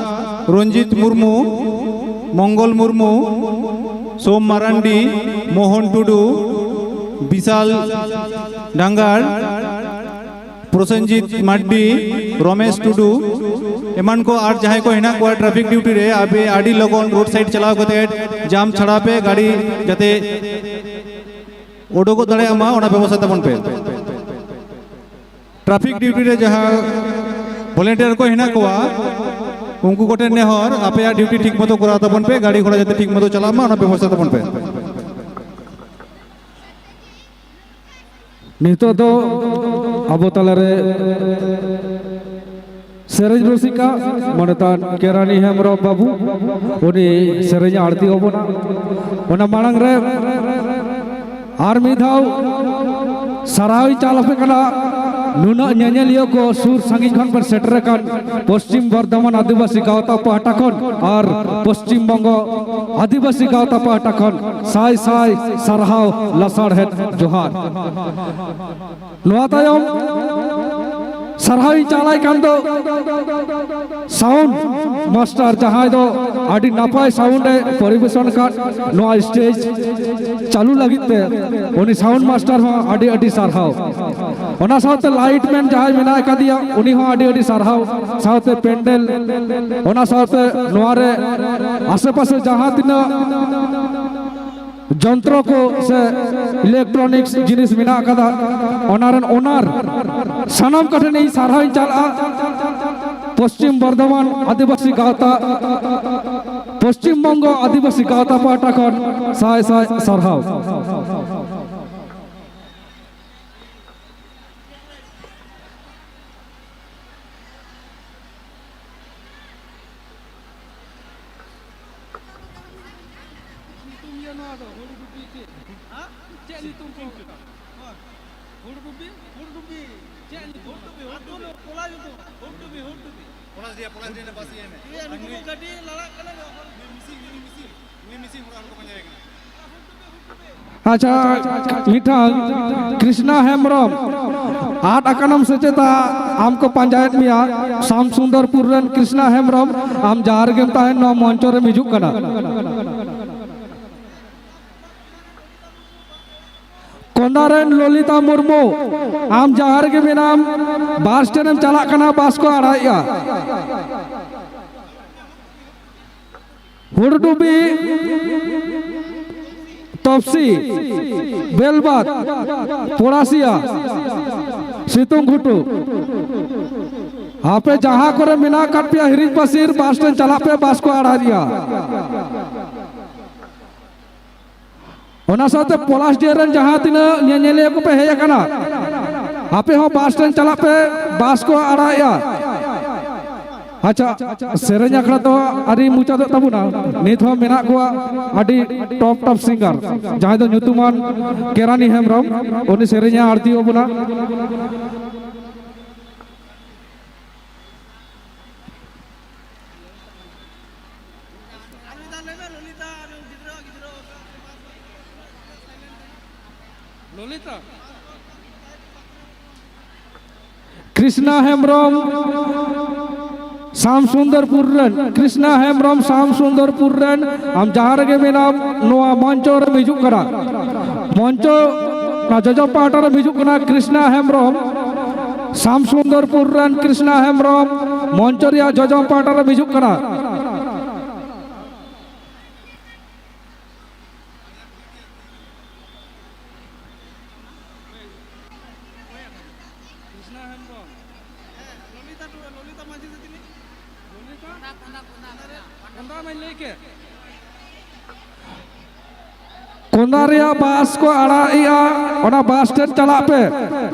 ᱨᱚᱧᱡᱤᱛ ᱢᱩᱨᱢᱩ, ᱢᱚᱝᱜᱚᱞ ᱢᱩᱨᱢᱩ, ᱥᱳᱢ ᱢᱟᱨᱟᱱᱰᱤ, ᱢᱳᱦᱚᱱ ᱴᱩᱰᱩ, ᱵᱤᱥᱟᱞ ᱰᱟᱝᱜᱟᱲ, ᱯᱨᱚᱥᱮᱱᱡᱤᱛ ᱢᱟᱨᱰᱤ, ᱨᱚᱢᱮᱥ ᱴᱩᱰᱩ, ᱮᱢᱟᱱ ᱠᱚ ᱟᱨ ᱡᱟᱦᱟᱸᱭ ᱠᱚ ᱦᱮᱱᱟᱜ ᱠᱚᱣᱟ ᱴᱨᱟᱯᱷᱤᱠ ᱰᱤᱭᱩᱴᱤ ᱨᱮ, ᱟᱯᱮ ᱟᱹᱰᱤ ᱞᱚᱜᱚᱱ ᱨᱳᱰ ᱥᱟᱭᱤᱰ ᱪᱟᱞᱟᱣ ᱠᱟᱛᱮ ᱡᱟᱢ ᱪᱷᱟᱲᱟᱣ ᱯᱮ, ᱜᱟᱹᱰᱤ ᱡᱟᱛᱮ ᱩᱰᱩᱠᱚᱜ ᱫᱟᱲᱮᱭᱟᱜ ᱢᱟ, ᱚᱱᱟ ᱵᱮᱵᱚᱥᱛᱷᱟ ᱛᱟᱵᱚᱱ ᱯᱮ᱾ ᱴᱨᱟᱯᱷᱤᱠ ᱰᱤᱭᱩᱴᱤ ᱨᱮ ᱡᱟᱦᱟᱸ ᱵᱷᱚᱞᱮᱱᱴᱤᱭᱟᱨ ᱠᱚ ᱦᱮᱱᱟᱜ ᱠᱚᱣᱟ, ᱩᱱᱠᱩ ᱠᱚᱴᱷᱮᱱ ᱱᱮᱦᱚᱨ, ᱟᱯᱮᱭᱟᱜ ᱰᱤᱭᱩᱴᱤ ᱴᱷᱤᱠ ᱢᱚᱛᱚ ᱠᱚᱨᱟᱣ ᱛᱟᱵᱚᱱ ᱯᱮ, ᱜᱟᱹᱰᱤ ᱜᱷᱚᱲᱟ ᱡᱟᱛᱮ ᱴᱷᱤᱠ ᱢᱚᱛᱚ ᱪᱟᱞᱟᱜ ᱢᱟ, ᱚᱱᱟ ᱵᱮᱵᱚᱥᱛᱷᱟ ᱛᱟᱵᱚᱱ ᱯᱮ᱾ ᱱᱤᱛᱚᱜ ᱫᱚ ᱟᱵᱚ ᱛᱟᱞᱟᱨᱮ ᱥᱮᱨᱮᱧ ᱨᱩᱥᱤᱠᱟ ᱢᱟᱱᱚᱛᱟᱱ ᱠᱮᱨᱟᱱᱤ ᱦᱮᱢᱵᱨᱚᱢ ᱵᱟᱹᱵᱩ, ᱩᱱᱤ ᱥᱮᱨᱮᱧ ᱟᱬᱛᱤ ᱟᱵᱚᱱᱟ᱾ ᱚᱱᱟ ᱢᱟᱲᱟᱝ ᱨᱮ ᱟᱨ ᱢᱤᱫ ᱫᱷᱟᱣ ᱥᱟᱨᱦᱟᱣ ᱤᱧ ᱪᱟᱞ ᱟᱯᱮ ᱠᱟᱱᱟ᱾ ᱱᱩᱱᱟᱹᱜ ᱧᱮᱧᱮᱞᱤᱭᱟᱹ ᱠᱚ ᱥᱩᱨ ᱥᱟᱺᱜᱤᱧ ᱠᱷᱚᱱ ᱵᱚᱱ ᱥᱮᱴᱮᱨ ᱟᱠᱟᱱ ᱯᱚᱥᱪᱤᱢ ᱵᱚᱨᱫᱷᱚᱢᱟᱱ ᱟᱹᱫᱤᱵᱟᱹᱥᱤ ᱜᱟᱶᱛᱟ ᱯᱟᱦᱴᱟ ᱠᱷᱚᱱ ᱟᱨ ᱯᱚᱥᱪᱤᱢ ᱵᱚᱝᱜᱚ ᱟᱹᱫᱤᱵᱟᱹᱥᱤ ᱜᱟᱶᱛᱟ ᱯᱟᱦᱴᱟ ᱠᱷᱚᱱ ᱥᱟᱭ ᱥᱟᱭ ᱥᱟᱨᱦᱟᱣ ᱞᱟᱥᱟᱲᱦᱮᱫ ᱡᱚᱦᱟᱨ᱾ ᱱᱚᱣᱟ ᱛᱟᱭᱚᱢ ᱥᱟᱨᱦᱟᱣ ᱤᱧ ᱪᱟᱞᱟᱭ ᱠᱟᱱ ᱫᱚ ᱥᱟᱣᱩᱱᱰ ᱢᱟᱥᱴᱟᱨ, ᱡᱟᱦᱟᱸᱭ ᱫᱚ ᱟᱹᱰᱤ ᱱᱟᱯᱟᱭ ᱥᱟᱣᱩᱱᱰ ᱮ ᱯᱚᱨᱤᱵᱮᱥᱚᱱ ᱟᱠᱟᱫ ᱱᱚᱣᱟ ᱥᱴᱮᱡᱽ ᱪᱟᱹᱞᱩ ᱞᱟᱹᱜᱤᱫ ᱛᱮ, ᱩᱱᱤ ᱥᱟᱣᱩᱱᱰ ᱢᱟᱥᱴᱟᱨ ᱦᱚᱸ ᱟᱹᱰᱤ ᱟᱹᱰᱤ ᱥᱟᱨᱦᱟᱣ᱾ ᱚᱱᱟ ᱥᱟᱶᱛᱮ ᱞᱟᱭᱤᱴ ᱢᱮᱱ ᱡᱟᱦᱟᱸᱭ ᱢᱮᱱᱟᱜ ᱟᱠᱟᱫᱮᱭᱟ, ᱩᱱᱤ ᱦᱚᱸ ᱟᱹᱰᱤ ᱟᱹᱰᱤ ᱥᱟᱨᱦᱟᱣ᱾ ᱥᱟᱶᱛᱮ ᱯᱮᱱᱰᱮᱞ, ᱚᱱᱟ ᱥᱟᱶᱛᱮ ᱱᱚᱣᱟ ᱨᱮ ᱟᱥᱮ ᱯᱟᱥᱮ ᱡᱟᱦᱟᱸ ᱛᱤᱱᱟᱹᱜ ᱡᱚᱱᱛᱨᱚ ᱠᱚ ᱥᱮ ᱤᱞᱮᱠᱴᱨᱚᱱᱤᱠᱥ ᱡᱤᱱᱤᱥ ᱢᱮᱱᱟᱜ ᱟᱠᱟᱫᱟ, ᱚᱱᱟ ᱨᱮᱱ ᱳᱱᱟᱨ, ᱥᱟᱱᱟᱢ ᱠᱚᱴᱷᱮᱱ ᱤᱧ ᱥᱟᱨᱦᱟᱣ ᱤᱧ ᱪᱟᱞᱟᱜᱼᱟ᱾ ᱯᱚᱥᱪᱤᱢ ᱵᱚᱨᱫᱷᱚᱢᱟᱱ ᱟᱹᱫᱤᱵᱟᱹᱥᱤ ᱜᱟᱶᱛᱟ, ᱯᱚᱥᱪᱤᱢ ᱵᱚᱝᱜᱚ ᱟᱹᱫᱤᱵᱟᱹᱥᱤ ᱜᱟᱶᱛᱟ ᱯᱟᱦᱴᱟ ᱠᱷᱚᱱ ᱥᱟᱭ ᱥᱟᱭ ᱥᱟᱨᱦᱟᱣ᱾ ᱱᱚᱣᱟ ᱫᱚ ᱦᱩᱲᱩ ᱰᱩᱵᱤ ᱪᱮᱫ? ᱦᱮᱸ? ᱪᱮᱫ ᱧᱩᱛᱩᱢ ᱠᱚ? ᱦᱩᱲ ᱰᱩᱵᱤ? ᱦᱩᱲ ᱰᱩᱵᱤ᱾ ᱪᱮᱫ ᱧᱩᱛᱩᱢ? ᱦᱩᱲ ᱰᱩᱵᱤ, ᱦᱩᱲ ᱰᱩᱵᱤ, ᱠᱚᱞᱟ ᱧᱩᱛᱩᱢ᱾ ᱦᱩᱲ ᱰᱩᱵᱤ, ᱦᱩᱲ ᱰᱩᱵᱤ᱾ ᱯᱚᱞᱟᱥᱰᱤᱦᱟ, ᱯᱚᱞᱟᱥᱰᱤᱦᱟ ᱨᱮᱱᱟᱜ ᱵᱟᱥᱤ ᱮᱢ᱾ ᱤᱭᱟᱹ, ᱱᱩᱠᱩ ᱠᱚ ᱜᱟᱹᱰᱤ ᱞᱟᱲᱟᱜ ᱠᱟᱱᱟ ᱠᱚ᱾ ᱱᱩᱭ ᱢᱤᱥᱤ, ᱱᱩᱭ ᱢᱤᱥᱤ, ᱱᱩᱭ ᱢᱤᱥᱤ ᱦᱚᱲ, ᱦᱚᱲ ᱠᱚ ᱯᱟᱸᱡᱟᱭᱮ ᱠᱟᱱᱟ᱾ ᱟᱪᱪᱷᱟ, ᱢᱤᱫᱴᱟᱝ ᱠᱨᱤᱥᱱᱟ ᱦᱮᱢᱵᱨᱚᱢ, ᱟᱫ ᱟᱠᱟᱱᱟᱢ ᱥᱮ ᱪᱮᱛᱟ? ᱟᱢ ᱠᱚ ᱯᱟᱸᱡᱟᱭᱮᱫ ᱢᱮᱭᱟ᱾ ᱥᱟᱢ ᱥᱩᱱᱫᱚᱨᱯᱩᱨ ᱨᱮᱱ ᱠᱨᱤᱥᱱᱟ ᱦᱮᱢᱵᱨᱚᱢ, ᱟᱢ ᱡᱟᱦᱟᱸ ᱨᱮᱜᱮᱢ ᱛᱟᱦᱮᱱ, ᱱᱚᱣᱟ ᱢᱚᱧᱪᱚ ᱨᱮᱢ ᱦᱤᱡᱩᱜ ᱠᱟᱱᱟ᱾ ᱠᱚᱸᱫᱟ ᱨᱮᱱ ᱞᱚᱞᱤᱛᱟ ᱢᱩᱨᱢᱩ, ᱟᱢ ᱡᱟᱦᱟᱸ ᱨᱮᱜᱮ ᱢᱮᱱᱟᱢ, ᱵᱟᱥ ᱥᱴᱮᱱᱰ ᱮᱢ ᱪᱟᱞᱟᱜ ᱠᱟᱱᱟ, ᱵᱟᱥ ᱠᱚ ᱟᱲᱟᱜᱮᱜᱼᱟ᱾ ᱦᱩᱲᱰᱩᱵᱤ, ᱛᱚᱯᱥᱤ, ᱵᱮᱞᱵᱟᱫ, ᱯᱚᱲᱟᱥᱤᱭᱟ, ᱥᱤᱛᱩᱝ ᱜᱷᱩᱴᱩ, ᱟᱯᱮ ᱡᱟᱦᱟᱸ ᱠᱚᱨᱮ ᱢᱮᱱᱟᱜ ᱟᱠᱟᱫ ᱯᱮᱭᱟ ᱦᱤᱨᱤᱡ ᱯᱟᱹᱥᱤᱨ, ᱵᱟᱥ ᱥᱴᱮᱱᱰ ᱪᱟᱞᱟᱜ ᱯᱮ, ᱵᱟᱥ ᱠᱚ ᱟᱲᱟᱜᱮᱜᱼᱟ᱾ ᱚᱱᱟ ᱥᱟᱶᱛᱮ ᱯᱚᱞᱟᱥᱰᱤᱦᱟ ᱨᱮᱱ ᱡᱟᱦᱟᱸ ᱛᱤᱱᱟᱹᱜ ᱧᱮᱧᱮᱞᱤᱭᱟᱹ ᱠᱚᱯᱮ ᱦᱮᱡ ᱟᱠᱟᱱᱟ, ᱟᱯᱮ ᱦᱚᱸ ᱵᱟᱥ ᱥᱴᱮᱱᱰ ᱪᱟᱞᱟᱜ ᱯᱮ, ᱵᱟᱥ ᱠᱚ ᱟᱲᱟᱜᱮᱜᱼᱟ᱾ ᱟᱪᱪᱷᱟ, ᱥᱮᱨᱮᱧ ᱟᱠᱷᱲᱟ ᱫᱚ ᱟᱹᱣᱨᱤ ᱢᱩᱪᱟᱹᱫᱚᱜ ᱛᱟᱵᱚᱱᱟ, ᱱᱤᱛ ᱦᱚᱸ ᱢᱮᱱᱟᱜ ᱠᱚᱣᱟ ᱟᱹᱰᱤ ᱴᱚᱯ ᱴᱚᱯ ᱥᱤᱝᱜᱟᱨ, ᱡᱟᱦᱟᱸᱭ ᱫᱚ ᱧᱩᱛᱩᱢᱟᱱ ᱠᱮᱨᱟᱱᱤ ᱦᱮᱢᱵᱨᱚᱢ, ᱩᱱᱤ ᱥᱮᱨᱮᱧᱮ ᱟᱬᱛᱤ ᱟᱵᱚᱱᱟ᱾ ᱞᱚᱞᱤᱛᱟ᱾ ᱠᱨᱤᱥᱱᱟ ᱦᱮᱢᱵᱨᱚᱢ, ᱥᱟᱢ ᱥᱩᱱᱫᱚᱨᱯᱩᱨ ᱨᱮᱱ, ᱠᱨᱤᱥᱱᱟ ᱦᱮᱢᱵᱨᱚᱢ, ᱥᱟᱢ ᱥᱩᱱᱫᱚᱨᱯᱩᱨ ᱨᱮᱱ, ᱟᱢ ᱡᱟᱦᱟᱸ ᱨᱮᱜᱮ ᱢᱮᱱᱟᱢ, ᱱᱚᱣᱟ ᱢᱚᱧᱪᱚ ᱨᱮᱢ ᱦᱤᱡᱩᱜ ᱠᱟᱱᱟ᱾ ᱢᱚᱧᱪᱚ, ᱚᱱᱟ ᱡᱚᱡᱚᱢ ᱯᱟᱦᱴᱟ ᱨᱮᱢ ᱦᱤᱡᱩᱜ ᱠᱟᱱᱟ, ᱠᱨᱤᱥᱱᱟ ᱦᱮᱢᱵᱨᱚᱢ, ᱥᱟᱢ ᱥᱩᱱᱫᱚᱨᱯᱩᱨ ᱨᱮᱱ ᱠᱨᱤᱥᱱᱟ ᱦᱮᱢᱵᱨᱚᱢ, ᱢᱚᱧᱪᱚ ᱨᱮᱭᱟᱜ ᱡᱚᱡᱚᱢ ᱯᱟᱦᱴᱟ ᱨᱮᱢ ᱦᱤᱡᱩᱜ ᱠᱟᱱᱟ᱾ ᱠᱨᱤᱥᱱᱟ ᱦᱮᱢᱵᱨᱚᱢ᱾ ᱞᱚᱞᱤᱛᱟ ᱴᱩᱰᱩ, ᱞᱚᱞᱤᱛᱟ ᱢᱟᱹᱡᱷᱤ ᱥᱮ ᱪᱤᱞᱤ? ᱞᱚᱞᱤᱛᱟ? ᱠᱚᱸᱫᱟ, ᱠᱚᱸᱫᱟ, ᱠᱚᱸᱫᱟ, ᱠᱚᱸᱫᱟ᱾ ᱠᱚᱸᱫᱟ ᱢᱟᱹᱧ ᱞᱟᱹᱭ ᱠᱮᱫ᱾ ᱠᱚᱸᱫᱟ ᱨᱮᱭᱟᱜ ᱵᱟᱥ ᱠᱚ ᱟᱲᱟᱜ ᱮᱜᱼᱟ, ᱚᱱᱟ ᱵᱟᱥ ᱥᱴᱮᱱᱰ ᱪᱟᱞᱟᱜ ᱯᱮ᱾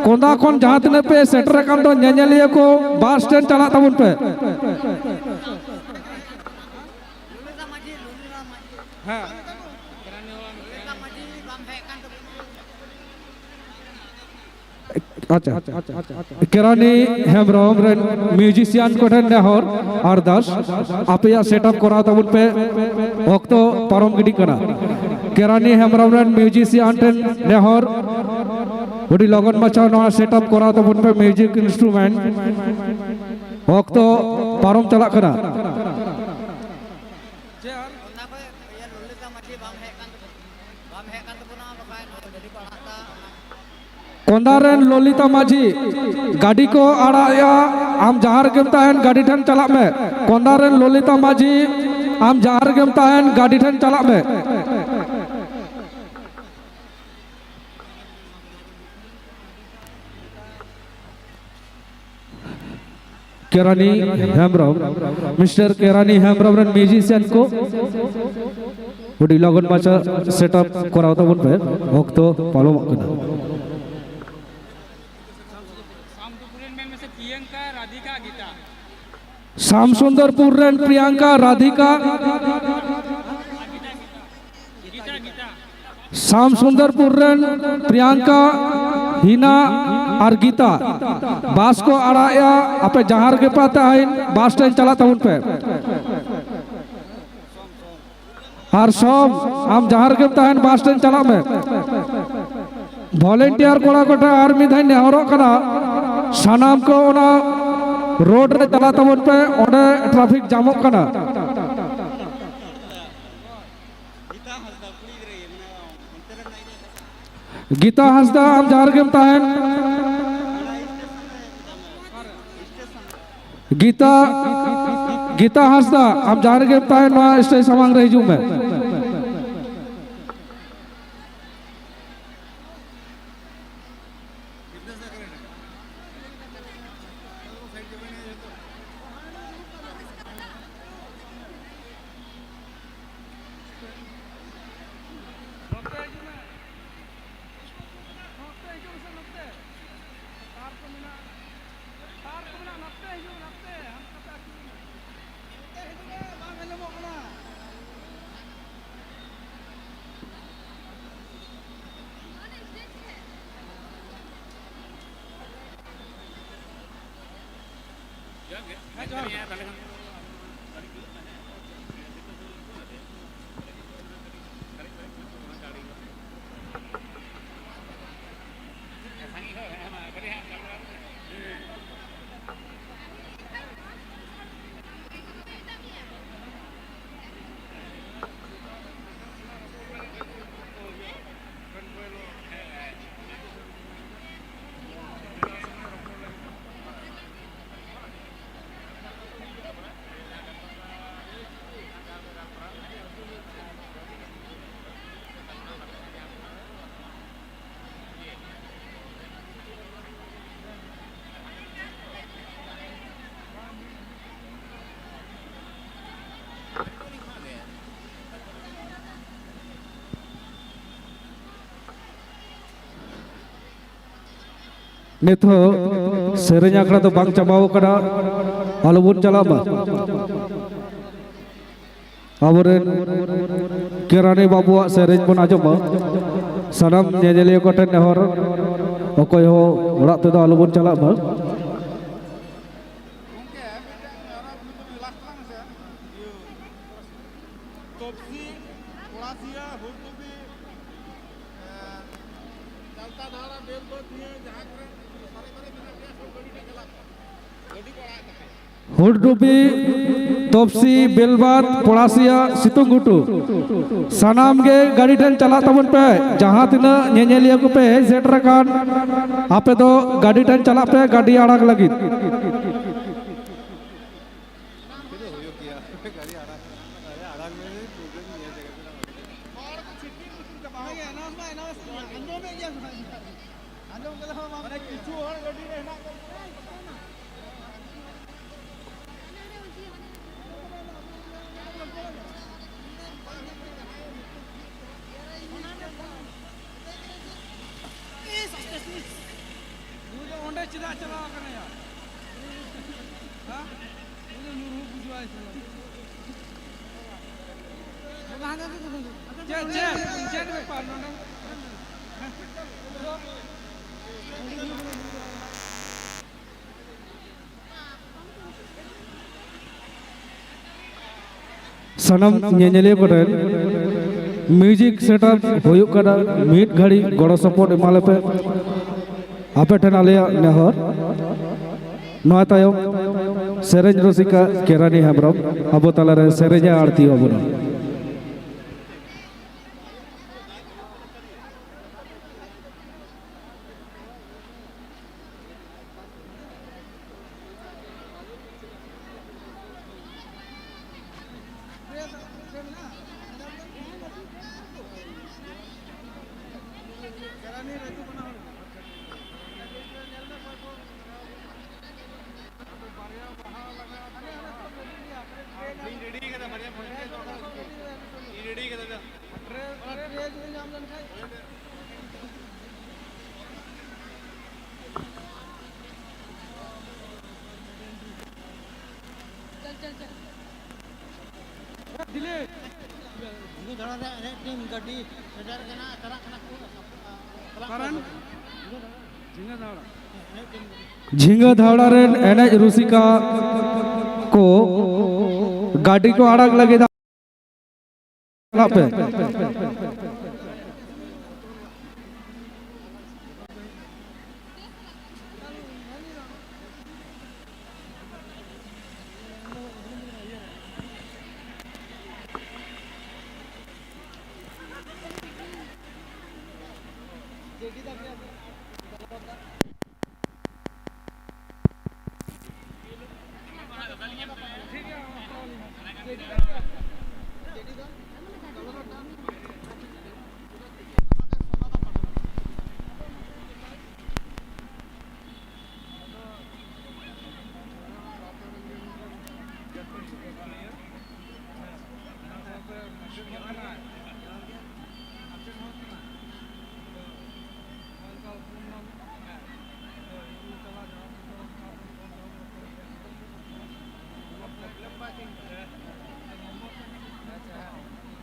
ᱠᱚᱸᱫᱟ ᱠᱷᱚᱱ ᱡᱟᱦᱟᱸ ᱛᱤᱱᱟᱹᱜ ᱯᱮ ᱥᱮᱴᱮᱨ ᱟᱠᱟᱱ ᱫᱚ ᱧᱮᱧᱮᱞᱤᱭᱟᱹ ᱠᱚ, ᱵᱟᱥ ᱥᱴᱮᱱᱰ ᱪᱟᱞᱟᱜ ᱛᱟᱵᱚᱱ ᱯᱮ᱾ ᱦᱮᱸ᱾ ᱟᱪᱪᱷᱟ, ᱠᱮᱨᱟᱱᱤ ᱦᱮᱢᱵᱨᱚᱢ ᱨᱮᱱ ᱢᱤᱣᱡᱤᱥᱤᱭᱟᱱ ᱠᱚᱴᱷᱮᱱ ᱱᱮᱦᱚᱨ ᱟᱨᱫᱟᱥ, ᱟᱯᱮᱭᱟᱜ ᱥᱮᱴᱟᱯ ᱠᱚᱨᱟᱣ ᱛᱟᱵᱚᱱ ᱯᱮ, ᱚᱠᱛᱚ ᱯᱟᱨᱚᱢ ᱜᱤᱰᱤᱜ ᱠᱟᱱᱟ᱾ ᱠᱮᱨᱟᱱᱤ ᱦᱮᱢᱵᱨᱚᱢ ᱨᱮᱱ ᱢᱤᱣᱡᱤᱥᱤᱭᱟᱱ ᱴᱷᱮᱱ ᱱᱮᱦᱚᱨ, ᱟᱹᱰᱤ ᱞᱚᱜᱚᱱ ᱢᱟᱪᱷᱟ ᱱᱚᱣᱟ ᱥᱮᱴᱟᱯ ᱠᱚᱨᱟᱣ ᱛᱟᱵᱚᱱ ᱯᱮ, ᱢᱤᱣᱡᱤᱠ ᱤᱱᱥᱴᱨᱩᱢᱮᱱᱴ, ᱚᱠᱛᱚ ᱯᱟᱨᱚᱢ ᱪᱟᱞᱟᱜ ᱠᱟᱱᱟ᱾ ᱠᱚᱸᱫᱟ ᱨᱮᱱ ᱞᱚᱞᱤᱛᱟ ᱢᱟᱹᱡᱷᱤ, ᱜᱟᱹᱰᱤ ᱠᱚ ᱟᱲᱟᱜ ᱮᱜᱼᱟ, ᱟᱢ ᱡᱟᱦᱟᱸ ᱨᱮᱜᱮᱢ ᱛᱟᱦᱮᱱ ᱜᱟᱹᱰᱤ ᱴᱷᱮᱱ ᱪᱟᱞᱟᱜ ᱢᱮ᱾ ᱠᱚᱸᱫᱟ ᱨᱮᱱ ᱞᱚᱞᱤᱛᱟ ᱢᱟᱹᱡᱷᱤ, ᱟᱢ ᱡᱟᱦᱟᱸ ᱨᱮᱜᱮᱢ ᱛᱟᱦᱮᱱ ᱜᱟᱹᱰᱤ ᱴᱷᱮᱱ ᱪᱟᱞᱟᱜ ᱢᱮ᱾ ᱠᱮᱨᱟᱱᱤ ᱦᱮᱢᱵᱨᱚᱢ, ᱢᱤᱥᱴᱟᱨ ᱠᱮᱨᱟᱱᱤ ᱦᱮᱢᱵᱨᱚᱢ ᱨᱮᱱ ᱢᱤᱣᱡᱤᱥᱤᱭᱟᱱ ᱠᱚ ᱟᱹᱰᱤ ᱞᱚᱜᱚᱱ ᱢᱟᱪᱷᱟ ᱥᱮᱴᱟᱯ ᱠᱚᱨᱟᱣ ᱛᱟᱵᱚᱱ ᱯᱮ, ᱚᱠᱛᱚ ᱯᱟᱨᱚᱢᱚᱜ ᱠᱟᱱᱟ᱾ ᱥᱟᱢᱥᱩᱱᱫᱚᱨᱯᱩᱨ ᱨᱮᱱ ᱯᱨᱤᱭᱟᱝᱠᱟ, ᱨᱟᱫᱷᱤᱠᱟ, ᱥᱟᱢ ᱥᱩᱱᱫᱚᱨᱯᱩᱨ ᱨᱮᱱ ᱯᱨᱤᱭᱟᱝᱠᱟ, ᱦᱤᱱᱟ ᱟᱨ ᱜᱤᱛᱟ ᱵᱟᱥ ᱠᱚ ᱟᱲᱟᱜ ᱮᱜᱼᱟ᱾ ᱟᱯᱮ ᱡᱟᱦᱟᱸ ᱨᱮᱜᱮ ᱯᱮ ᱛᱟᱦᱮᱱ, ᱵᱟᱥ ᱴᱷᱮᱱ ᱪᱟᱞᱟᱜ ᱛᱟᱵᱚᱱ ᱯᱮ᱾ ᱟᱨ ᱥᱚᱢ, ᱟᱢ ᱡᱟᱦᱟᱸ ᱨᱮᱜᱮᱢ ᱛᱟᱦᱮᱱ, ᱵᱟᱥ ᱴᱷᱮᱱ ᱪᱟᱞᱟᱜ ᱢᱮ᱾ ᱵᱷᱚᱞᱮᱱᱴᱤᱭᱟᱨ ᱠᱚᱲᱟ ᱠᱚᱴᱷᱮᱱ ᱟᱨ ᱢᱤᱫ ᱫᱷᱟᱣ ᱱᱮᱦᱚᱨᱚᱜ ᱠᱟᱱᱟ, ᱥᱟᱱᱟᱢ ᱠᱚ ᱚᱱᱟ ᱨᱳᱰ ᱨᱮ ᱪᱟᱞᱟᱜ ᱛᱟᱵᱚᱱ ᱯᱮ, ᱚᱸᱰᱮ ᱴᱨᱟᱯᱷᱤᱠ ᱡᱟᱢᱚᱜ ᱠᱟᱱᱟ᱾ ᱜᱤᱛᱟ ᱦᱟᱸᱥᱫᱟ, ᱟᱢ ᱡᱟᱦᱟᱸ ᱨᱮᱜᱮᱢ ᱛᱟᱦᱮᱱ᱾ ᱜᱤᱛᱟ, ᱜᱤᱛᱟ ᱦᱟᱸᱥᱫᱟ, ᱟᱢ ᱡᱟᱦᱟᱸ ᱨᱮᱜᱮᱢ ᱛᱟᱦᱮᱱ, ᱱᱚᱣᱟ ᱥᱴᱮᱡᱽ ᱥᱟᱢᱟᱝ ᱨᱮ ᱦᱤᱡᱩᱜ ᱢᱮ᱾ ᱱᱚᱛᱮ ᱦᱤᱡᱩᱜ ᱢᱮ᱾ ᱱᱚᱛᱮ ᱦᱤᱡᱩᱜ ᱢᱮᱥᱮ, ᱱᱚᱛᱮ᱾ ᱛᱟᱨ ᱠᱚ ᱢᱮᱱᱟᱜᱼᱟ᱾ ᱛᱟᱨ ᱠᱚ ᱢᱮᱱᱟᱜᱼᱟ, ᱱᱚᱛᱮ ᱦᱤᱡᱩᱜ ᱢᱮ, ᱱᱚᱛᱮ᱾ ᱦᱟᱱᱛᱮ ᱯᱮ ᱟᱹᱪᱩᱨ ᱢᱮ᱾ ᱱᱚᱛᱮ ᱦᱤᱡᱩᱜ ᱢᱮ, ᱵᱟᱝ ᱟᱸᱡᱚᱢᱚᱜ ᱠᱟᱱᱟ᱾ ᱱᱤᱛ ᱦᱚᱸ ᱥᱮᱨᱮᱧ ᱟᱠᱷᱲᱟ ᱫᱚ ᱵᱟᱝ ᱪᱟᱵᱟᱣ ᱠᱟᱱᱟ, ᱟᱞᱚᱵᱚᱱ ᱪᱟᱞᱟᱜ ᱢᱟ᱾ ᱟᱵᱚᱨᱮᱱ ᱠᱮᱨᱟᱱᱤ ᱵᱟᱹᱵᱩᱣᱟᱜ ᱥᱮᱨᱮᱧ ᱵᱚᱱ ᱟᱸᱡᱚᱢᱟ᱾ ᱥᱟᱱᱟᱢ ᱧᱮᱧᱮᱞᱤᱭᱟᱹ ᱠᱚᱴᱷᱮᱱ ᱱᱮᱦᱚᱨ, ᱚᱠᱚᱭ ᱦᱚᱸ ᱚᱲᱟᱜ ᱛᱮᱫᱚ ᱟᱞᱚᱵᱚᱱ ᱪᱟᱞᱟᱜ ᱢᱟ᱾ ᱜᱚᱝᱠᱮ, ᱢᱤᱫᱴᱟᱝ ᱟᱨᱚ ᱧᱩᱛᱩᱢ ᱞᱟᱥᱴ ᱛᱟᱞᱟᱝ ᱢᱮᱥᱮ᱾ ᱤᱭᱟᱹ, ᱛᱚᱯᱥᱤ, ᱯᱚᱲᱟᱥᱤᱭᱟ, ᱦᱩᱨᱫᱩᱵᱤ, ᱮᱸ, ᱪᱟᱞᱛᱟ ᱫᱷᱟᱲᱟ, ᱵᱮᱞᱵᱟᱹᱫ ᱱᱤᱭᱟᱹ ᱡᱟᱦᱟᱸ ᱠᱚᱨᱮ ᱥᱟᱨᱮ ᱵᱟᱨᱮ ᱢᱮᱱᱟᱜ ᱯᱮᱭᱟ, ᱥᱚᱵ ᱜᱟᱹᱰᱤ ᱴᱷᱮᱱ ᱪᱟᱞᱟᱜ ᱯᱮ᱾ ᱜᱟᱹᱰᱤ ᱠᱚ ᱟᱲᱟᱜ ᱛᱟᱯᱮᱭᱟ᱾ ᱦᱩᱨᱫᱩᱵᱤ, ᱛᱚᱯᱥᱤ, ᱵᱮᱞᱵᱟᱫ, ᱯᱚᱲᱟᱥᱤᱭᱟ, ᱥᱤᱛᱩᱝ ᱜᱷᱩᱴᱩ, ᱥᱟᱱᱟᱢ ᱜᱮ ᱜᱟᱹᱰᱤ ᱴᱷᱮᱱ ᱪᱟᱞᱟᱜ ᱛᱟᱵᱚᱱ ᱯᱮ᱾ ᱡᱟᱦᱟᱸ ᱛᱤᱱᱟᱹᱜ ᱧᱮᱧᱮᱞᱤᱭᱟᱹ ᱠᱚᱯᱮ ᱦᱮᱡ ᱥᱮᱴᱮᱨ ᱟᱠᱟᱱ, ᱟᱯᱮ ᱫᱚ ᱜᱟᱹᱰᱤ ᱴᱷᱮᱱ ᱪᱟᱞᱟᱜ ᱯᱮ ᱜᱟᱹᱰᱤ ᱟᱲᱟᱜ ᱞᱟᱹᱜᱤᱫ᱾ ᱟᱸᱡᱚᱢ ᱠᱮᱫᱟ ᱦᱚᱸ ᱵᱟᱝ᱾ ᱢᱟᱱᱮ ᱠᱤᱪᱷᱩ ᱦᱚᱲ ᱜᱟᱹᱰᱤ ᱨᱮ ᱦᱮᱱᱟᱜ ᱠᱚᱣᱟ᱾ ᱱᱩᱭ ᱫᱚ ᱚᱸᱰᱮ ᱪᱮᱫᱟᱜ ᱪᱟᱞᱟᱣ ᱟᱠᱟᱱᱟᱭᱟ? ᱦᱮᱸ? ᱩᱱᱤ ᱧᱩᱨᱦᱩ ᱵᱩᱡᱷᱟᱹᱣᱟᱭ ᱥᱟᱞᱟ᱾ ᱪᱮᱫ, ᱪᱮᱫ, ᱪᱮᱫ ᱵᱮᱯᱟᱨ ᱱᱚᱰᱮ? ᱥᱟᱱᱟᱢ ᱧᱮᱧᱮᱞᱤᱭᱟᱹ ᱠᱚᱴᱷᱮᱱ ᱢᱤᱣᱡᱤᱠ ᱥᱮᱴᱟᱯ ᱦᱩᱭᱩᱜ ᱠᱟᱱᱟ, ᱢᱤᱫ ᱜᱷᱟᱹᱲᱤ ᱜᱚᱲᱚ ᱥᱚᱯᱚᱦᱚᱫ ᱮᱢᱟ ᱞᱮᱯᱮ᱾ ᱟᱯᱮ ᱴᱷᱮᱱ ᱟᱞᱮᱭᱟᱜ ᱱᱮᱦᱚᱨ, ᱱᱚᱣᱟ ᱛᱟᱭᱚᱢ ᱥᱮᱨᱮᱧ ᱨᱩᱥᱤᱠᱟ ᱠᱮᱨᱟᱱᱤ ᱦᱮᱢᱵᱨᱚᱢ ᱟᱵᱚ ᱛᱟᱞᱟᱨᱮ ᱥᱮᱨᱮᱧᱮ ᱟᱬᱛᱤ ᱟᱵᱚᱱᱟ᱾ ᱡᱷᱤᱸᱜᱟᱹ ᱫᱷᱟᱣᱲᱟ ᱨᱮ ᱮᱱᱮᱡ ᱴᱤᱢ ᱜᱟᱹᱰᱤ ᱥᱮᱴᱮᱨ ᱠᱟᱱᱟ, ᱪᱟᱞᱟᱜ ᱠᱟᱱᱟ ᱠᱚ, ᱪᱟᱞᱟᱜ ᱠᱟᱱᱟ ᱠᱚ᱾ ᱡᱷᱤᱸᱜᱟᱹ ᱫᱷᱟᱣᱲᱟ᱾ ᱮᱱᱮᱡ ᱴᱤᱢ᱾ ᱡᱷᱤᱸᱜᱟᱹ ᱫᱷᱟᱣᱲᱟ ᱨᱮᱱ ᱮᱱᱮᱡ ᱨᱩᱥᱤᱠᱟ ᱠᱚ ᱜᱟᱹᱰᱤ ᱠᱚ ᱟᱲᱟᱜ ᱞᱟᱹᱜᱤᱫ᱾ ᱪᱟᱞᱟᱜ ᱯᱮ᱾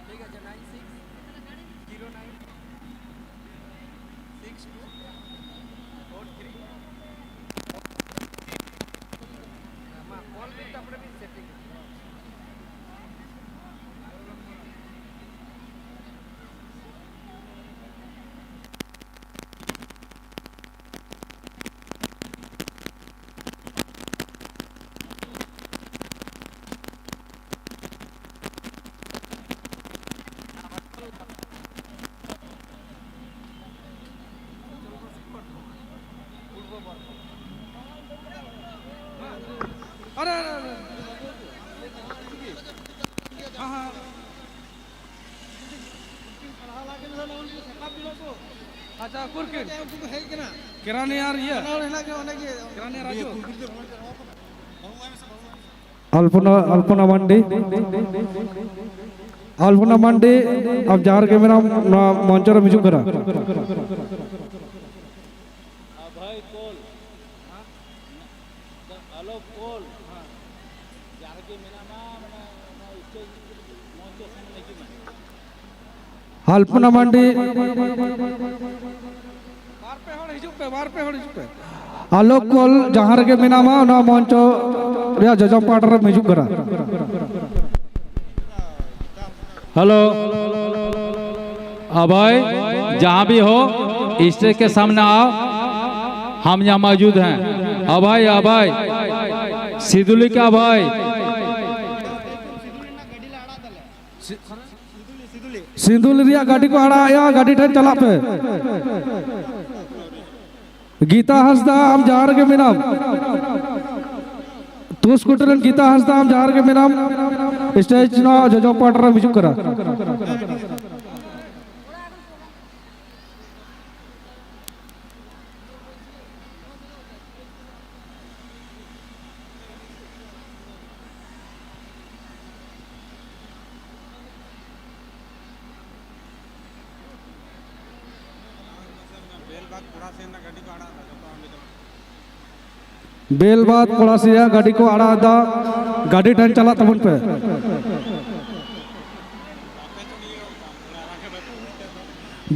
ᱴᱷᱤᱠ ᱟᱪᱷᱮ, nine six zero nine six two four three. ᱦᱮᱸ, ᱢᱟ call ᱵᱤᱱ, ᱛᱟᱨᱯᱚᱨᱮ ᱵᱤᱱ setting᱾ ᱟᱪᱪᱷᱟ, ᱩᱠᱩᱨ ᱠᱤᱱ? ᱩᱱᱠᱩ ᱠᱚ ᱦᱮᱡ ᱠᱟᱱᱟ᱾ ᱠᱮᱨᱟᱱᱤ ᱟᱨ ᱤᱭᱟᱹ? ᱵᱟᱱᱟ ᱦᱚᱲ ᱦᱮᱱᱟᱜ ᱠᱤᱱᱟ, ᱚᱸᱰᱮ ᱜᱮ᱾ ᱠᱮᱨᱟᱱᱤ ᱟᱨ ᱨᱟᱡᱩ? ᱟᱞᱯᱚᱱᱟ, ᱟᱞᱯᱚᱱᱟ ᱢᱟᱱᱰᱤ, ᱟᱞᱯᱚᱱᱟ ᱢᱟᱱᱰᱤ, ᱟᱢ ᱡᱟᱦᱟᱸ ᱨᱮᱜᱮ ᱢᱮᱱᱟᱢ, ᱱᱚᱣᱟ ᱢᱚᱧᱪᱚ ᱨᱮᱢ ᱦᱤᱡᱩᱜ ᱠᱟᱱᱟ᱾ ᱦᱮᱸ ᱵᱷᱟᱭ, ᱠᱚᱞ᱾ ᱟᱞᱚ ᱠᱚᱞ᱾ ᱡᱟᱦᱟᱸ ᱨᱮᱜᱮ ᱢᱮᱱᱟᱢᱟ, ᱢᱟᱱᱮ, ᱚᱱᱟ ᱥᱴᱮᱡᱽ ᱢᱚᱧᱪᱚ ᱥᱟᱢᱱᱮ ᱦᱤᱡᱩᱜ ᱢᱮ᱾ ᱟᱞᱯᱚᱱᱟ ᱢᱟᱱᱰᱤ᱾ ᱵᱟᱨ ᱯᱮ ᱦᱚᱲ ᱦᱤᱡᱩᱜ ᱯᱮ, ᱵᱟᱨ ᱯᱮ ᱦᱚᱲ ᱦᱤᱡᱩᱜ ᱯᱮ᱾ ᱟᱞᱚ ᱠᱚᱞ, ᱡᱟᱦᱟᱸ ᱨᱮᱜᱮ ᱢᱮᱱᱟᱢᱟ, ᱚᱱᱟ ᱢᱚᱧᱪᱚ ᱨᱮᱭᱟᱜ ᱡᱚᱡᱚᱢ ᱯᱟᱦᱴᱟ ᱨᱮᱢ ᱦᱤᱡᱩᱜ ᱠᱟᱱᱟ᱾ हेलो, हाँ भाई, जहाँ भी हो, स्टेज के सामने आओ, हम यहाँ मौजूद हैं। हाँ भाई, हाँ भाई, सिदुली का भाई। ᱥᱤᱸᱫᱩᱞ ᱨᱮᱭᱟᱜ ᱜᱟᱹᱰᱤ ᱠᱚ ᱟᱲᱟᱜ ᱮᱜᱼᱟ, ᱜᱟᱹᱰᱤ ᱴᱷᱮᱱ ᱪᱟᱞᱟᱜ ᱯᱮ᱾ ᱜᱤᱛᱟ ᱦᱟᱸᱥᱫᱟ, ᱟᱢ ᱡᱟᱦᱟᱸ ᱨᱮᱜᱮ ᱢᱮᱱᱟᱢ, ᱛᱩᱥᱠᱩᱴᱤ ᱨᱮᱱ ᱜᱤᱛᱟ ᱦᱟᱸᱥᱫᱟ, ᱟᱢ ᱡᱟᱦᱟᱸ ᱨᱮᱜᱮ ᱢᱮᱱᱟᱢ, ᱥᱴᱮᱡᱽ ᱱᱚᱣᱟ ᱡᱚᱡᱚᱢ ᱯᱟᱦᱴᱟ ᱨᱮᱢ ᱦᱤᱡᱩᱜ ᱠᱟᱱᱟ᱾ ᱵᱮᱞᱵᱟᱫᱽ ᱯᱚᱲᱟᱥᱤ ᱨᱮᱱᱟᱜ ᱜᱟᱹᱰᱤ ᱠᱚ ᱟᱲᱟᱜ ᱮᱫᱟ, ᱡᱚᱛᱚ ᱦᱟᱸᱰᱮ ᱪᱟᱞᱟᱜ ᱠᱟᱱᱟ᱾ ᱵᱮᱞᱵᱟᱫᱽ ᱯᱚᱲᱟᱥᱤ ᱨᱮᱭᱟᱜ ᱜᱟᱹᱰᱤ ᱠᱚ ᱟᱲᱟᱜ ᱮᱫᱟ, ᱜᱟᱹᱰᱤ ᱴᱷᱮᱱ ᱪᱟᱞᱟᱜ ᱛᱟᱵᱚᱱ ᱯᱮ᱾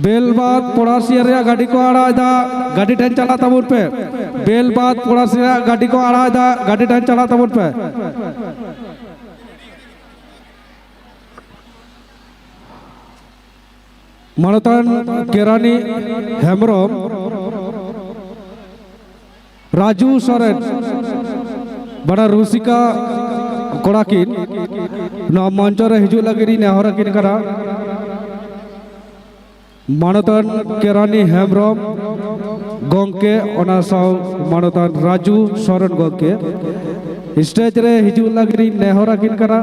ᱵᱮᱞᱵᱟᱫᱽ ᱯᱚᱲᱟᱥᱤ ᱨᱮᱭᱟᱜ ᱜᱟᱹᱰᱤ ᱠᱚ ᱟᱲᱟᱜ ᱮᱫᱟ, ᱜᱟᱹᱰᱤ ᱴᱷᱮᱱ ᱪᱟᱞᱟᱜ ᱛᱟᱵᱚᱱ ᱯᱮ᱾ ᱵᱮᱞᱵᱟᱫᱽ ᱯᱚᱲᱟᱥᱤ ᱨᱮᱭᱟᱜ ᱜᱟᱹᱰᱤ ᱠᱚ ᱟᱲᱟᱜ ᱮᱫᱟ, ᱜᱟᱹᱰᱤ ᱴᱷᱮᱱ ᱪᱟᱞᱟᱜ ᱛᱟᱵᱚᱱ ᱯᱮ᱾ ᱢᱟᱱᱚᱛᱟᱱ ᱠᱮᱨᱟᱱᱤ ᱦᱮᱢᱵᱨᱚᱢ, ᱨᱟᱡᱩ ᱥᱚᱨᱮᱱ, ᱵᱟᱱᱟᱨ ᱨᱩᱥᱤᱠᱟ ᱠᱚᱲᱟ ᱠᱤᱱ ᱱᱚᱣᱟ ᱢᱚᱧᱪᱚ ᱨᱮ ᱦᱤᱡᱩᱜ ᱞᱟᱹᱜᱤᱫ ᱤᱧ ᱱᱮᱦᱚᱨ ᱟᱹᱠᱤᱱ ᱠᱟᱱᱟ᱾ ᱢᱟᱱᱚᱛᱟᱱ ᱠᱮᱨᱟᱱᱤ ᱦᱮᱢᱵᱨᱚᱢ ᱜᱚᱢᱠᱮ, ᱚᱱᱟ ᱥᱟᱶ ᱢᱟᱱᱚᱛᱟᱱ ᱨᱟᱡᱩ ᱥᱚᱨᱮᱱ ᱜᱚᱢᱠᱮ ᱥᱴᱮᱡᱽ ᱨᱮ ᱦᱤᱡᱩᱜ ᱞᱟᱹᱜᱤᱫ ᱤᱧ ᱱᱮᱦᱚᱨ ᱟᱹᱠᱤᱱ ᱠᱟᱱᱟ᱾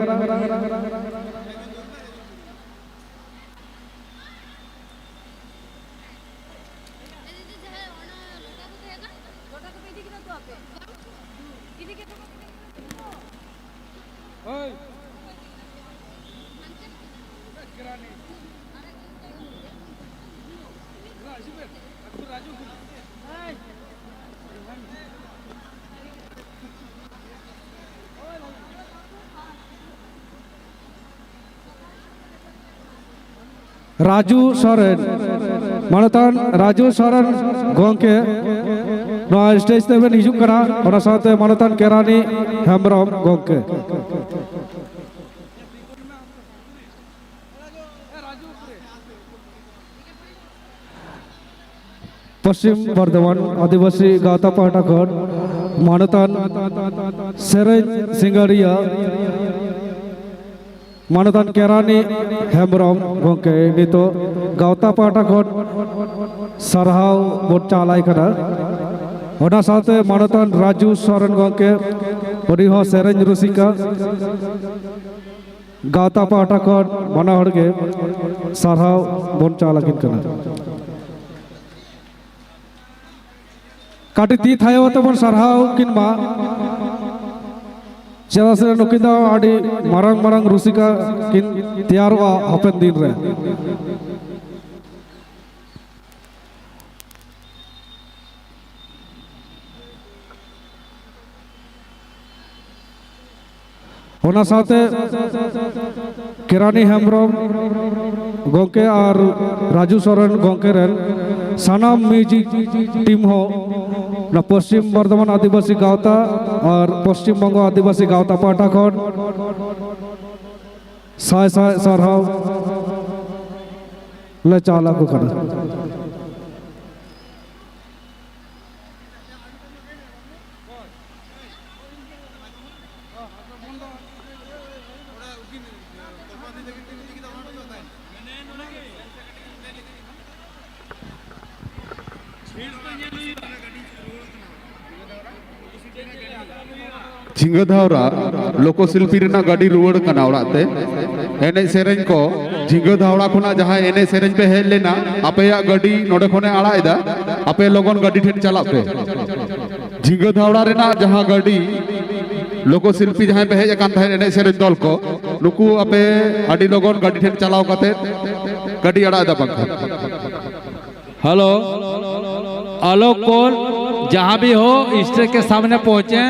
ᱨᱟᱡᱩ ᱥᱚᱨᱮᱱ, ᱢᱟᱱᱚᱛᱟᱱ ᱨᱟᱡᱩ ᱥᱚᱨᱮᱱ ᱜᱚᱢᱠᱮ ᱱᱚᱣᱟ ᱥᱴᱮᱡ ᱛᱮᱵᱮᱱ ᱦᱤᱡᱩᱜ ᱠᱟᱱᱟ, ᱚᱱᱟ ᱥᱟᱶᱛᱮ ᱢᱟᱱᱚᱛᱟᱱ ᱠᱮᱨᱟᱱᱤ ᱦᱮᱢᱵᱨᱚᱢ ᱜᱚᱢᱠᱮ᱾ ᱯᱚᱥᱪᱤᱢ ᱵᱚᱨᱫᱷᱚᱢᱟᱱ ᱟᱹᱫᱤᱵᱟᱹᱥᱤ ᱜᱟᱶᱛᱟ ᱯᱟᱦᱴᱟ ᱠᱷᱚᱱ ᱢᱟᱱᱚᱛᱟᱱ ᱥᱮᱨᱮᱧ ᱥᱤᱸᱜᱟᱹᱲᱤᱭᱟᱹ ᱢᱟᱱᱚᱛᱟᱱ ᱠᱮᱨᱟᱱᱤ ᱦᱮᱢᱵᱨᱚᱢ ᱜᱚᱢᱠᱮ ᱱᱤᱛᱚᱜ ᱜᱟᱶᱛᱟ ᱯᱟᱦᱴᱟ ᱠᱷᱚᱱ ᱥᱟᱨᱦᱟᱣ ᱵᱚᱱ ᱪᱟᱞᱟᱭ ᱠᱟᱱᱟ᱾ ᱚᱱᱟ ᱥᱟᱶᱛᱮ ᱢᱟᱱᱚᱛᱟᱱ ᱨᱟᱡᱩ ᱥᱚᱨᱮᱱ ᱜᱚᱢᱠᱮ, ᱩᱱᱤ ᱦᱚᱸ ᱥᱮᱨᱮᱧ ᱨᱩᱥᱤᱠᱟ, ᱜᱟᱶᱛᱟ ᱯᱟᱦᱴᱟ ᱠᱷᱚᱱ ᱵᱟᱱᱟ ᱦᱚᱲ ᱜᱮ ᱥᱟᱨᱦᱟᱣ ᱵᱚᱱ ᱪᱟᱞ ᱟᱹᱠᱤᱱ ᱠᱟᱱᱟ᱾ ᱠᱟᱹᱴᱤᱡ ᱛᱤ ᱛᱷᱟᱭᱚ ᱟᱛᱮ ᱵᱚᱱ ᱥᱟᱨᱦᱟᱣ ᱠᱤᱱ ᱢᱟ᱾ ᱪᱮᱫᱟᱜ ᱥᱮ ᱱᱩᱠᱤᱱ ᱫᱚ ᱟᱹᱰᱤ ᱢᱟᱨᱟᱝ ᱢᱟᱨᱟᱝ ᱨᱩᱥᱤᱠᱟ ᱠᱤᱱ ᱛᱮᱭᱟᱨᱚᱜᱼᱟ ᱦᱟᱯᱮᱱ ᱫᱤᱱ ᱨᱮ᱾ ᱚᱱᱟ ᱥᱟᱶᱛᱮ ᱠᱮᱨᱟᱱᱤ ᱦᱮᱢᱵᱨᱚᱢ ᱜᱚᱢᱠᱮ ᱟᱨ ᱨᱟᱡᱩ ᱥᱚᱨᱮᱱ ᱜᱚᱢᱠᱮ ᱨᱮᱱ ᱥᱟᱱᱟᱢ ᱢᱤᱣᱡᱤᱠ ᱴᱤᱢ ᱦᱚᱸ ᱚᱱᱟ ᱯᱚᱥᱪᱤᱢ ᱵᱚᱨᱫᱷᱚᱢᱟᱱ ᱟᱹᱫᱤᱵᱟᱹᱥᱤ ᱜᱟᱶᱛᱟ ᱟᱨ ᱯᱚᱥᱪᱤᱢ ᱵᱚᱝᱜᱚ ᱟᱹᱫᱤᱵᱟᱹᱥᱤ ᱜᱟᱶᱛᱟ ᱯᱟᱦᱴᱟ ᱠᱷᱚᱱ ᱥᱟᱭ ᱥᱟᱭ ᱥᱟᱨᱦᱟᱣ ᱞᱮ ᱪᱟᱞ ᱟᱠᱚ ᱠᱟᱱᱟ᱾ ᱡᱷᱤᱸᱜᱟᱹ ᱫᱷᱟᱣᱨᱟ ᱞᱳᱠᱚ ᱥᱤᱞᱯᱤ ᱨᱮᱱᱟᱜ ᱜᱟᱹᱰᱤ ᱨᱩᱣᱟᱹᱲ ᱠᱟᱱᱟ ᱚᱲᱟᱜ ᱛᱮ᱾ ᱮᱱᱮᱡ ᱥᱮᱨᱮᱧ ᱠᱚ, ᱡᱷᱤᱸᱜᱟᱹ ᱫᱷᱟᱣᱲᱟ ᱠᱷᱚᱱᱟᱜ ᱡᱟᱦᱟᱸᱭ ᱮᱱᱮᱡ ᱥᱮᱨᱮᱧ ᱯᱮ ᱦᱮᱡ ᱞᱮᱱᱟ, ᱟᱯᱮᱭᱟᱜ ᱜᱟᱹᱰᱤ ᱱᱚᱰᱮ ᱠᱷᱚᱱᱮ ᱟᱲᱟᱜ ᱮᱫᱟ, ᱟᱯᱮ ᱞᱚᱜᱚᱱ ᱜᱟᱹᱰᱤ ᱴᱷᱮᱱ ᱪᱟᱞᱟᱜ ᱯᱮ᱾ ᱡᱷᱤᱸᱜᱟᱹ ᱫᱷᱟᱣᱲᱟ ᱨᱮᱱᱟᱜ ᱡᱟᱦᱟᱸ ᱜᱟᱹᱰᱤ ᱞᱳᱠᱚ ᱥᱤᱞᱯᱤ ᱡᱟᱦᱟᱸᱭ ᱯᱮ ᱦᱮᱡ ᱟᱠᱟᱱ ᱛᱟᱦᱮᱸᱫ ᱮᱱᱮᱡ ᱥᱮᱨᱮᱧ ᱫᱚᱞ ᱠᱚ, ᱱᱩᱠᱩ ᱟᱯᱮ ᱟᱹᱰᱤ ᱞᱚᱜᱚᱱ ᱜᱟᱹᱰᱤ ᱴᱷᱮᱱ ᱪᱟᱞᱟᱣ ᱠᱟᱛᱮ ᱜᱟᱹᱰᱤ ᱟᱲᱟᱜ ᱮᱫᱟ ᱵᱟᱝᱠᱷᱟᱱ᱾ हेलो, हेलो कॉल, जहाँ भी हो स्टेज के सामने पहुँचे,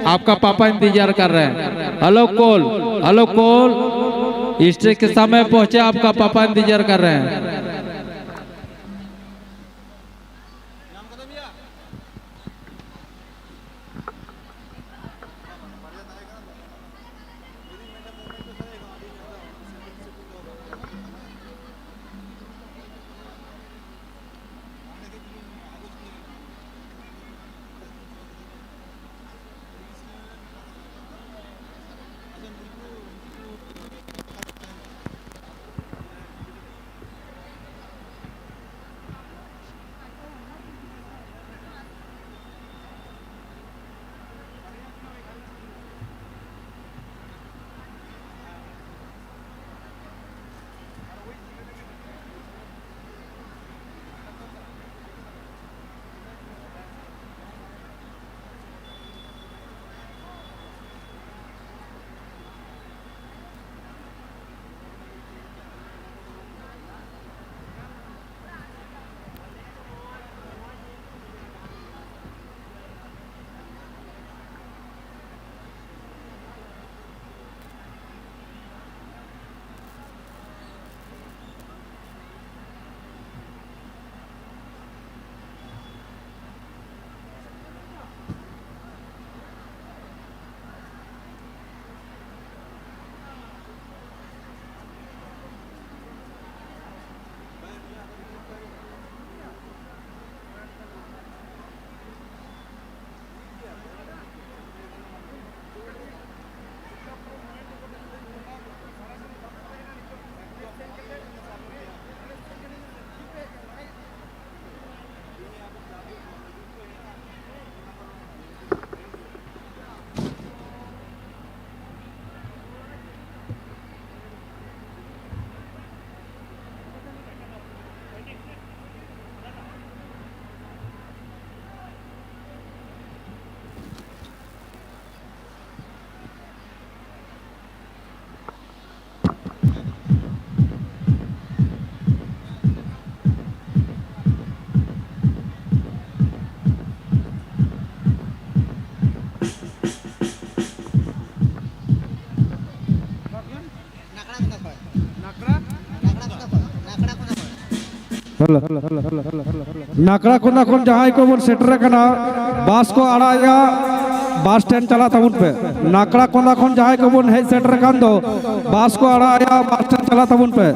आपका पापा इंतजार कर रहे हैं। Hello call, hello call, stage के सामने पहुँचे, आपका पापा इंतजार कर रहे हैं। ᱱᱟᱠᱲᱟ ᱠᱚᱸᱫᱟ ᱠᱷᱚᱱ ᱡᱟᱦᱟᱸᱭ ᱠᱚᱵᱚᱱ ᱥᱮᱴᱮᱨ ᱟᱠᱟᱱᱟ, ᱵᱟᱥ ᱠᱚ ᱟᱲᱟᱜᱮᱜᱼᱟ, ᱵᱟᱥ ᱥᱴᱮᱱᱰ ᱪᱟᱞᱟᱜ ᱛᱟᱵᱚᱱ ᱯᱮ᱾ ᱱᱟᱠᱲᱟ ᱠᱚᱸᱫᱟ ᱠᱷᱚᱱ ᱡᱟᱦᱟᱸᱭ ᱠᱚᱵᱚᱱ ᱦᱮᱡ ᱥᱮᱴᱮᱨ ᱟᱠᱟᱱ ᱫᱚ, ᱵᱟᱥ ᱠᱚ ᱟᱲᱟᱜᱮᱜᱼᱟ, ᱵᱟᱥ ᱥᱴᱮᱱᱰ ᱪᱟᱞᱟᱜ ᱛᱟᱵᱚᱱ ᱯᱮ᱾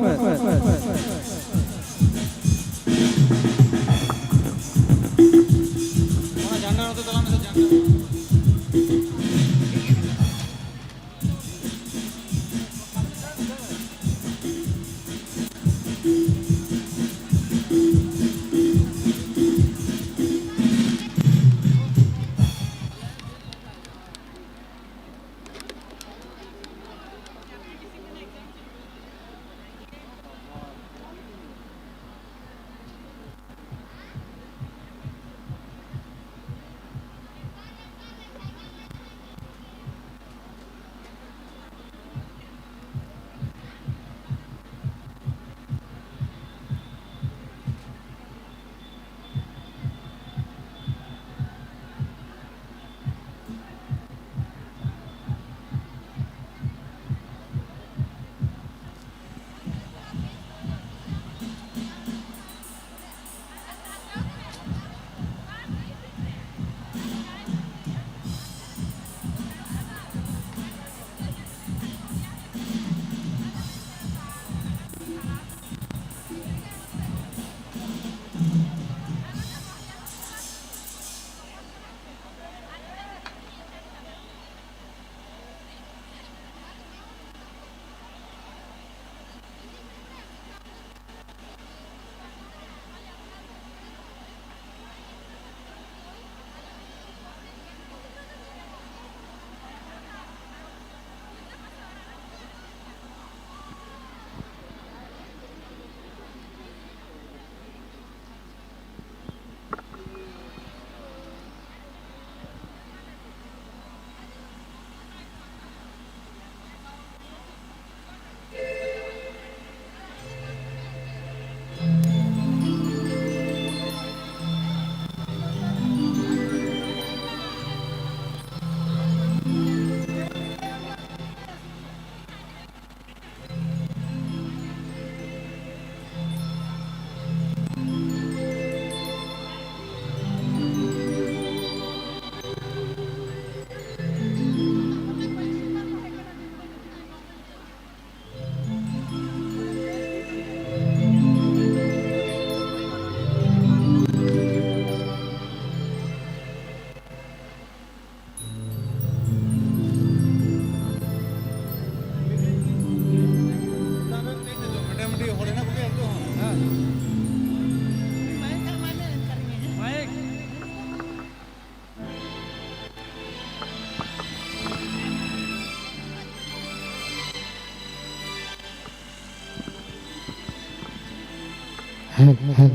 ᱦᱮᱞ, ᱦᱮᱞ᱾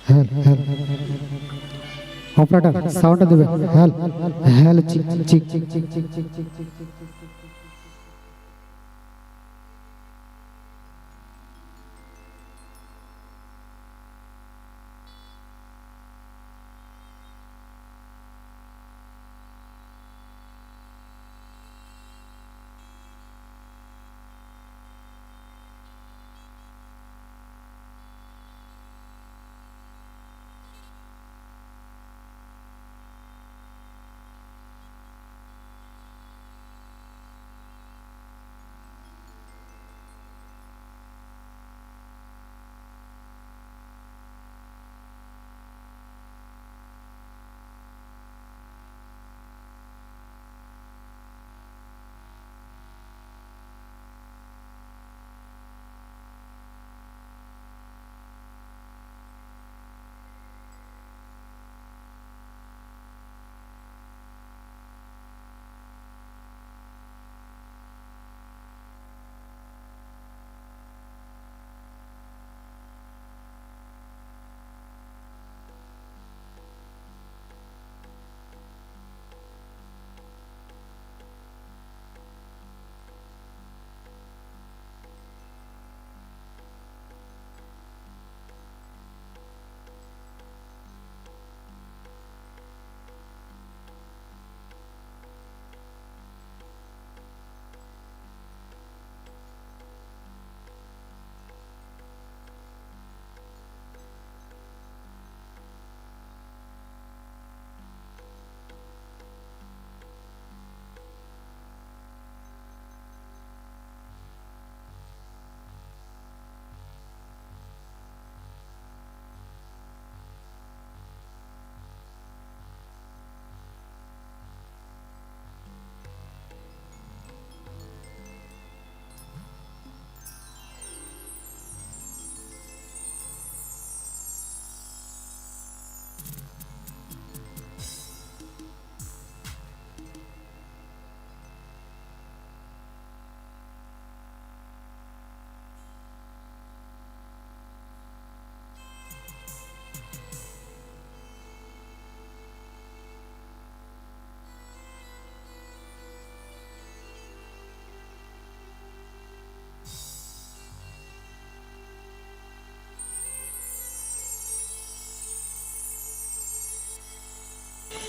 ᱦᱮᱞ, ᱦᱮᱞ᱾ Operator, sound ᱫᱤᱵᱮ᱾ ᱦᱮᱞ, ᱦᱮᱞ, ᱪᱤᱠ, ᱪᱤᱠ, ᱪᱤᱠ᱾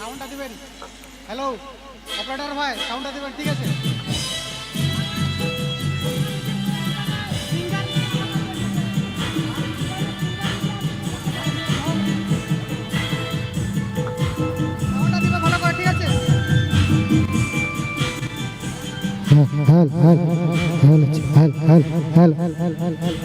সাউন্ডটা দিবেন। হ্যালো, অপারেটর ভাই, সাউন্ডটা দিবেন, ঠিক আছে? সাউন্ডটা দিবেন ভালো করে, ঠিক আছে? Hello, hello, hello, hello, hello.